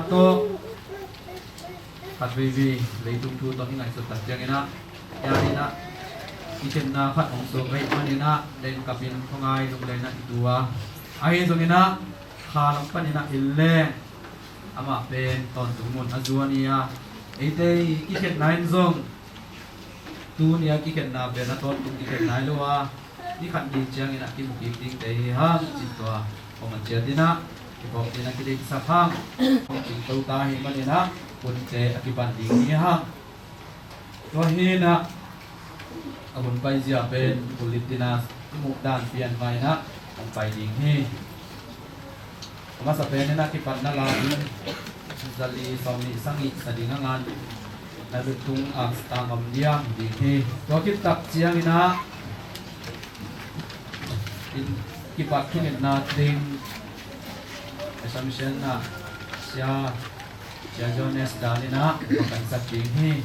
Tawh khat veivei leitung thu tawh i ngaihsut tak ciangin ah, hian in ah kikhenna khat hong suak ahih manin ah, len kapin khawngai lunglen ah i tu a, ahi zongin ah kha lam panin ah in leng amah pen tawntung mun a zuan hi a, eite i kikhenna in zong tuni a kikhenna pen a tawntung kikhenna hi lo a, ni khat ni ciangin ah kimu kik dingte hi hang cih tua kong a ciat in ah, kiphawk ding a kideihsak hang, kong cingto ta hi manin ah hunte a kipan ding hi hang. Tua hi in ah a hun paizia pen hun litin a i muh dan pian mai in ah hong pai ding hi. A masa pen in ah kipatna la in zali sawmnih sagih sa ding a ngan na lutung a tang om diam ding hi. Tua khit tak ciangin ah in kipat thungetna ding Assumption ah Sia, Sia Jones dan in ah makansak ding hi.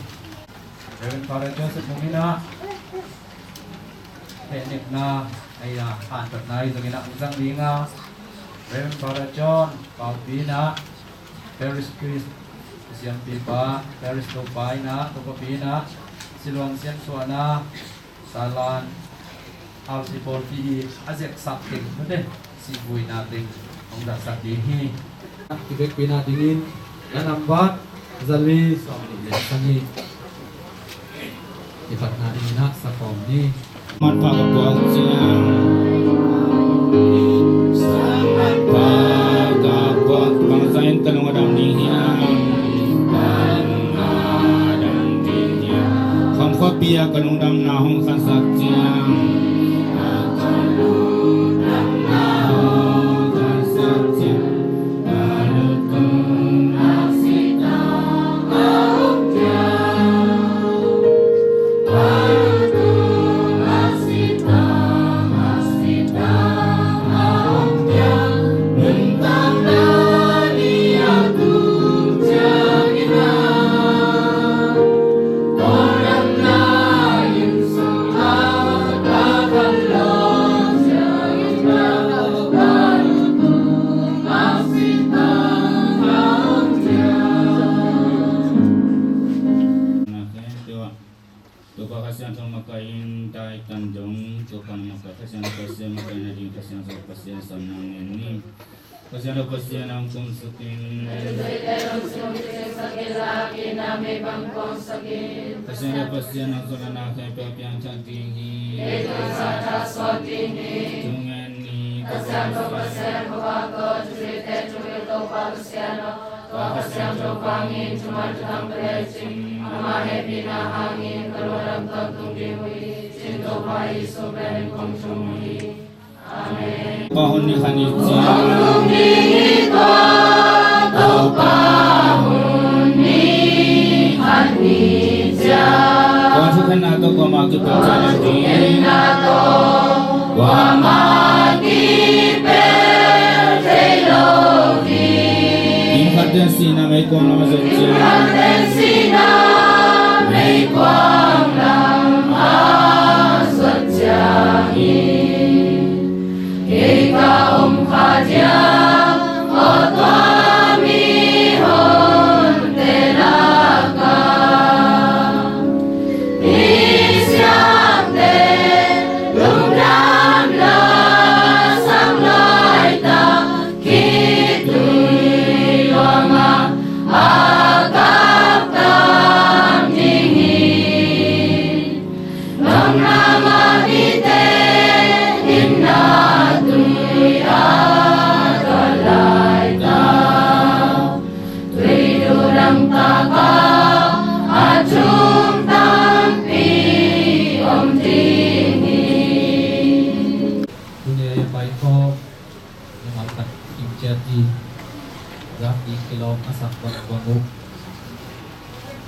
Reverend Father Joseph Mung in ah hehnepna, ai a, hantatna i zong in ah hong zang ding a, Reverend Father John Paupi in ah Parish Priest, siampipa, Parish Topa in ah, Topapi in ah, Siluang Siansuahna, Salan, Alsipol pi i a zeksak teng nute, sihbuaina teng hong zahsak ding hi. Kivekpi nadingin, la nambat zali sawmnih le sagih. Kipatna dingin ah sa khawm ni. Manpha ka puak ciang, manpha ka puak, bangzah in ka lung a dam ding hiam? Khamkhuapi ah ka lungdamna hong khansak ciang, ka lungdamna hong khansak ciang, ka lutung a sita a hong dia, ka lutung a sita, a sita a hong dia, nuntakna ni a tung ciangin ah, Topa Kha Siangtho makaih in, tai tan dong, Topa na makaih, Kha Siangtho Pasian makaih nading, Kha Siangtho Pasian sam nang ngen ni. Kha Siangtho Pasian hong kumsuk in. Kha Siangtho Pasian hong zong a na khempeuh piangthak ding hi. Thungen ni. Kha Siangtho Pasian, Topa ko, thupite thupil Topa Pasian aw, tua Kha Siangtho vangin thuman thudang ka neih cin, ama hehpihna hangin ka lungdam tawntung ding uh hi, cin Topa Jesuh minin kong thum uh hi. Amen. Topa hun ni khat ni ciang. Hong lum ding hi tua, Topa hun ni khat ni ciang. Tua thukhenna tawh kuamah kipelh thei lo ding. Tua thukhenna tawh kuamah kipelh thei lo ding. Inn khat ten sihna meikuang lam a zuat ciang. Inn khat ten sihna meikuang lam a zuat ciangin, kei ka om kha diam aw tua mihonte lakah? Misiangte lungdam la sang laitak, khitui luangah a kapkap ding hi. Nong na mah mite in na tui a tuat laitak, tui duh dangtak ah a thum tampi om ding hi. Tuni a pai khawm, nungal khat kim ciat hi. Zak ding kilawm a sak bang bang uh.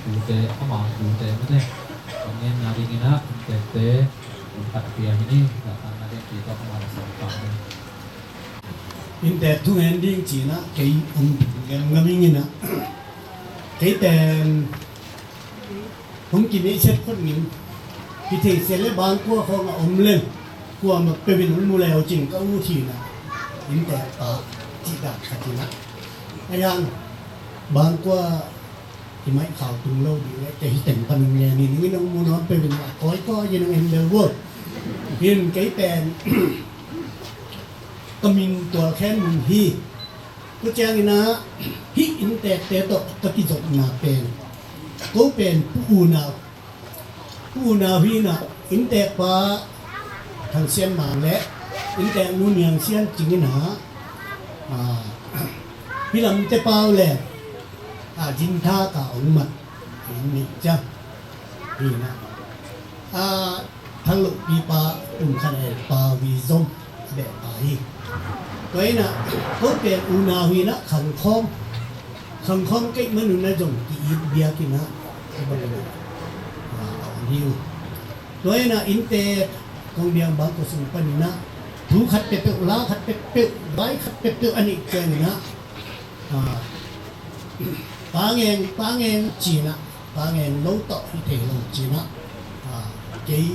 Tute, amau tute mate. Kong ngenna dingin ah, inntekte, hun khat pia hi ni. Zahtakna ding pi tawh amau la sawm pah ni. Inntek thu ngen ding ci-in ah, kei hong gemgam ing in ah. Kei pen hong kineihsiat phot ngin, kitheihsiat le bang kua khawng a om leng, kuamah peuh in hong mu le uh cin ka ut hi in ah, inntek pa cih dan khat in ah. A yang, Bangkua i maih khau tung lo dih leh kei hi teng pan ngen in, ning in hong mu nawn peuh in a, kawikawi in hong en bel vo. Hin kei pen ka min Tual Khen Mun hi. Tua ciangin ah hih innteekte tawh ka kizopna pen, ko pen Pu Unau, Pu Unau hi in ah, innteekpa Thang Sian Mang le innteeknu Niang Sian Cing in ah, ah, hih lamte pau le, ah, Zintha ka ong mat in nih ciang hi in ah, ah, Thang Loh pipa Pu Khan El pa vi zong a beh pa hi. Tua in ah ko pen unau hi in ah, khangkhawm, khangkhawm kei man un ah zong ki-it biak in ah, a bang in ah, ah, a om hi uh. Tua in ah innteek kong biang bang ko sung pan in ah thu khat peuhpeuh, la khat peuhpeuh, vai khat peuhpeuh a neih ciangin ah, ah, Pa Ngeng, Pa Ngeng ci in ah, Pa Ngeng lo tawh hi thei lo ci in ah, ah, kei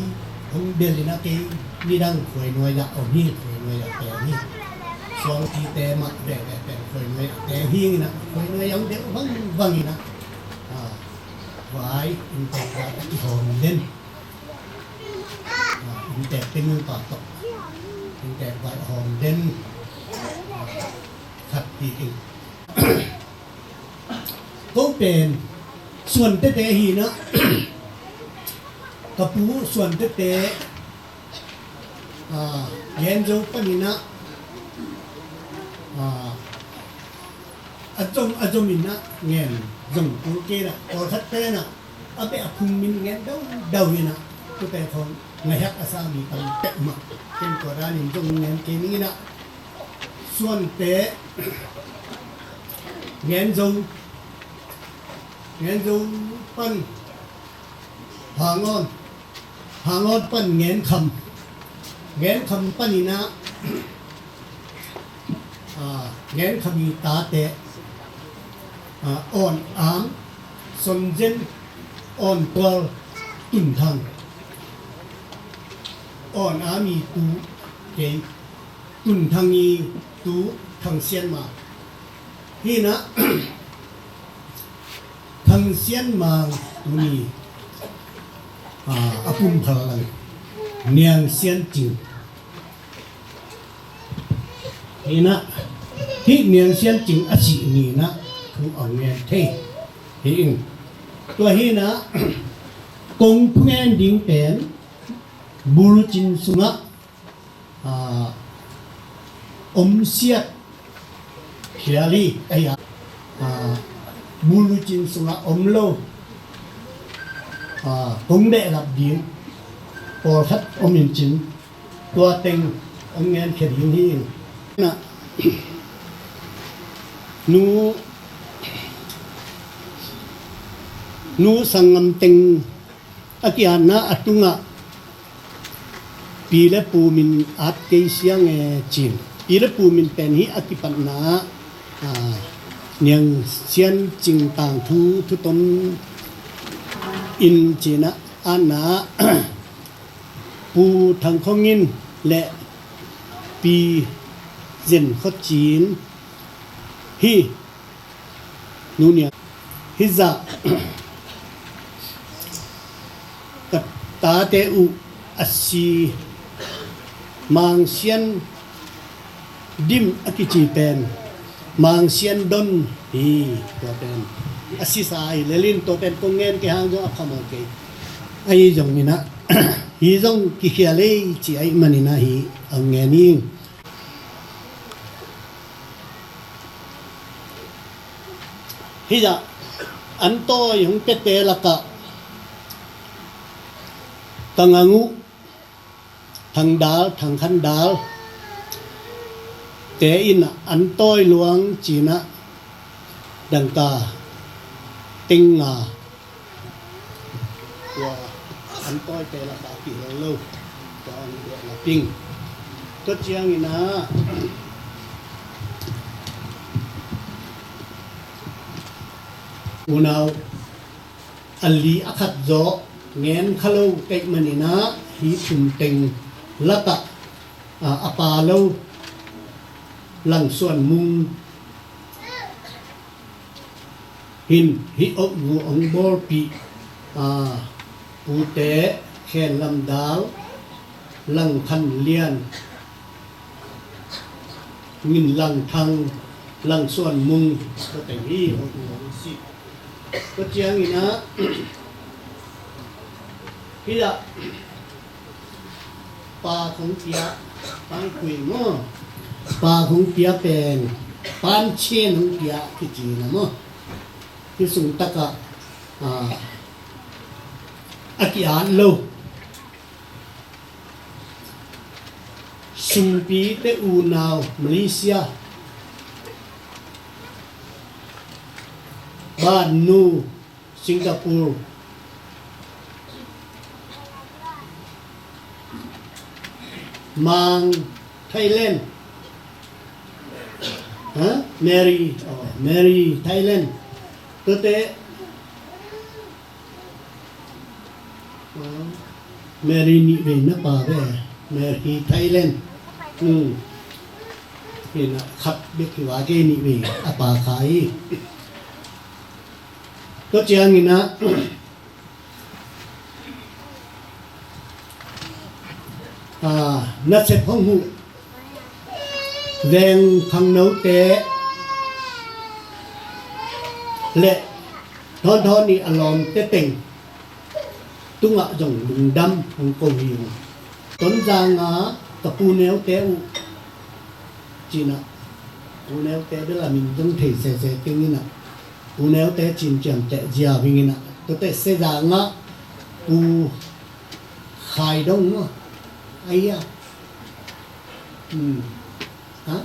hong bel in ah, kei nidang Khuai nuai ah om hi, Khuai nuai ah teng hi. Suangpite mah veve pen Khuai nuai ah teng hi in ah, Khuai nuai ah hong delh vangvang in ah, ah, vai, innteek vai a kihawm den. Ah, innteek teng uh pa tawh, innteek vai a hawm den, ah, khat hi in. Ko pen Suan Tete hi in ah, ka pu Suan Tete, ah, Ngen Zo pan in ah, ah, a zom, a zom in ah ngen zong kul kei in ah, pawlkhat pen ah a beh a phung min ngen daudau in ah, tua pen khawng ngaihsak a sa mi tam peuhmah. Ken tua danin zong ngen kei ning in ah, Suante, Ngen Zo, Ngen Zo pan Hangawn, Hangawn pan Ngen Kham, Ngen Kham pan in ah, ah, Ngen Kham i tate, ah, Awn Am, Son Zen, Awn Tual, Tun Thang. Awn Am i tu kei, Tun Thang i tu Thang Sian Mang hi in ah, Thang Sian Mang tuni, ah, a pumphal lang Niang Sian Cing hi in ah, hih Niang Sian Cing a sih ni in ah thu a ngen thei hi in. Tua hi in ah kong thungen ding pen Bulucin sungah, ah, om siat khial hi, ai, ah, Bulucin sungah om lo, ah, kong behlap ding pawlkhat om in cin, tua teng hong ngenkhia ding hi in. Na, nu, nu sanggam teng a kiatna a tungah pi le pu min at kei siang e cin. Pi le pu min pen hih a kipatna, ah, Niang Sian Cing tangthu thutom in cin ah, atna Pu Thang Khong In le Pi Zen Khot Cin hi. Nu Niang, hih zah ka tate uh a si Mang Sian Dim a kici pen Mang Sian Don hi. Tua pen a sisa hi lel in, tua pen kong ngen kei hang zong a phamawh kei. Ahi zongin ah, hi zong kikhial ei ci ahih manin ah hi a ngen ing. Hih zah an tawi hong piate lakah ka ngang uh Thang Dal, Thang Khan Dal te in an tawi luang cin ah dangka teng nga, tua an tawite lakah kihel lo, tua an biak la ping. Tua ciangin ah unau a li a khat zawh ngen kha lo kei manin ah, hi thum teng lakah, ah, a pa lo Langsuan Mung Hin hih awkgu hong bawlpih, aa, Pute Khen Lam Dal, Lang Khan Lian, Ngin Lang Thang, Lang Suan Mung, tua teng hi awkgu hong si. Tua ciangin ah, hih ah, Pa Khong Pia, Pang Kui maw? Pa Khong Pia pen Pan Chin Khong Pia kici na maw? Hih sung takah, ah, a ki-at lo. Sungpite unau Malaysia, Bannu Singapore, Mang Thailand, ha? Mary, oh, Mary Thailand. Tuate, oh, Mary nih vei na pa ve, Mary Thailand. Hmm. Hi na khat bek hi va, kei nih vei a pa kha hi. Tua ciangin ah, ah, nasep hong huh veng khangnote le thawnthawn i a lawmte teng tungah zong lungdam hong ko hi ung. Tonzang a ka pu neute uh cin ah, pu neute bel a min zong thei sese keng in ah, pu neute cin ciamteh zia ving in ah, tuate Sezang ah Pu Khai Dong maw? Ai a. Hmm. Ha?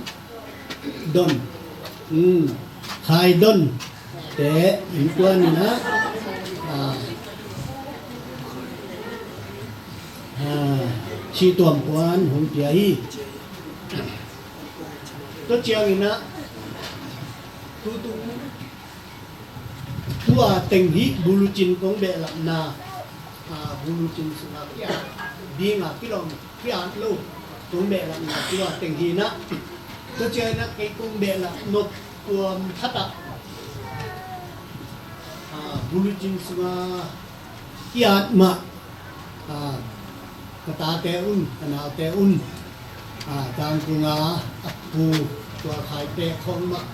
Don. Hmm. Khai Don te innkuan in ah, ah, ah, Chi Tuam Puan hong pia hi. Tua ciangin ah, tutung, tua teng hih bulucin kong behlapna, ah, bulucin sungah ki-at ding a kilawm, ki-at lo kong behlapna tua teng hi na. Tua ciangin ah kei kong behlap nop tuam khat ah, ah, bulucin sungah ki-at mah, ah, ka tate un, ka naute un, ah, Zangkung a, a Pu Tual Khai te khawng mah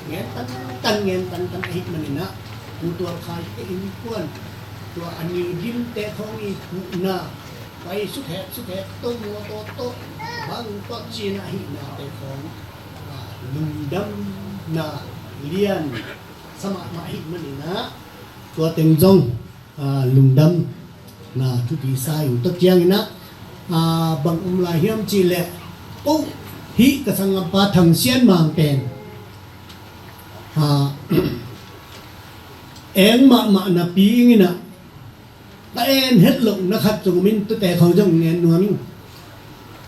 ngen tantan, ngen tantan ahih manin ah, Pu Tual Khai te innkuan, tua a ni dimte khawng i huhna, pai suthek suthek, to maw to to, bang tawh cin ah hihnate khawng, ah, lungdamna lian sa mahmah ahih manin ah, tua teng zong, ah, lungdamna thupi sa ing. Tua ciangin ah, ah, bang om lai hiam cih leh, oh, hih ka sanggampa Thang Sian Mang pen, ah, eng mahmah napi ing in ah, ka en het lohna khat zong om in, tuate khawng zong ngen nuam ing.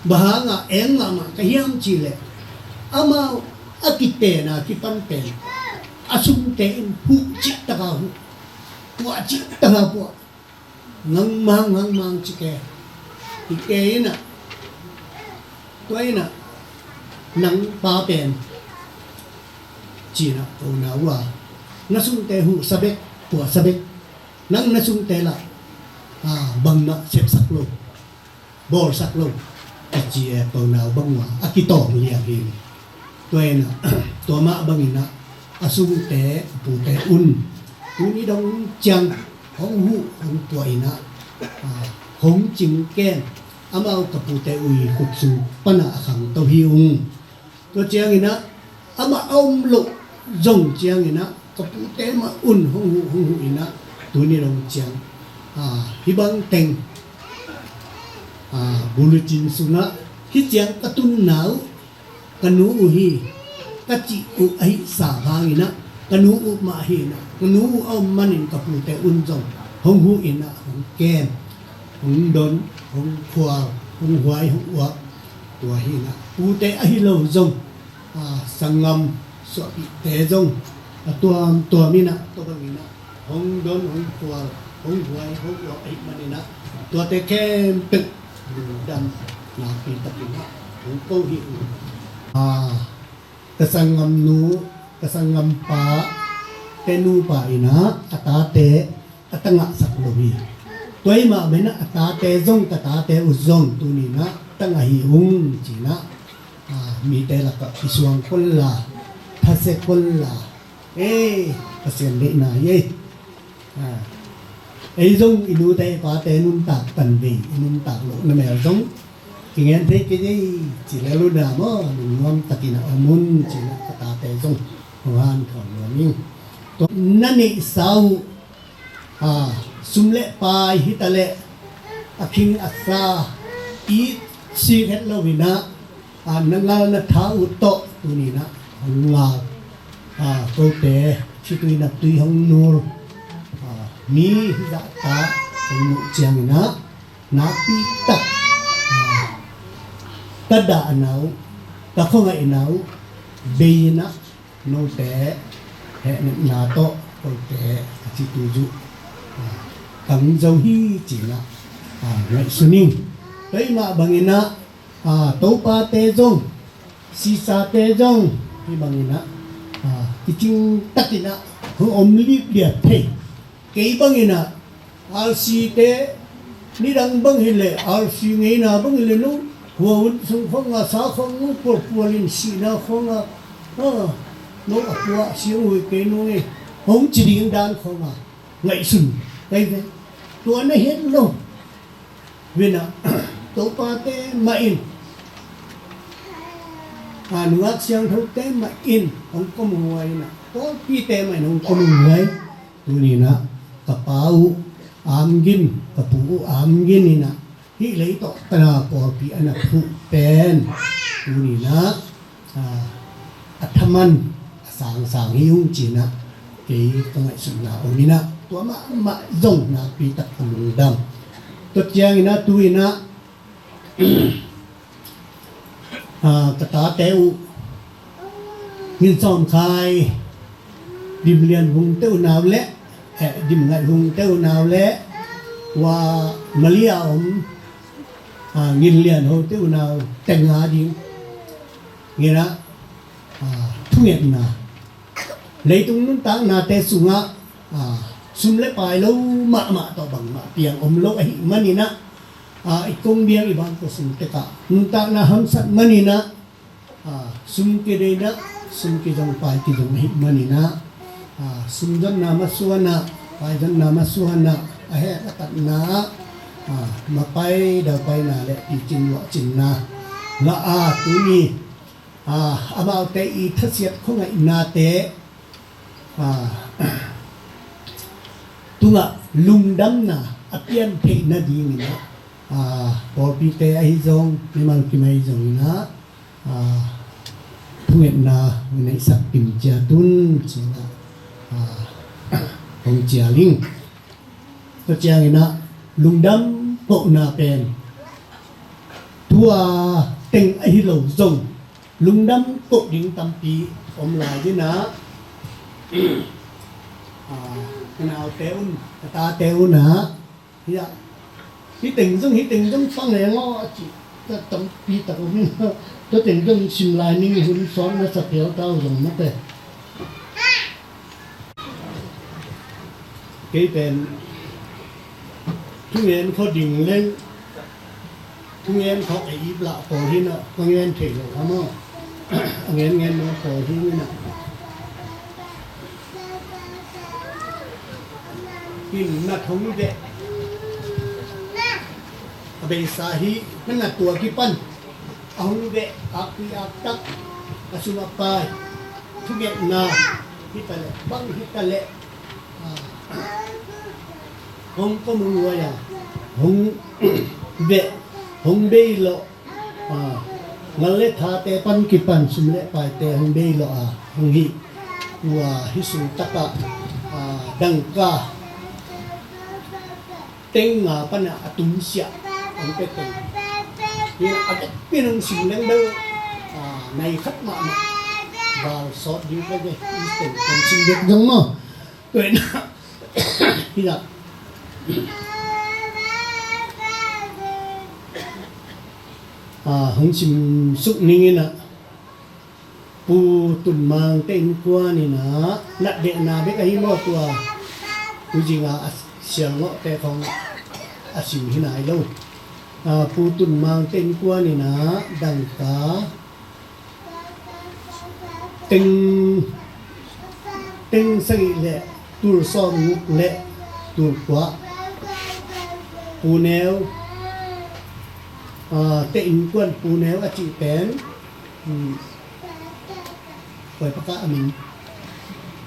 Bang hangah eng mahmah ka hiam cih leh, amau a kiten a kipan pen a sungte in huh cih taka huh, puah cih taka puah, ngangmang ngangmang ci ke. Hi ke in ah, tua in ah, nang pa pen, ci in ah, ko na uh a, na sungte huh sa bek, puah sa bek, nang na sungte lah, ah, bangmah sepsak lo, bawlsak lo, a ci e, ko na uh bang uh a, a kitawng liang hi. Tua in ah, tua mah bangin ah, a sungte, a pute un, tuni dong ciang hong huh, hong puah in ah, ah, hong cing ken, amau ka pute uh i khut sung pan ah a khangto hi ung. Tua ciangin ah, amah a om loh zong ciangin ah, ka pute mah un hong huh, hong huh in ah, tuni dong ciang, ah, hih bang teng, ah, bulucin sungah, hih ciang ka tunna uh, ka nu uh hi, ka cih uh ahih sa hangin ah, ka nu uh mah hi in ah, ka nu uh a om manin ka pute un zong hong huh in ah, hong kem, hong don, hong khual, hong huai, hong uap, tua hi in ah, pute ahi lo zong, ah, sanggam suahpihte zong a tuamtuam in ah, tua bangin ah, hong don, hong khual, hong huai, hong uap ahih manin ah, tuate khempeuh lungdam nakpi takin ah hong ko hi ung. Ah, ka sanggamnu, ka sanggampa, nupa in ah a tate a tangahsak lo hi. Tua ahih mah bangin ah a tate zong, ka tate uh zong tuni in ah tangah hi ung ci-in ah, a, mite lakah kisuang kul la, thasia kul la, ei, Pasian deihna hi ei. A, ei zong i nute i pate nuntak pan vei, i nuntak lohna mel zong kingen thei kei ei ci lel un ah maw, lungnuam takin ah om un ci-in ah ka tate zong hong hanthawn nuam ing. Tua na neihsa uh, a, sum le pai hi ta leh, a khing a sa, i sik het lo-in ah, a, na ngal na tha uh tawh tuni in ah hong ngal, a, kote khitui naptui hong nul, a, mi hizahta hong muh ciangin ah nakpi tak, a, ka dahna uh, ka khuangaihna uh bei-in ah note hehnepna tawh kote a khitui uh, a, kang zo hi ci-in ah, a, ngaihsun ing. Tua ahih mah bangin ah, a, topate zong, sisate zong hih bangin ah, a, kicing takin ah hong om lipliat thei. Kei bangin ah, R C te nidang bang hi leh, R C ngeina bang hi leh, no hua hun sung khawng a, sa khawng no pualpual in, sihna khawng a, a, no a pua siang hui kei no ngei, hong ci ding dan khawng a ngaihsun kei ve. Tua na het lo. Hi-in ah, topate mah in, a, nungak siangthote mah in hong komuhuai-in ah, pawlpite mah in hong komuhuai. Tuni in ah ka pa uh Amgin, ka pu uh Amgin in ah hih lei tawh tana pawlpi a na phuh pen tuni in ah, a, a thaman a sangsang hi ung ci-in ah kei ka ngaihsutna om in ah, tua mahmah zong nakpi tak ka lungdam. Tua ciangin ah tu-in ah, a, ka tate uh Ngin Sawm Khai, Dim Lian Hung te unau le, eh, Dim Ngaih Hung te unau le, ua Malaysia om, a, Ngin Lian Ho te unau teng a ding ngen ah, a, thungetna, leitung nuntaknate sungah, a, sum le pai lo mahmah tawh bangmah piang om lo ahih manin ah, a, i kong biang i bangkua sung tekah nuntakna hamsat manin ah, a, sum kideih in ah, sum kizong pai kizong ahih manin ah, a, sum zonna masuan ah, pai zonna masuan ah, a heh a tatna ah, a, mapai daupaina le picin luahcinna lah a, tuni, a, amaute i thasiat khuangaihnate, a, tungah lungdamna a pian theih nadingin ah, a, pawlpite ahi zong, mimal kim ahi zongin ah, a, thungetna hong neihsak kim ciat un ci-in ah, a, hong cial ing. Tua ciangin ah lungdam kohna pen thu-a teng ahi lo zong lungdam koh ding tampi om lai in ah, a, ka naute un, ka tate un ah, hi ah, hih teng zong, hih teng zong pang leng aw a cih, ka tampi tak om in ah, tua teng zong sim lai ning, hun sawt na sa phial ta uh zong mate. Kei pen thungen kho ding leng, thungen kho a ip lah pawl hi in ah, ka ngen thei lo kha maw. A ngen ngen maw pawl hi in ah. Kin na thong beh a beisa hi, na na tua kipan a hong beh akpi aktak, a sum a pai, thungetna hi ta leh, bang hi ta leh, a, hong komuhuai a, hong beh, hong bei lawh, a, ngal le thate pan kipan sum le paite hong bei lawh a, hong hih uh a, hih sung takah, a, dangka teng nga pan a tumsiah hong pia teng hi a, a vekpi in hong sim leng bel, a, nai khat mahmah val sawt ding ka ve, i teng hong sim bek dong maw. Tua in ah, hi ah, a, hong sim suk ning in ah, Pu Tun Mang te innkuan in ah, natdehna bek ahi maw, tua Pu Zing a, a sial ngawhte khong a sim hi nai lo. Ah, Pu Tun Mang te innkuan in ah dangka teng, teng sagih le tul sawm guk le tul kua, Pu Neu, ah, te innkuan Pu Neu a cih pen, hmm, Koi paka a min.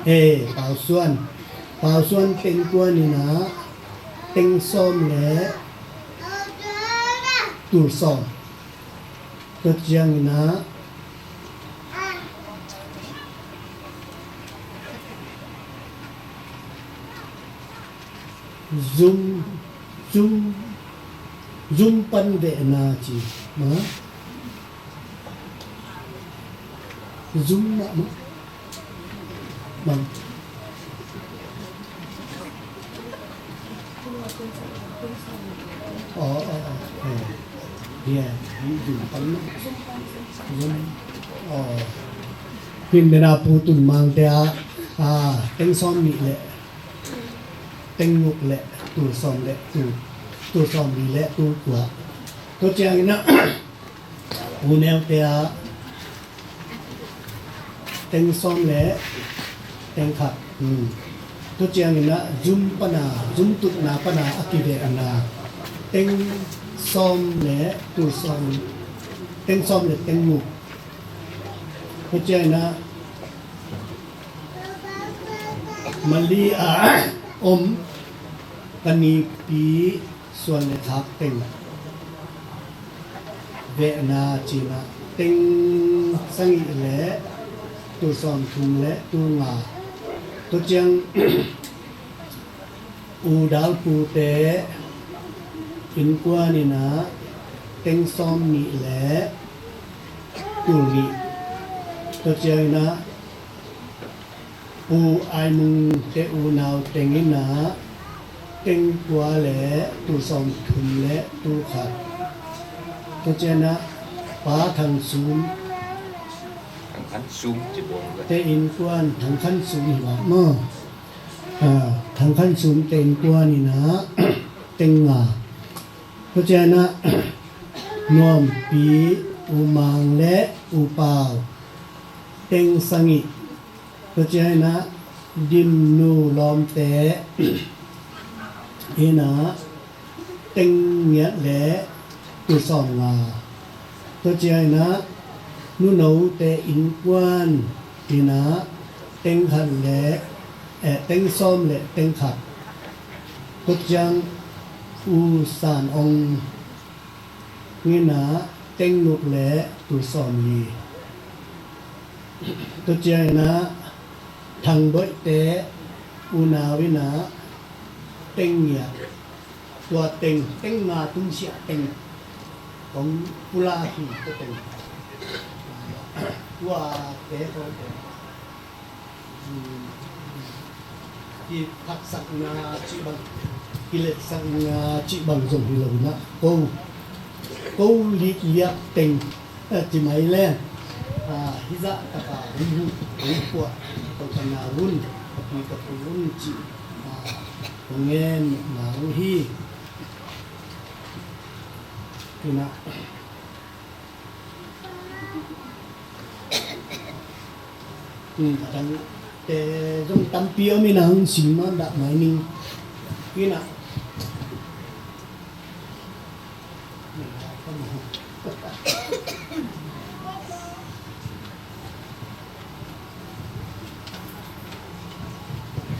Eh, Pau Suan. Pau Suan te innkuan in ah teng sawm le tul sawm. Tua ciangin ah zum, zum, zum pan vehna ci. Ma? Zum mah, mah. Bang. Oh, oh, oh, oh. Yeah, zum pan mah. Zum. Oh. Hin bena Pu Tun Mang te ah, ah, teng sawm nih le teng guk le tul sawm le tul, tul sawm li le tul kua. Tua ciangin ah Pu Neu te ah teng sawm le teng khat. Hmm. Tua ciangin ah zum pana, zum tutna pana a kivehna teng sawm le tul sawm, teng sawm le teng guk. Tua ciangin ah Mali a om ka nipi Suan le Thak teng vehna cih ah teng sagih le tul sawm thum le tul nga. Tua ciang U Dal Pu te innkuan in ah teng sawm nih le tul nih. Tua ciangin ah Pu Ai Mung te unau teng in ah teng kua le tul sawm thum le tul khat. Tua ciangin ah Pa Thang Sum. Thang Khan Sum ci bawl le. Te innkuan Thang Khan Sum hi bak maw? Ah, Thang Khan Sum te innkuan in ah teng nga. Tua ciangin ah Nuampi, U Mang le U Pau teng sagih. Tua ciangin ah Dim Nu Lawmte in ah teng giat le tul sawm nga. Tua ciangin ah Nu No te innkuan in ah teng khat le, eh, teng sawm le teng khat. Tua ciang U San Ong in ah teng guk le tul sawm li. Tua ciangin ah Thang Boih te unau in ah teng giat. Tua teng, teng nga tung siah teng kong pula hi tua teng. Tua te kong teng. Kihaksakna cih bang, kiletsakna cih bang zong hi lo in ah, ko, ko likliak teng, eh, ci mai le, ah, hizah taka hun, hun, hun puah, ko ka na hun, ka pi ka pu hun cih, ah, ko ngen na uh hi. Ina. Hmm, a dangte zong tampi om in ah hong sim nawn dah mai ning. Ina.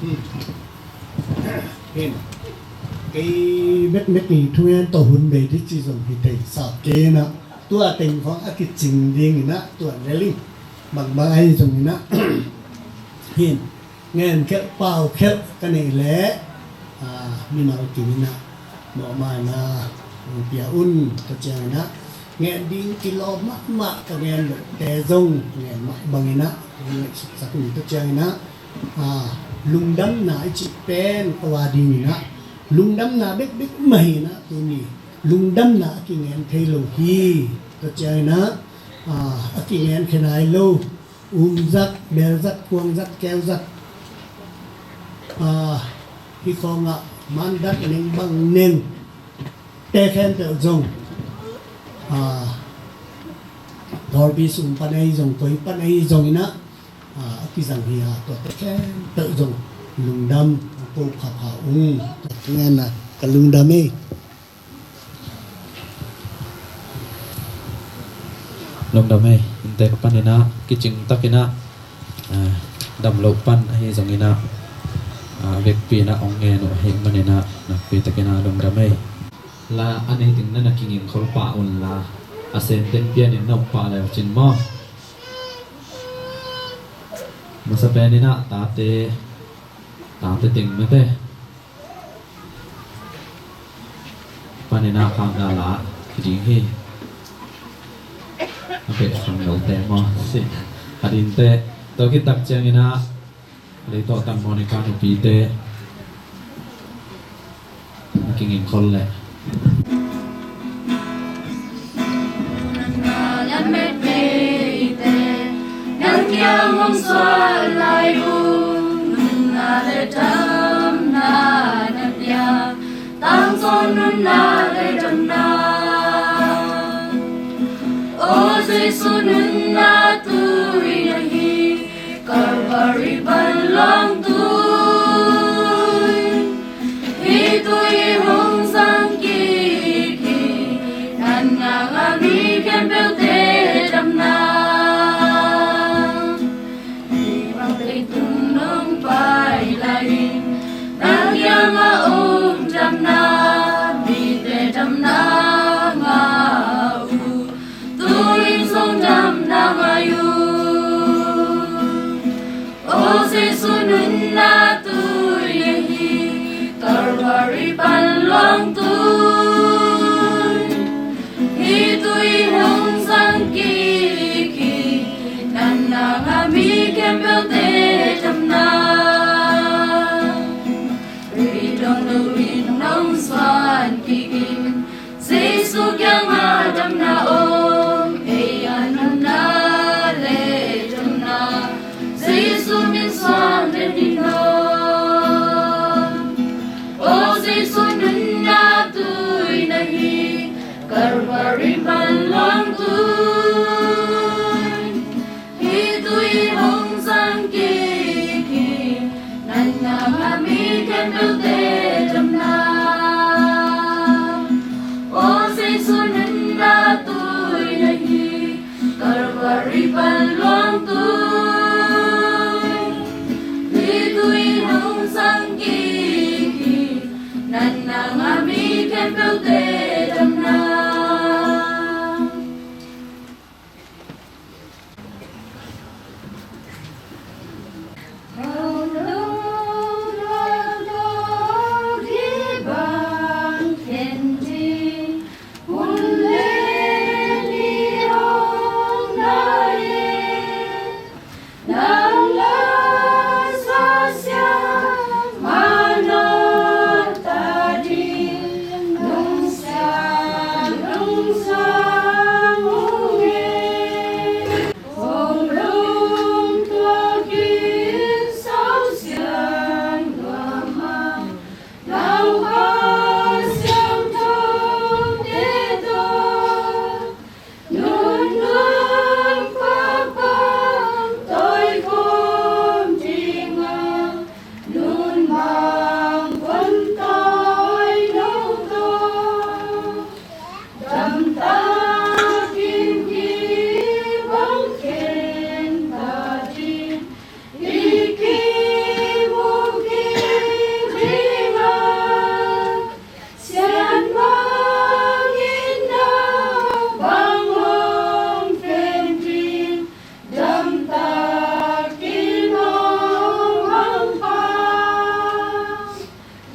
Hmm. Hin. Kei bekbek in thu ngen tawh hun bei ding ci zong hi thei sa kei na. Tua teng khong a kicing ding in ah tua lel ing. Bangbang ahi zong in ah. Hin. Ngen khelh pau khelh ka neih leh, ah, mimal kim in ah mawhmaina hong pia un. Tua ciangin ah ngen ding kilawm mahmah ka ngen loh te zong ngen mah bangin ah hong ngaihsutsak un. Tua ciangin ah, ah, lungdamna i cih pen ko a dingin ah lungdamna bekbek mah hi in ah tuni lungdamna a kingen thei lo hi. Tua ciangin ah, ah, a kingen khe nai lo. Umzat, belzat, kuangzat, keuzat, ah, hih khawngah mandat neng bang neng te khempeuh zong, ah, Dolby sung pan ahi zong, koi pan ahi zong inah, ah, a kizang hi a, tuate khempeuh zong lungdam ko phapha ung. Ngenna ka lungdam ei. Lungdam ei, inntek paninah kicing takinah, ah, damloh pan ahi zonginah, ah, vekpi inah hong ngen uh ahi maninah nakpi takinah lungdam ei. La a nei ding na na kingin khol pah un la, a sem ten pianin na up pah leu cin maw? Masa peninah tate, tate teng mate. Paninah khangna la kiding hi. A peh khangnote maw? Si. A dinte. Tua kitak cianginah leitawh tang Monica nupite na kingin khol leh. Nang kiang hong suak lai un, nunna le damna na pia, tangtawn nunna le damna. O Jesu, nunna tui na hi, Calvary pan luang tui. Hih tui hong zang kik hi, nang a ngah mi khempeuhte damna. Hih bang leitung nong pai lai in, nang kiangah om damna, mite damna ngah uh. Tu-in zong damna ngah uh. O Jesu, nunna tui na hi, Calvary pan luang tui. Hih tui hong zang kik hi, nang a ngah mi khempeuhte damna. Ridong lo in nong suan kik in, Jesu kiangah damna om, ei a nunna le damna, Jesu min suang den hi nawn. O Jesu, nunna tui na hi, Calvary pan luang tui. Hih tui hong zang kik hi, nang a ngah mi khempeuhte damna. O Jesu, nunna tui na hi, Calvary pan luang tui. Hih tui hong zang kik hi, nang a ngah mi khempeuhte damna. Damtakin aw Mangpa,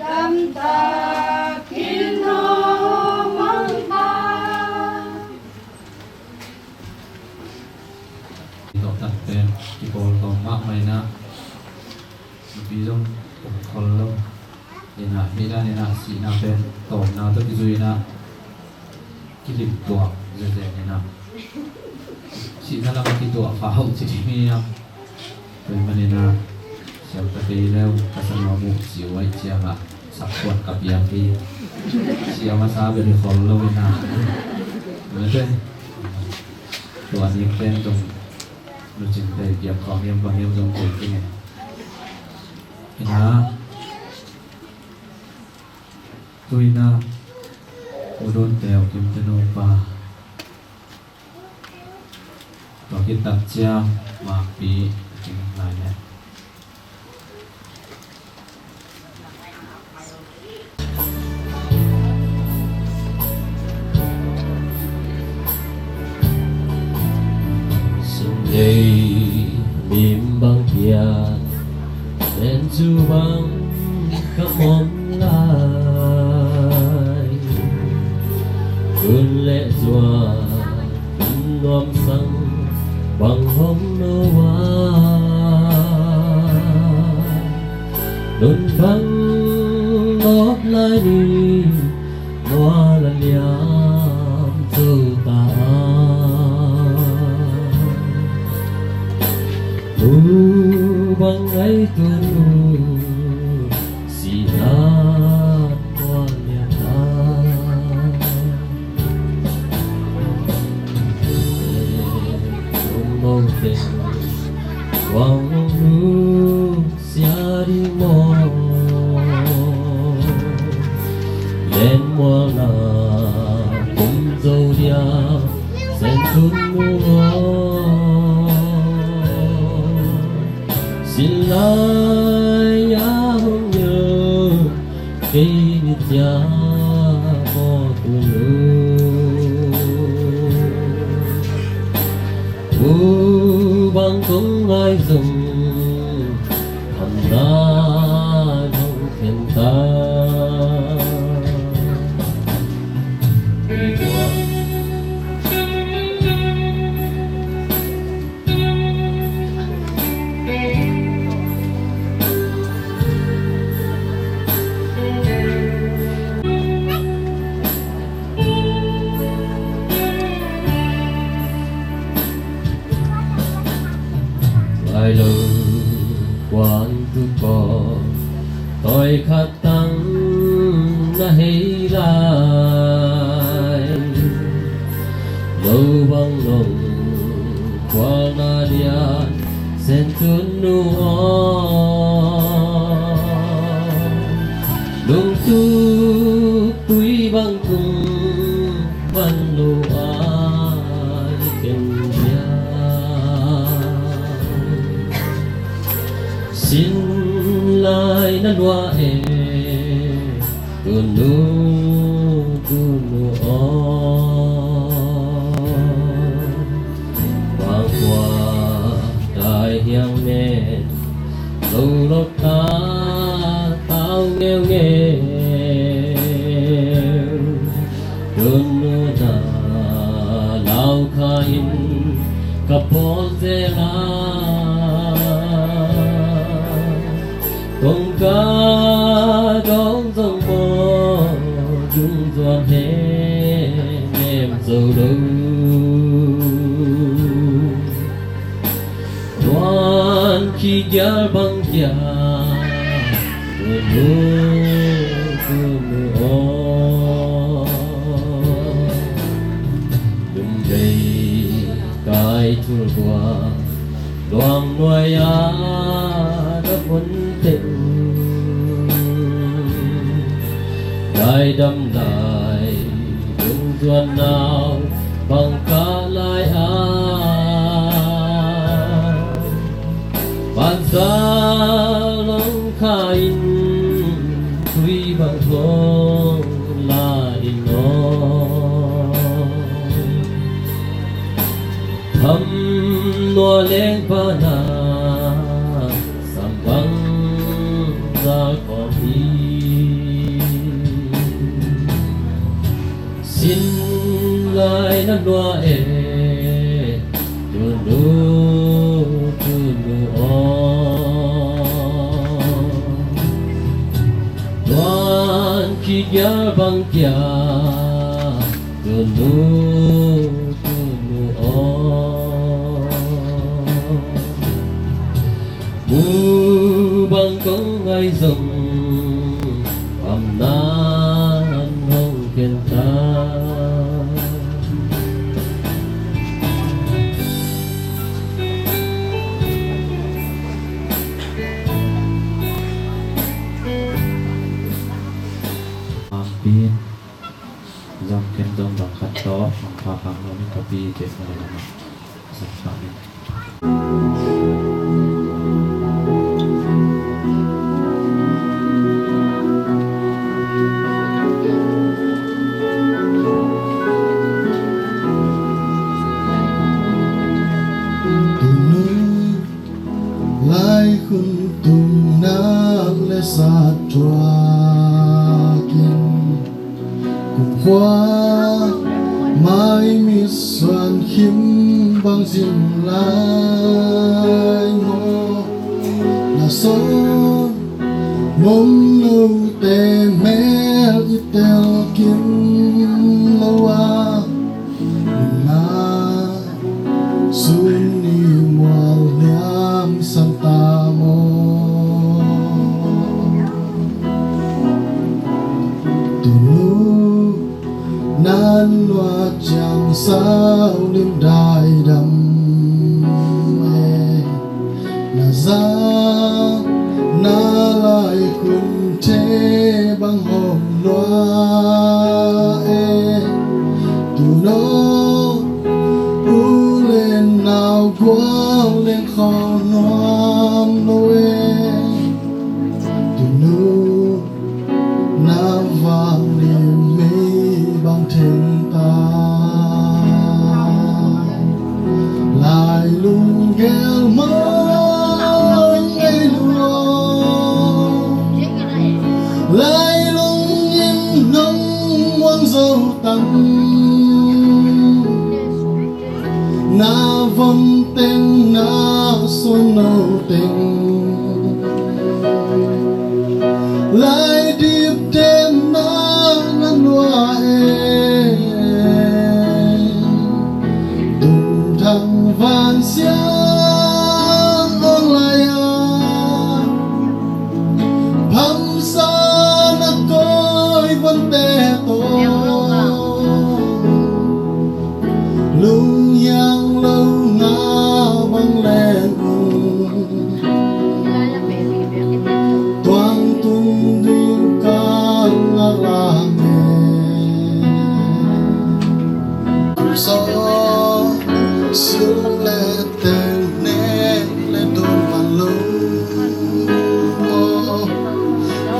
damtakin aw Mangpa. Tawh tak pen kipawl tawm mahmah inah, mipi zong um khol lo. Inah, hih dan inah sihna pen tawmna tawh kizui inah kilim tuak zenzen inah. Sihna lam a kituah pha ho ci ding hi a. Tua ahih manin a, siamta kei leu ka sa nuam uh ci uh ahih ciangin a, sak kuat ka piang hi. Siam a sa bel i khol lo in a. Mete. Tua ning pen zong nu Cin Tei piang khawng hiam bang hiam zong kei kei nge. In a. Tu in a. U Dun Teu Kim Te nupa. Tua khit tak ciang Makpi a ding lai leh. Sin nei mim bang pian nen cu bang ka mong lai. Kun le zuan kun nuam sang bang hong no a. Nun bang nop lai ni mual a liam zo ta a. Mu bang ngai tuan uh silat mual liam ta. Tum mo teng wang lu sia ding maw. Len mualna kum zo dia Sen Tun nu aw. Sin lai a hong nyo kei ni tia maw Tun nu. Mu bang kong ngai zong Hamdan hong khen ta. Lai lo kuan tu ko toi khat tang na hei lai. Lo bang nong kual na lian Sen Tun nu aw. Lungtup tui bang tung van lo ai ken dia. Sin lai na lua e Tun nu, Tun nu aw. Bang kua dai hiang men lo lok ta tau ngeungeu. Tun nu na lau kha in ka pawl zel a. Kong ka dong zong maw dung zuan he nem zo lo. Tuan khi gial bang kia Tun nu, Tun nu aw. Lum bei kai thul kua luang nuai a na mun teng. Dai dam lai dung zuan nau bang ka lai a. Bansa long kha in tui bang hong la in aw. Tham nua leng pana sam bang za kong hi. Sin lai na lua e Tun nu, Tun nu aw. Tuan khi gial bang kia Tun nu, Tun nu Mu bang kong ngai zong, pamna an hong khen ta. Amen. Zong ken zong bang khat tawh, bang pha pha lo ni, ka pi te sa lo na. Sa pha ni. Tunu lai hun tung nak le sa tuakin, kum khua mai mit suan khim bang zin lai maw? Na son mom note mel i tel kim lo a, na sun ni mual liam san ta maw? Tunu nan lua ciang sau lim dai dam e, na za na lai hun te bang hom lua e. Tunu u le nau gual leng khol nuam lo e. Tunu na vang lim mei bang theng ta. Lai lunggel mong ei lua, lai lung in nong muang zo tang. Na von teng, na suan no teng, lai dip teng na na lua e. Tung thang van siang ong lai a, phamsa na koi von te tawh, lunghiang lo na bang leng un, tuang tung ding ka ngak lang e. Kum sawm sung le teng nek le dong man lo maw?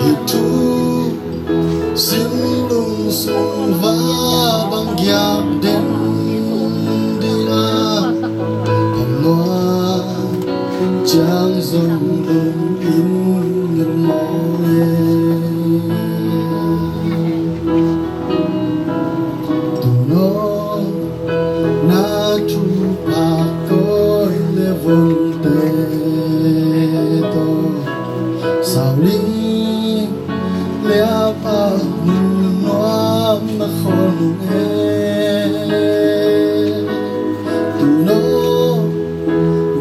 Hih thu sim lung sung va bang giak den ding a, a lua ciang zong lung in ngir maw le. Tunu na thupha koi le von te tawh, sau lim le a pha nuam na khol nung e. Tunu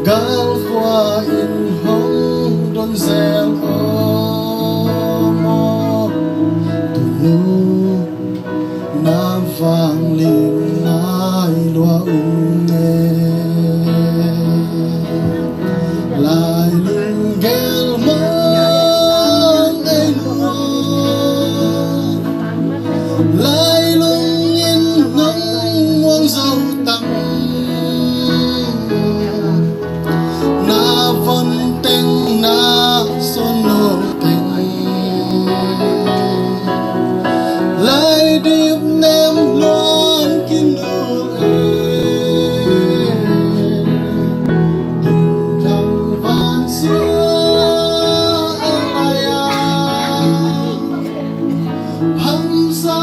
gal khua in hong don zel aw maw? Tunu na vang lim nai lua um e. Lai lunggel mong ei lua, lai lung in nong muang zo tang. Na von teng, na suan no teng, lai dip nem luang kin ul e. Tung thang van sia a lai a, phamsa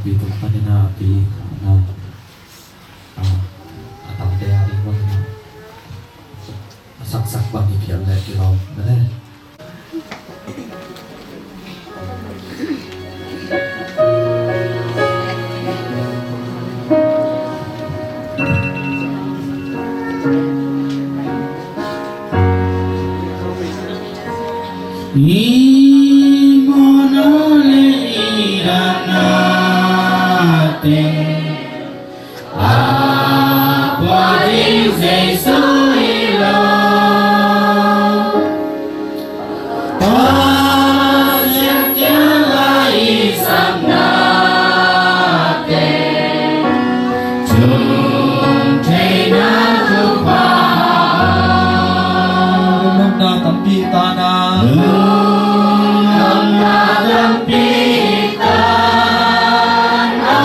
Pi tung panin a pi na, a, a tate a ding bang na, a saksak bang i phial le i lawm na le. I mawhna le i dahna te a pua ding Jesu hi lo. Pasian kiangah i saknate tung theihna thupha. Lungdamna tampi tana. Lungdamna tampi tana.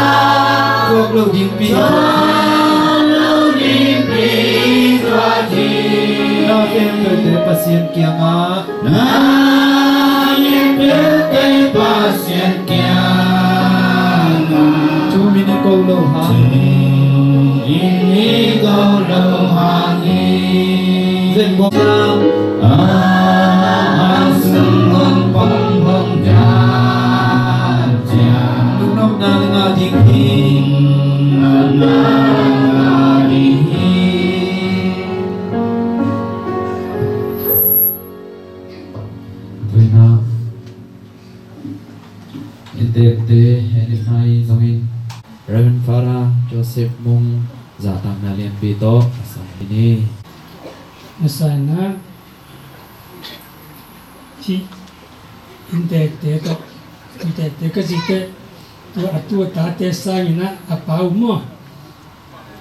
Tuak lo dingpi. Tuak lo dingpi tuak hi. Na khempeuhte Pasian kiangah. Na khempeuhte Pasian kiangah. Thu min i ko lo hang. Thu min i ko lo hang hi. Zen bawk. A, a sung hong pom hong ja, ja. Nunopna le ngah ding hi. Nunopna le ngah ding hi. Tuina inntekte, Henry Mai zongin Reverend Father Joseph Mung zahtakna lianpi tawh a sa hi ni. A sa na hi inntekte tawh, inntekte ka zite, tua a tu a tate sangin a, a pa uh maw,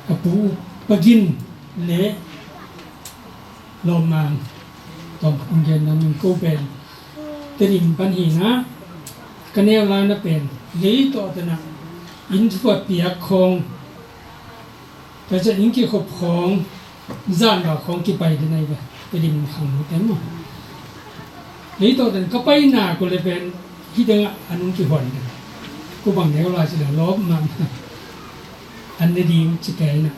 a pu uh Pagin le Lawmmang tawm khat hong genna min ko pen Tedim pan hi na, ka neu lai na pen lei tawh tana inn thu a piak khawng, ka zat inn kikhop khawng, zan ba khawng kipai den ahi ve. Tedim khang lo ten maw. Lei tawh ten ka paina ko le pen hi dengah an hong kihuan den. Ko bang neu lai ci la lawp mah. An ne ding ci kei na.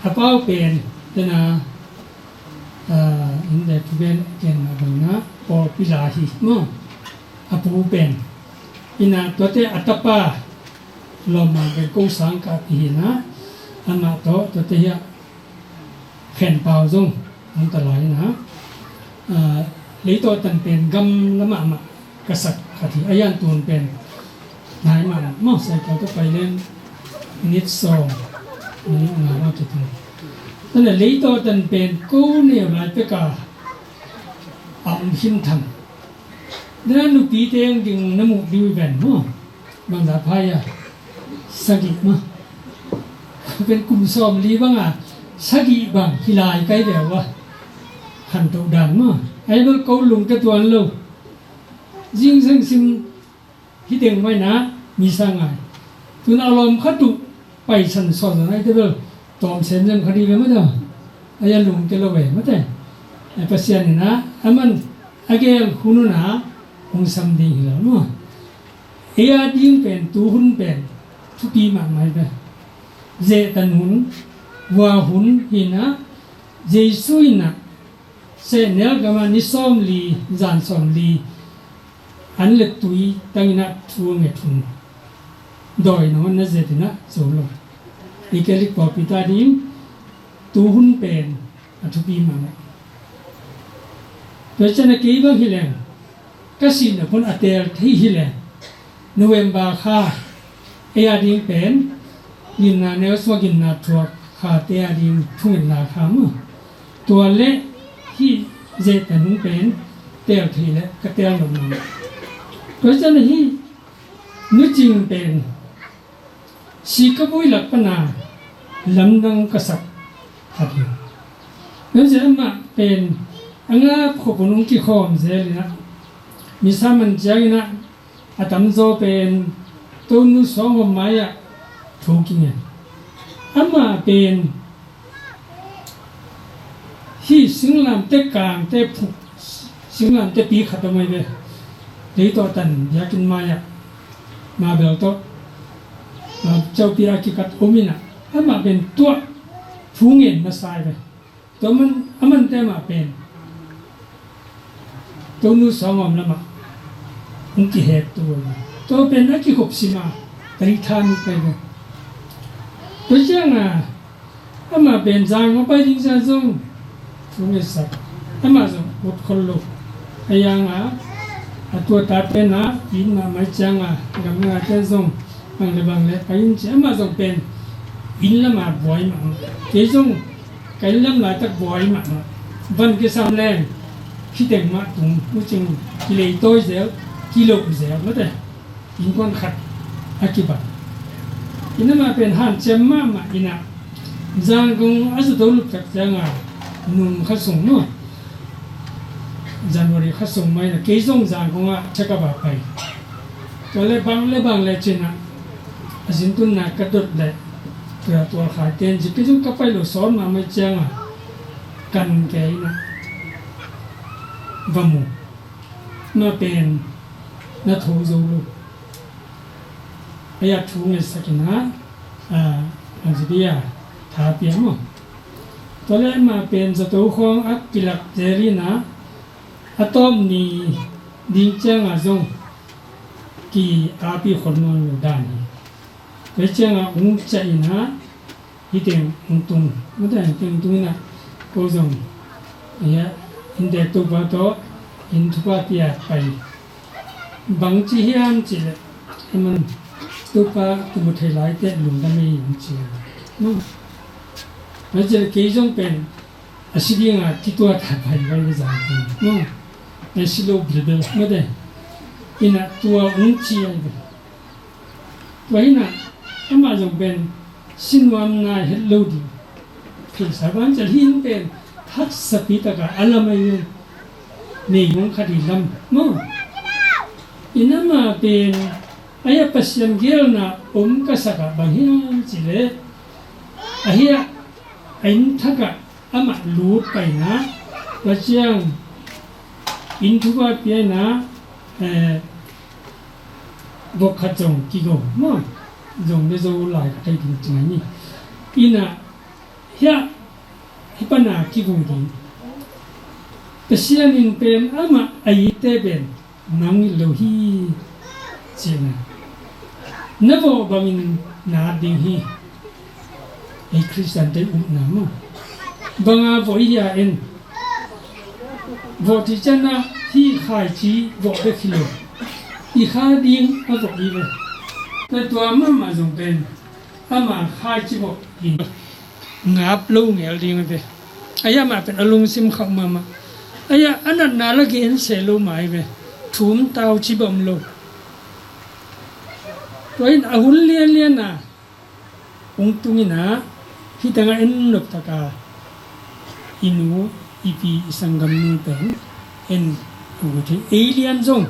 A pau pen tena, ah, in le pu pen ken na bang na pawlpi la hi maw. A pu pen ina tuate a tapa Lawmmang pen ko sang ka pi hi na, amah tawh tuate hi a khen pau zong hong ta lai na. Ah, lei tawh tan pen gamla mahmah ka sak khat hi. A yan tun pen nai mahmah maw, cycle tawh pai leng minute sawm, minute nga mah kitung. Tana lei tawh tan pen ko neu lai peka a om khin thang. Na nupite ang ding na muh ding ven maw. Bangza phai a sagih maw. Pen kum sawmli banga sagih bang hi lai kai ve ua. Khantoh dan maw. Ai bel ko lungke tuan lo. Zingsang sim hi teng mai na mi sa ngai. Tuna a lawm khat uh paisan sawn zan ai te bel tawm semsem kha dih ve mah ta. Ai a lungke lo ve mah ta. Ai Pasian in a, aman a gel hun un a hong sam ding hi lo maw. Ei a ding pen tu hun pen thupi mahmah hi ve. Zehtan hun, vua hun hi na, Jesu in a sehnel gama ni sawmli, zan sawmli an le tui tangin a thu a nget hun. Dawi nangawn na zet in a zo lo. I Catholic pawlpi ta ding tu hun pen a thupi mahmah. Tua ciang a kei bang hi leng ka sihna phun a teel thei hi leng November kha ei a ding pen ginna neu sua ginna thuak khate a ding thungetna kha maw. Tua le hih zehtan hun pen teel thei le ka teel nopna. Tua ciang a hih Nu Cing pen si ka vui lak pana lamdang ka sak khat hi. Tua ciang amah pen a ngap khop un hong kikhawm zel in a, misa man ciangin a, a tamzaw pen Tonu Suang Hawm mai-ah thu kingen. Amah pen hih singlamteh kangte phuk, singlamteh pi khat a mai ve. Leitawh tan biakinn mai-ah Mabel tawh, ah, Caupi a kikat om in ah, amah pen tuah thu ngen masa hi ve. Tua man, a mante mah pen Tonu Sawngawm lamah hong kihek tu hi. Tua pen a kikhop sim a, ka nih tha mi pen. Tua ciang a, amah pen Zangkong pai ding ciang zong thu ngetsak. Amah zong ut khol lo. A yang a, a tua ta pen a, inn mahmah ciang a, gamdang a te zong bang le bang le pai in ci. Amah zong pen inn lam a buai mahmah. Kei zong ka inn lam laitak buai mahmah. Van kisam leng khiteng mah tung, mucing kileitawi zel, kiloh zel mate. Innkuan khat a kibang. Inn amah pen hanciam mahmah in ah, Zangkong a zato lup tak ciang a, nung kha sung maw, January kha sung mah in ah, kei zong Zangkong ah check up a pai. Tua le bang le bang le ci in ah, a zintunna ka dot leh, tua tualkhai ten ci, kei zong ka pai lo sawn mahmah ciang a, kan kei in ah va mu. Amah pen na tho zo lo. A ya thu ngetsak in ah, a, a zibi a tha pia maw. Tua le amah pen zato khawng a kilak zel in ah, a tawp ni ding ciang a zong ki api khol nawn lo dan hi. Tua ciang a ung ciah in ah, hih teng hong tung, mate, hih teng tung in ah, ko zong, a ya, inntek Topa tawh inn thupha pia pai. Bang ci hiam cih leh, a man, Topa kimu thei lai teh lungdam ei, hong ci a. No. Tua ci leh kei zong pen a si ding a kituat a pai bai le zang pen, no. A si lo bilbel, mate. In ah tua hong ci a hi ve. Tua hi in ah, amah zong pen si nuam nai het lo ding. Theihsa ban cial hi in pen haksapi tak a a lam ahi ve. Meigong khat hi lam maw. In amah pen a ya Pasian geelna om ka sak ah bang hiam cih leh, a hi a, a inn thak ah amah lut pai in ah, tua ciang inn thupha pia in ah, eh, vok khat zong kigo maw, zong le zo lai ka thei ding ci ngai ni. In ah, hiah, hih pan a kivui ding. Pasian in pen amah a itte pen nang it lo hi, ci in ah. Na vawh bangin na at ding hi. Ei Khristiante upna maw. Bang a vawh i hia en. Vawh cih ciang a hih khaici vawh bek hi lo. I kha ding a vawh hi ve. Tua tua mahmah zong pen ama khaici vawh hi. Ngap lo ngel ding hi ve. A ya mah pen a lungsim khauh mahmah. A ya a natna la gen se lo mah hi ve. Thum tau ci bawm lo. Tua in a hun lianlian a hong tung in ah, hih teng ah en nop tak a i nu, i pi, i sanggamnu pen en uh thei. Ei lian zong.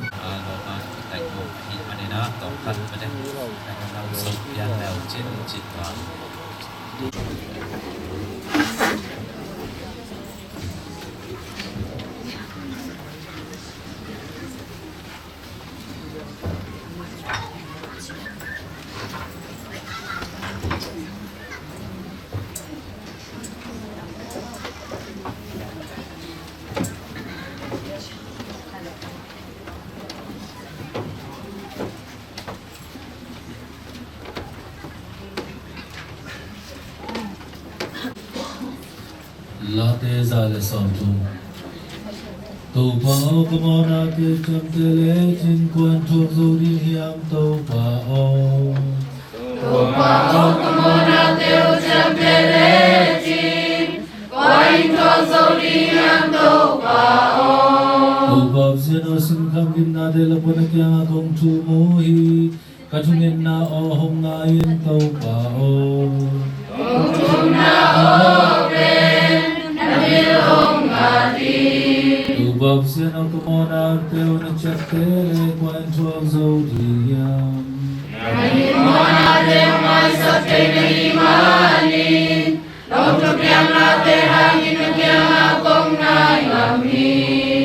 Late za le sawmthum. Topa aw, ka mawhnate uh ciamteh lecin kua in thuak zo ding hiam, Topa aw. Topa aw, ka mawhnate uh ciamteh lecin kua in thuak zo ding hiam, Topa aw. Topa Pasian aw, singkham gimnate lak pan na kiangah kong thum uh hi. Ka thungetna aw hong ngai in, Topa aw. Kong thumna aw pen na bil hong ngat in. Topa Pasian aw, ka mawhnate uh na ciapteh leh kua in thuak zo ding hiam. Na hih mawhnate hong maisak thei na hih manin nong thupiaknate hangin na kiangah kong nai ngam hi.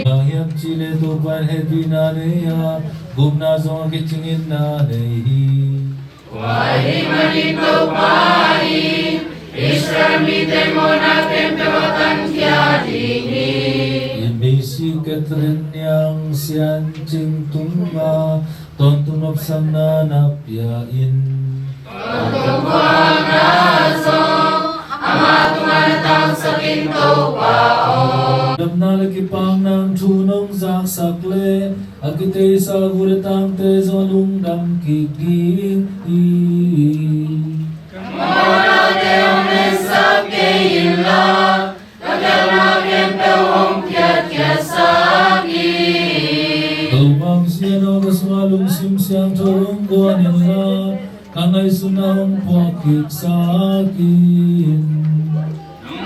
Bang hiam cih leh Topa in hehpihna nei a, Gupna zong a kicingin na nei hi. Tua ahih manin Topa in Israel mite mawhna khempeuh a tankhia ding hi. I misi Catherine Niang Sian Cing tungah tawntung nopsakna na pia in. Tawntung khuavakna zong amah tungah na tangsak in Topa aw. Damna le kipakna thu nong zaksak le a kiteisa gu le tangte zong a lungdam kik ding hi. Ka mawhnate hong lensak kei inla, ka gelhna khempeuh hong khiatkhiatsak in. Topa Pasian aw, ka sungah lungsim siangtho hong guan inla, ka ngaihsutna hong puak kiksak in.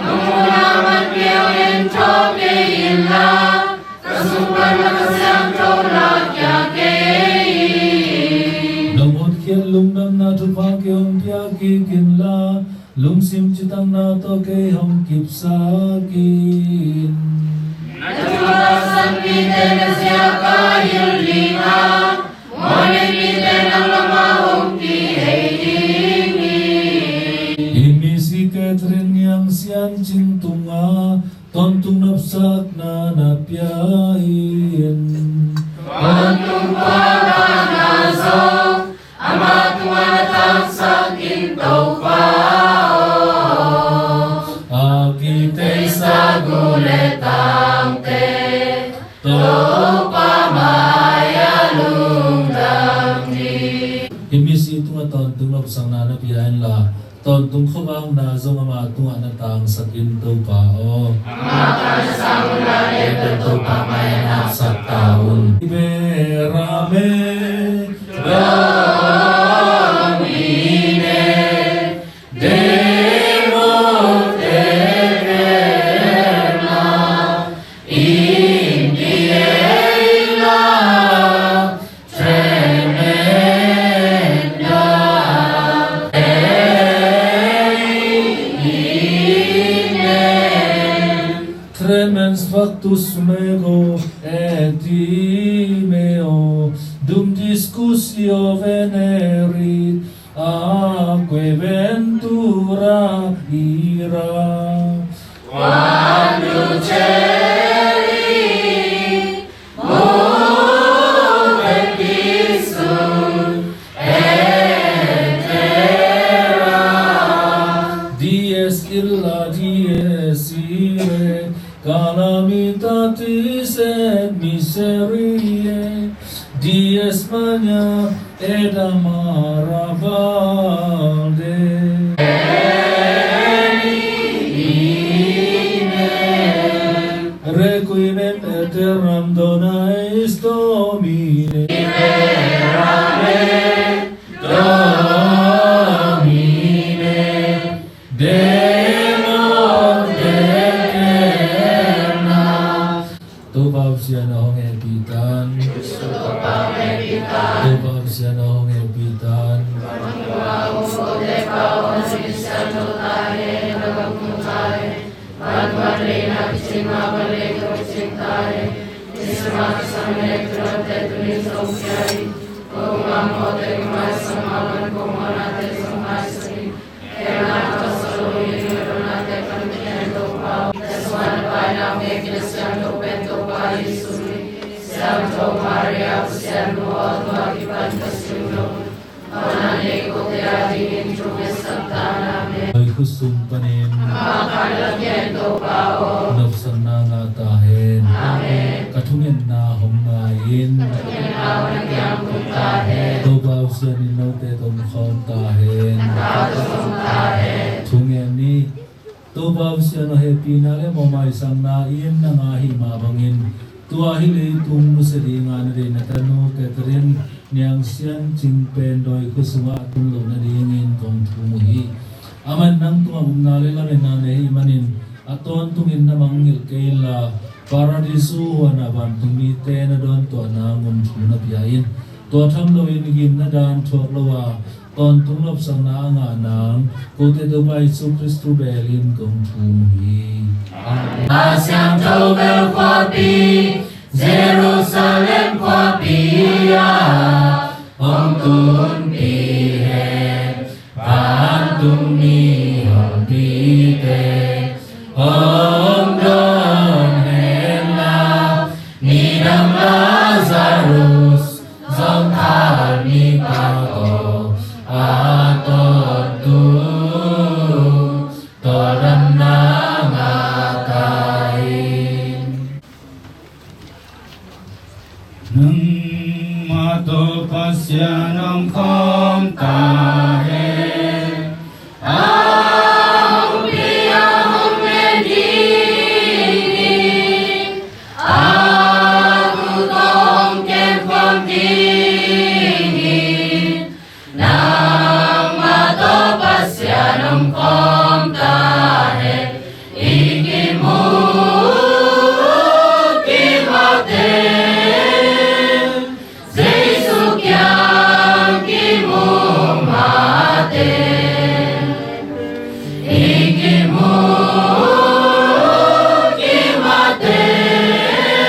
Nong muhna man kei hong en thawk kei inla, ka sung pan na Kha Siangtho lakhia kei in. Nong hotkhiat lungdamna thupha kei hong pia kik inla, lungsim citakna tawh kei hong kipsak in. Na thu lawhsapnate na ziak a hilh ding a, mual neipite nang lamah hong kihei ding hi. I misi Catherine Niang Sian Cing tungah tawntung nopsakna na pia in. Tawntung khuavakna zong amah tungah na tangsak in Topa aw. A kiteisa gu le tangte Topa mai-ah lungdam ni. I misi tungah tawntung nopsakna na pia inla, tawntung khuavakna zong amah tungah na tangsak in Topa aw. Amah ka na sang un la, leitung Topa mai-ah na apsak ta un. Liberame Domine, de mote querela, in die illa tremenda Dei, tremens factus meo et timeo, dum discussio venerit, atque ventura ira. Quando celi, movepisum et terra. Dies illa, dies irae, calamitatis et miseriae, dies magna et amara valde. Requiem in aeternam dona eis, Domine. Liberame, Domine, de mote querela. Topa Pasian hong hehpih ta in. Topa Pasian hong hehpih ta in. Oi khut sung panin nopsakna ngah ta hen. Ka thungetna hong ngai in. Topa Pasian in note tawh om khawm ta hen. Thungen ni. Topa Pasian aw, hehpihna le mawhmaisakna in na ngah ahih mah bangin, tua hi leitung nusia dinga na deih na tanu Catherine Niang Sian Cing pen dawi khua sungah a tun loh nadingin kong thum uh hi. Amah in nang tungah upna le lametna nei ahih manin, a tawntungin na mangngilh kei inla, Paradiso huan ah vantung mite na dawntuahna ngun thu na pia in. Tua tham loin gimna dan thuak lo a, tawntung nopsakna a ngah nang kote Topa Jesu Khristu bel in kong thum uh hi. Amen. A siangtho bel khuapi, Jerusalem khuapi ah hong tunpih hen, vantung mihonpite hong dawn hen la, nidang Lazarus zong thalmi pa tawh a tawntung tawldamna ngah ta in. Nangmah tawh Pasian om khawm ta hen. A hong pi a hong ngen ding hi. A thu tawh hong kem khawm ding hi. Nangmah tawh Pasian om khawm ta hen. I kimu kimah teng, Jesu kiang kimu mah teng. I kimu kimah teng,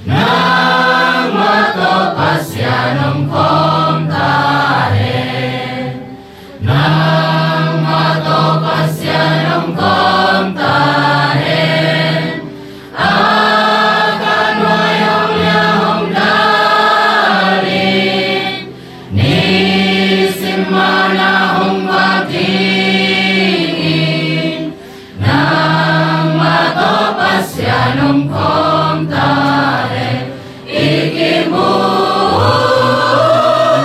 nangmah tawh Pasian om khawm ta hen. Nangmah tawh Pasian om khawm ta hen. A kha nuai hong liah hong dal in, nisim manna hong vak ding in. Nangmah tawh Pasian om khawm ta hen. I kimu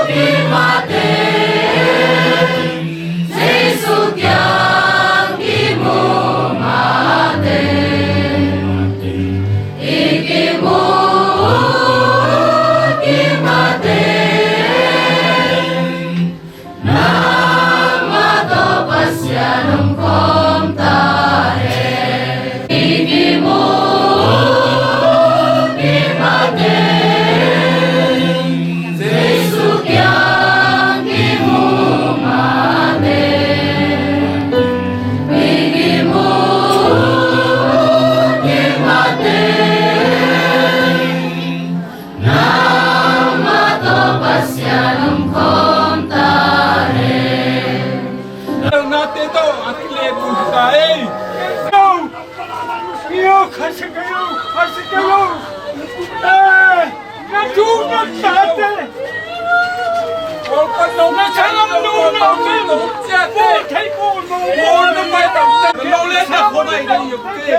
kimah teng, Jesu kiang kimu mah teng. I kimu kimah teng, nangmah tawh Pasian om khawm ta hen. I kimu kimah teng, Jesu kiang kimu mah teng. I kimu kimah teng, nangmah tawh Pasian om khawm ta hen. Nate tawh a kilehbulh ta ei. Yo, yo, kha sa ka yo, kha sa ka yo. Eh, na thu na tate. Na sa lam nu na ka. Thei ko no. Ko na mai tam te. Lo le na ko mai ni yo ke.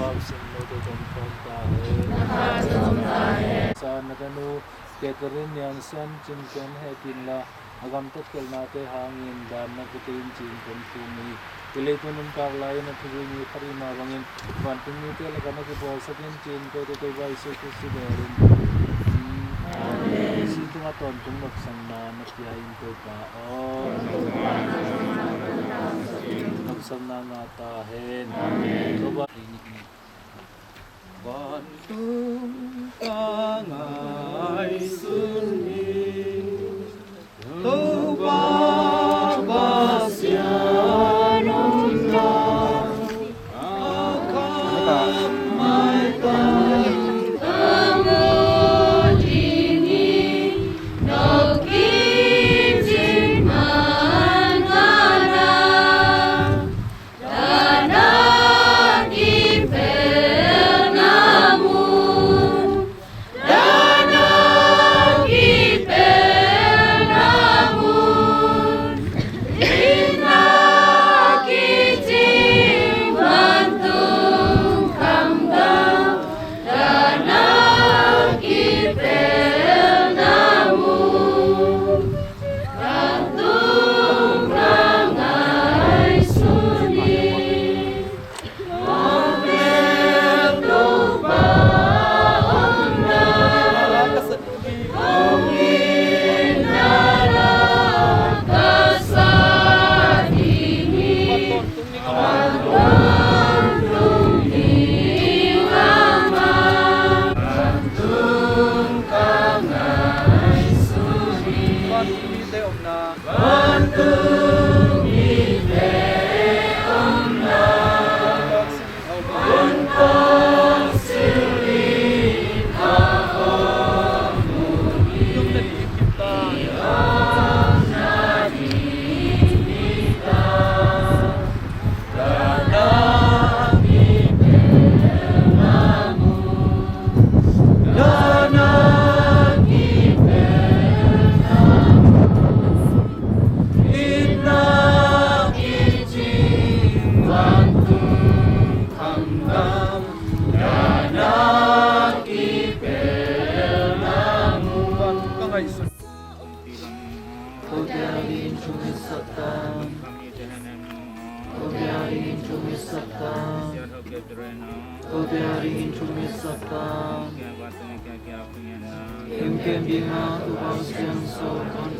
Topa Pasian note tawh om khawm ta hen. Na tanu Catherine Niangsan Cingkiang het inla, a gamtat khialhnate hangin dan na pia kei in ci-in kong thum hi. Hih leitung nuntak lai-in a thuzui mi khat i hih mah bangin vantung mite lakah na kipawlsak in ci-in kote Topa Jesu Khristu bek in. Vantung nopsakna na pia in Topa aw. Nopsakna ngah ta hen. Topa. Vantung ka ngaihsun hi. Topa Pasian omna a kham maitam ka mu ding hi. Nop kicing man ngana. Dana kipelna mun, dana kipelna mun, ina kicing vantung khamgam, dana kipelna mun. Kote adingin thungetsak ta. Kote adingin thungetsak ta. Kote adingin thungetsak ta. Kemkem dingin Topa Siangtho kan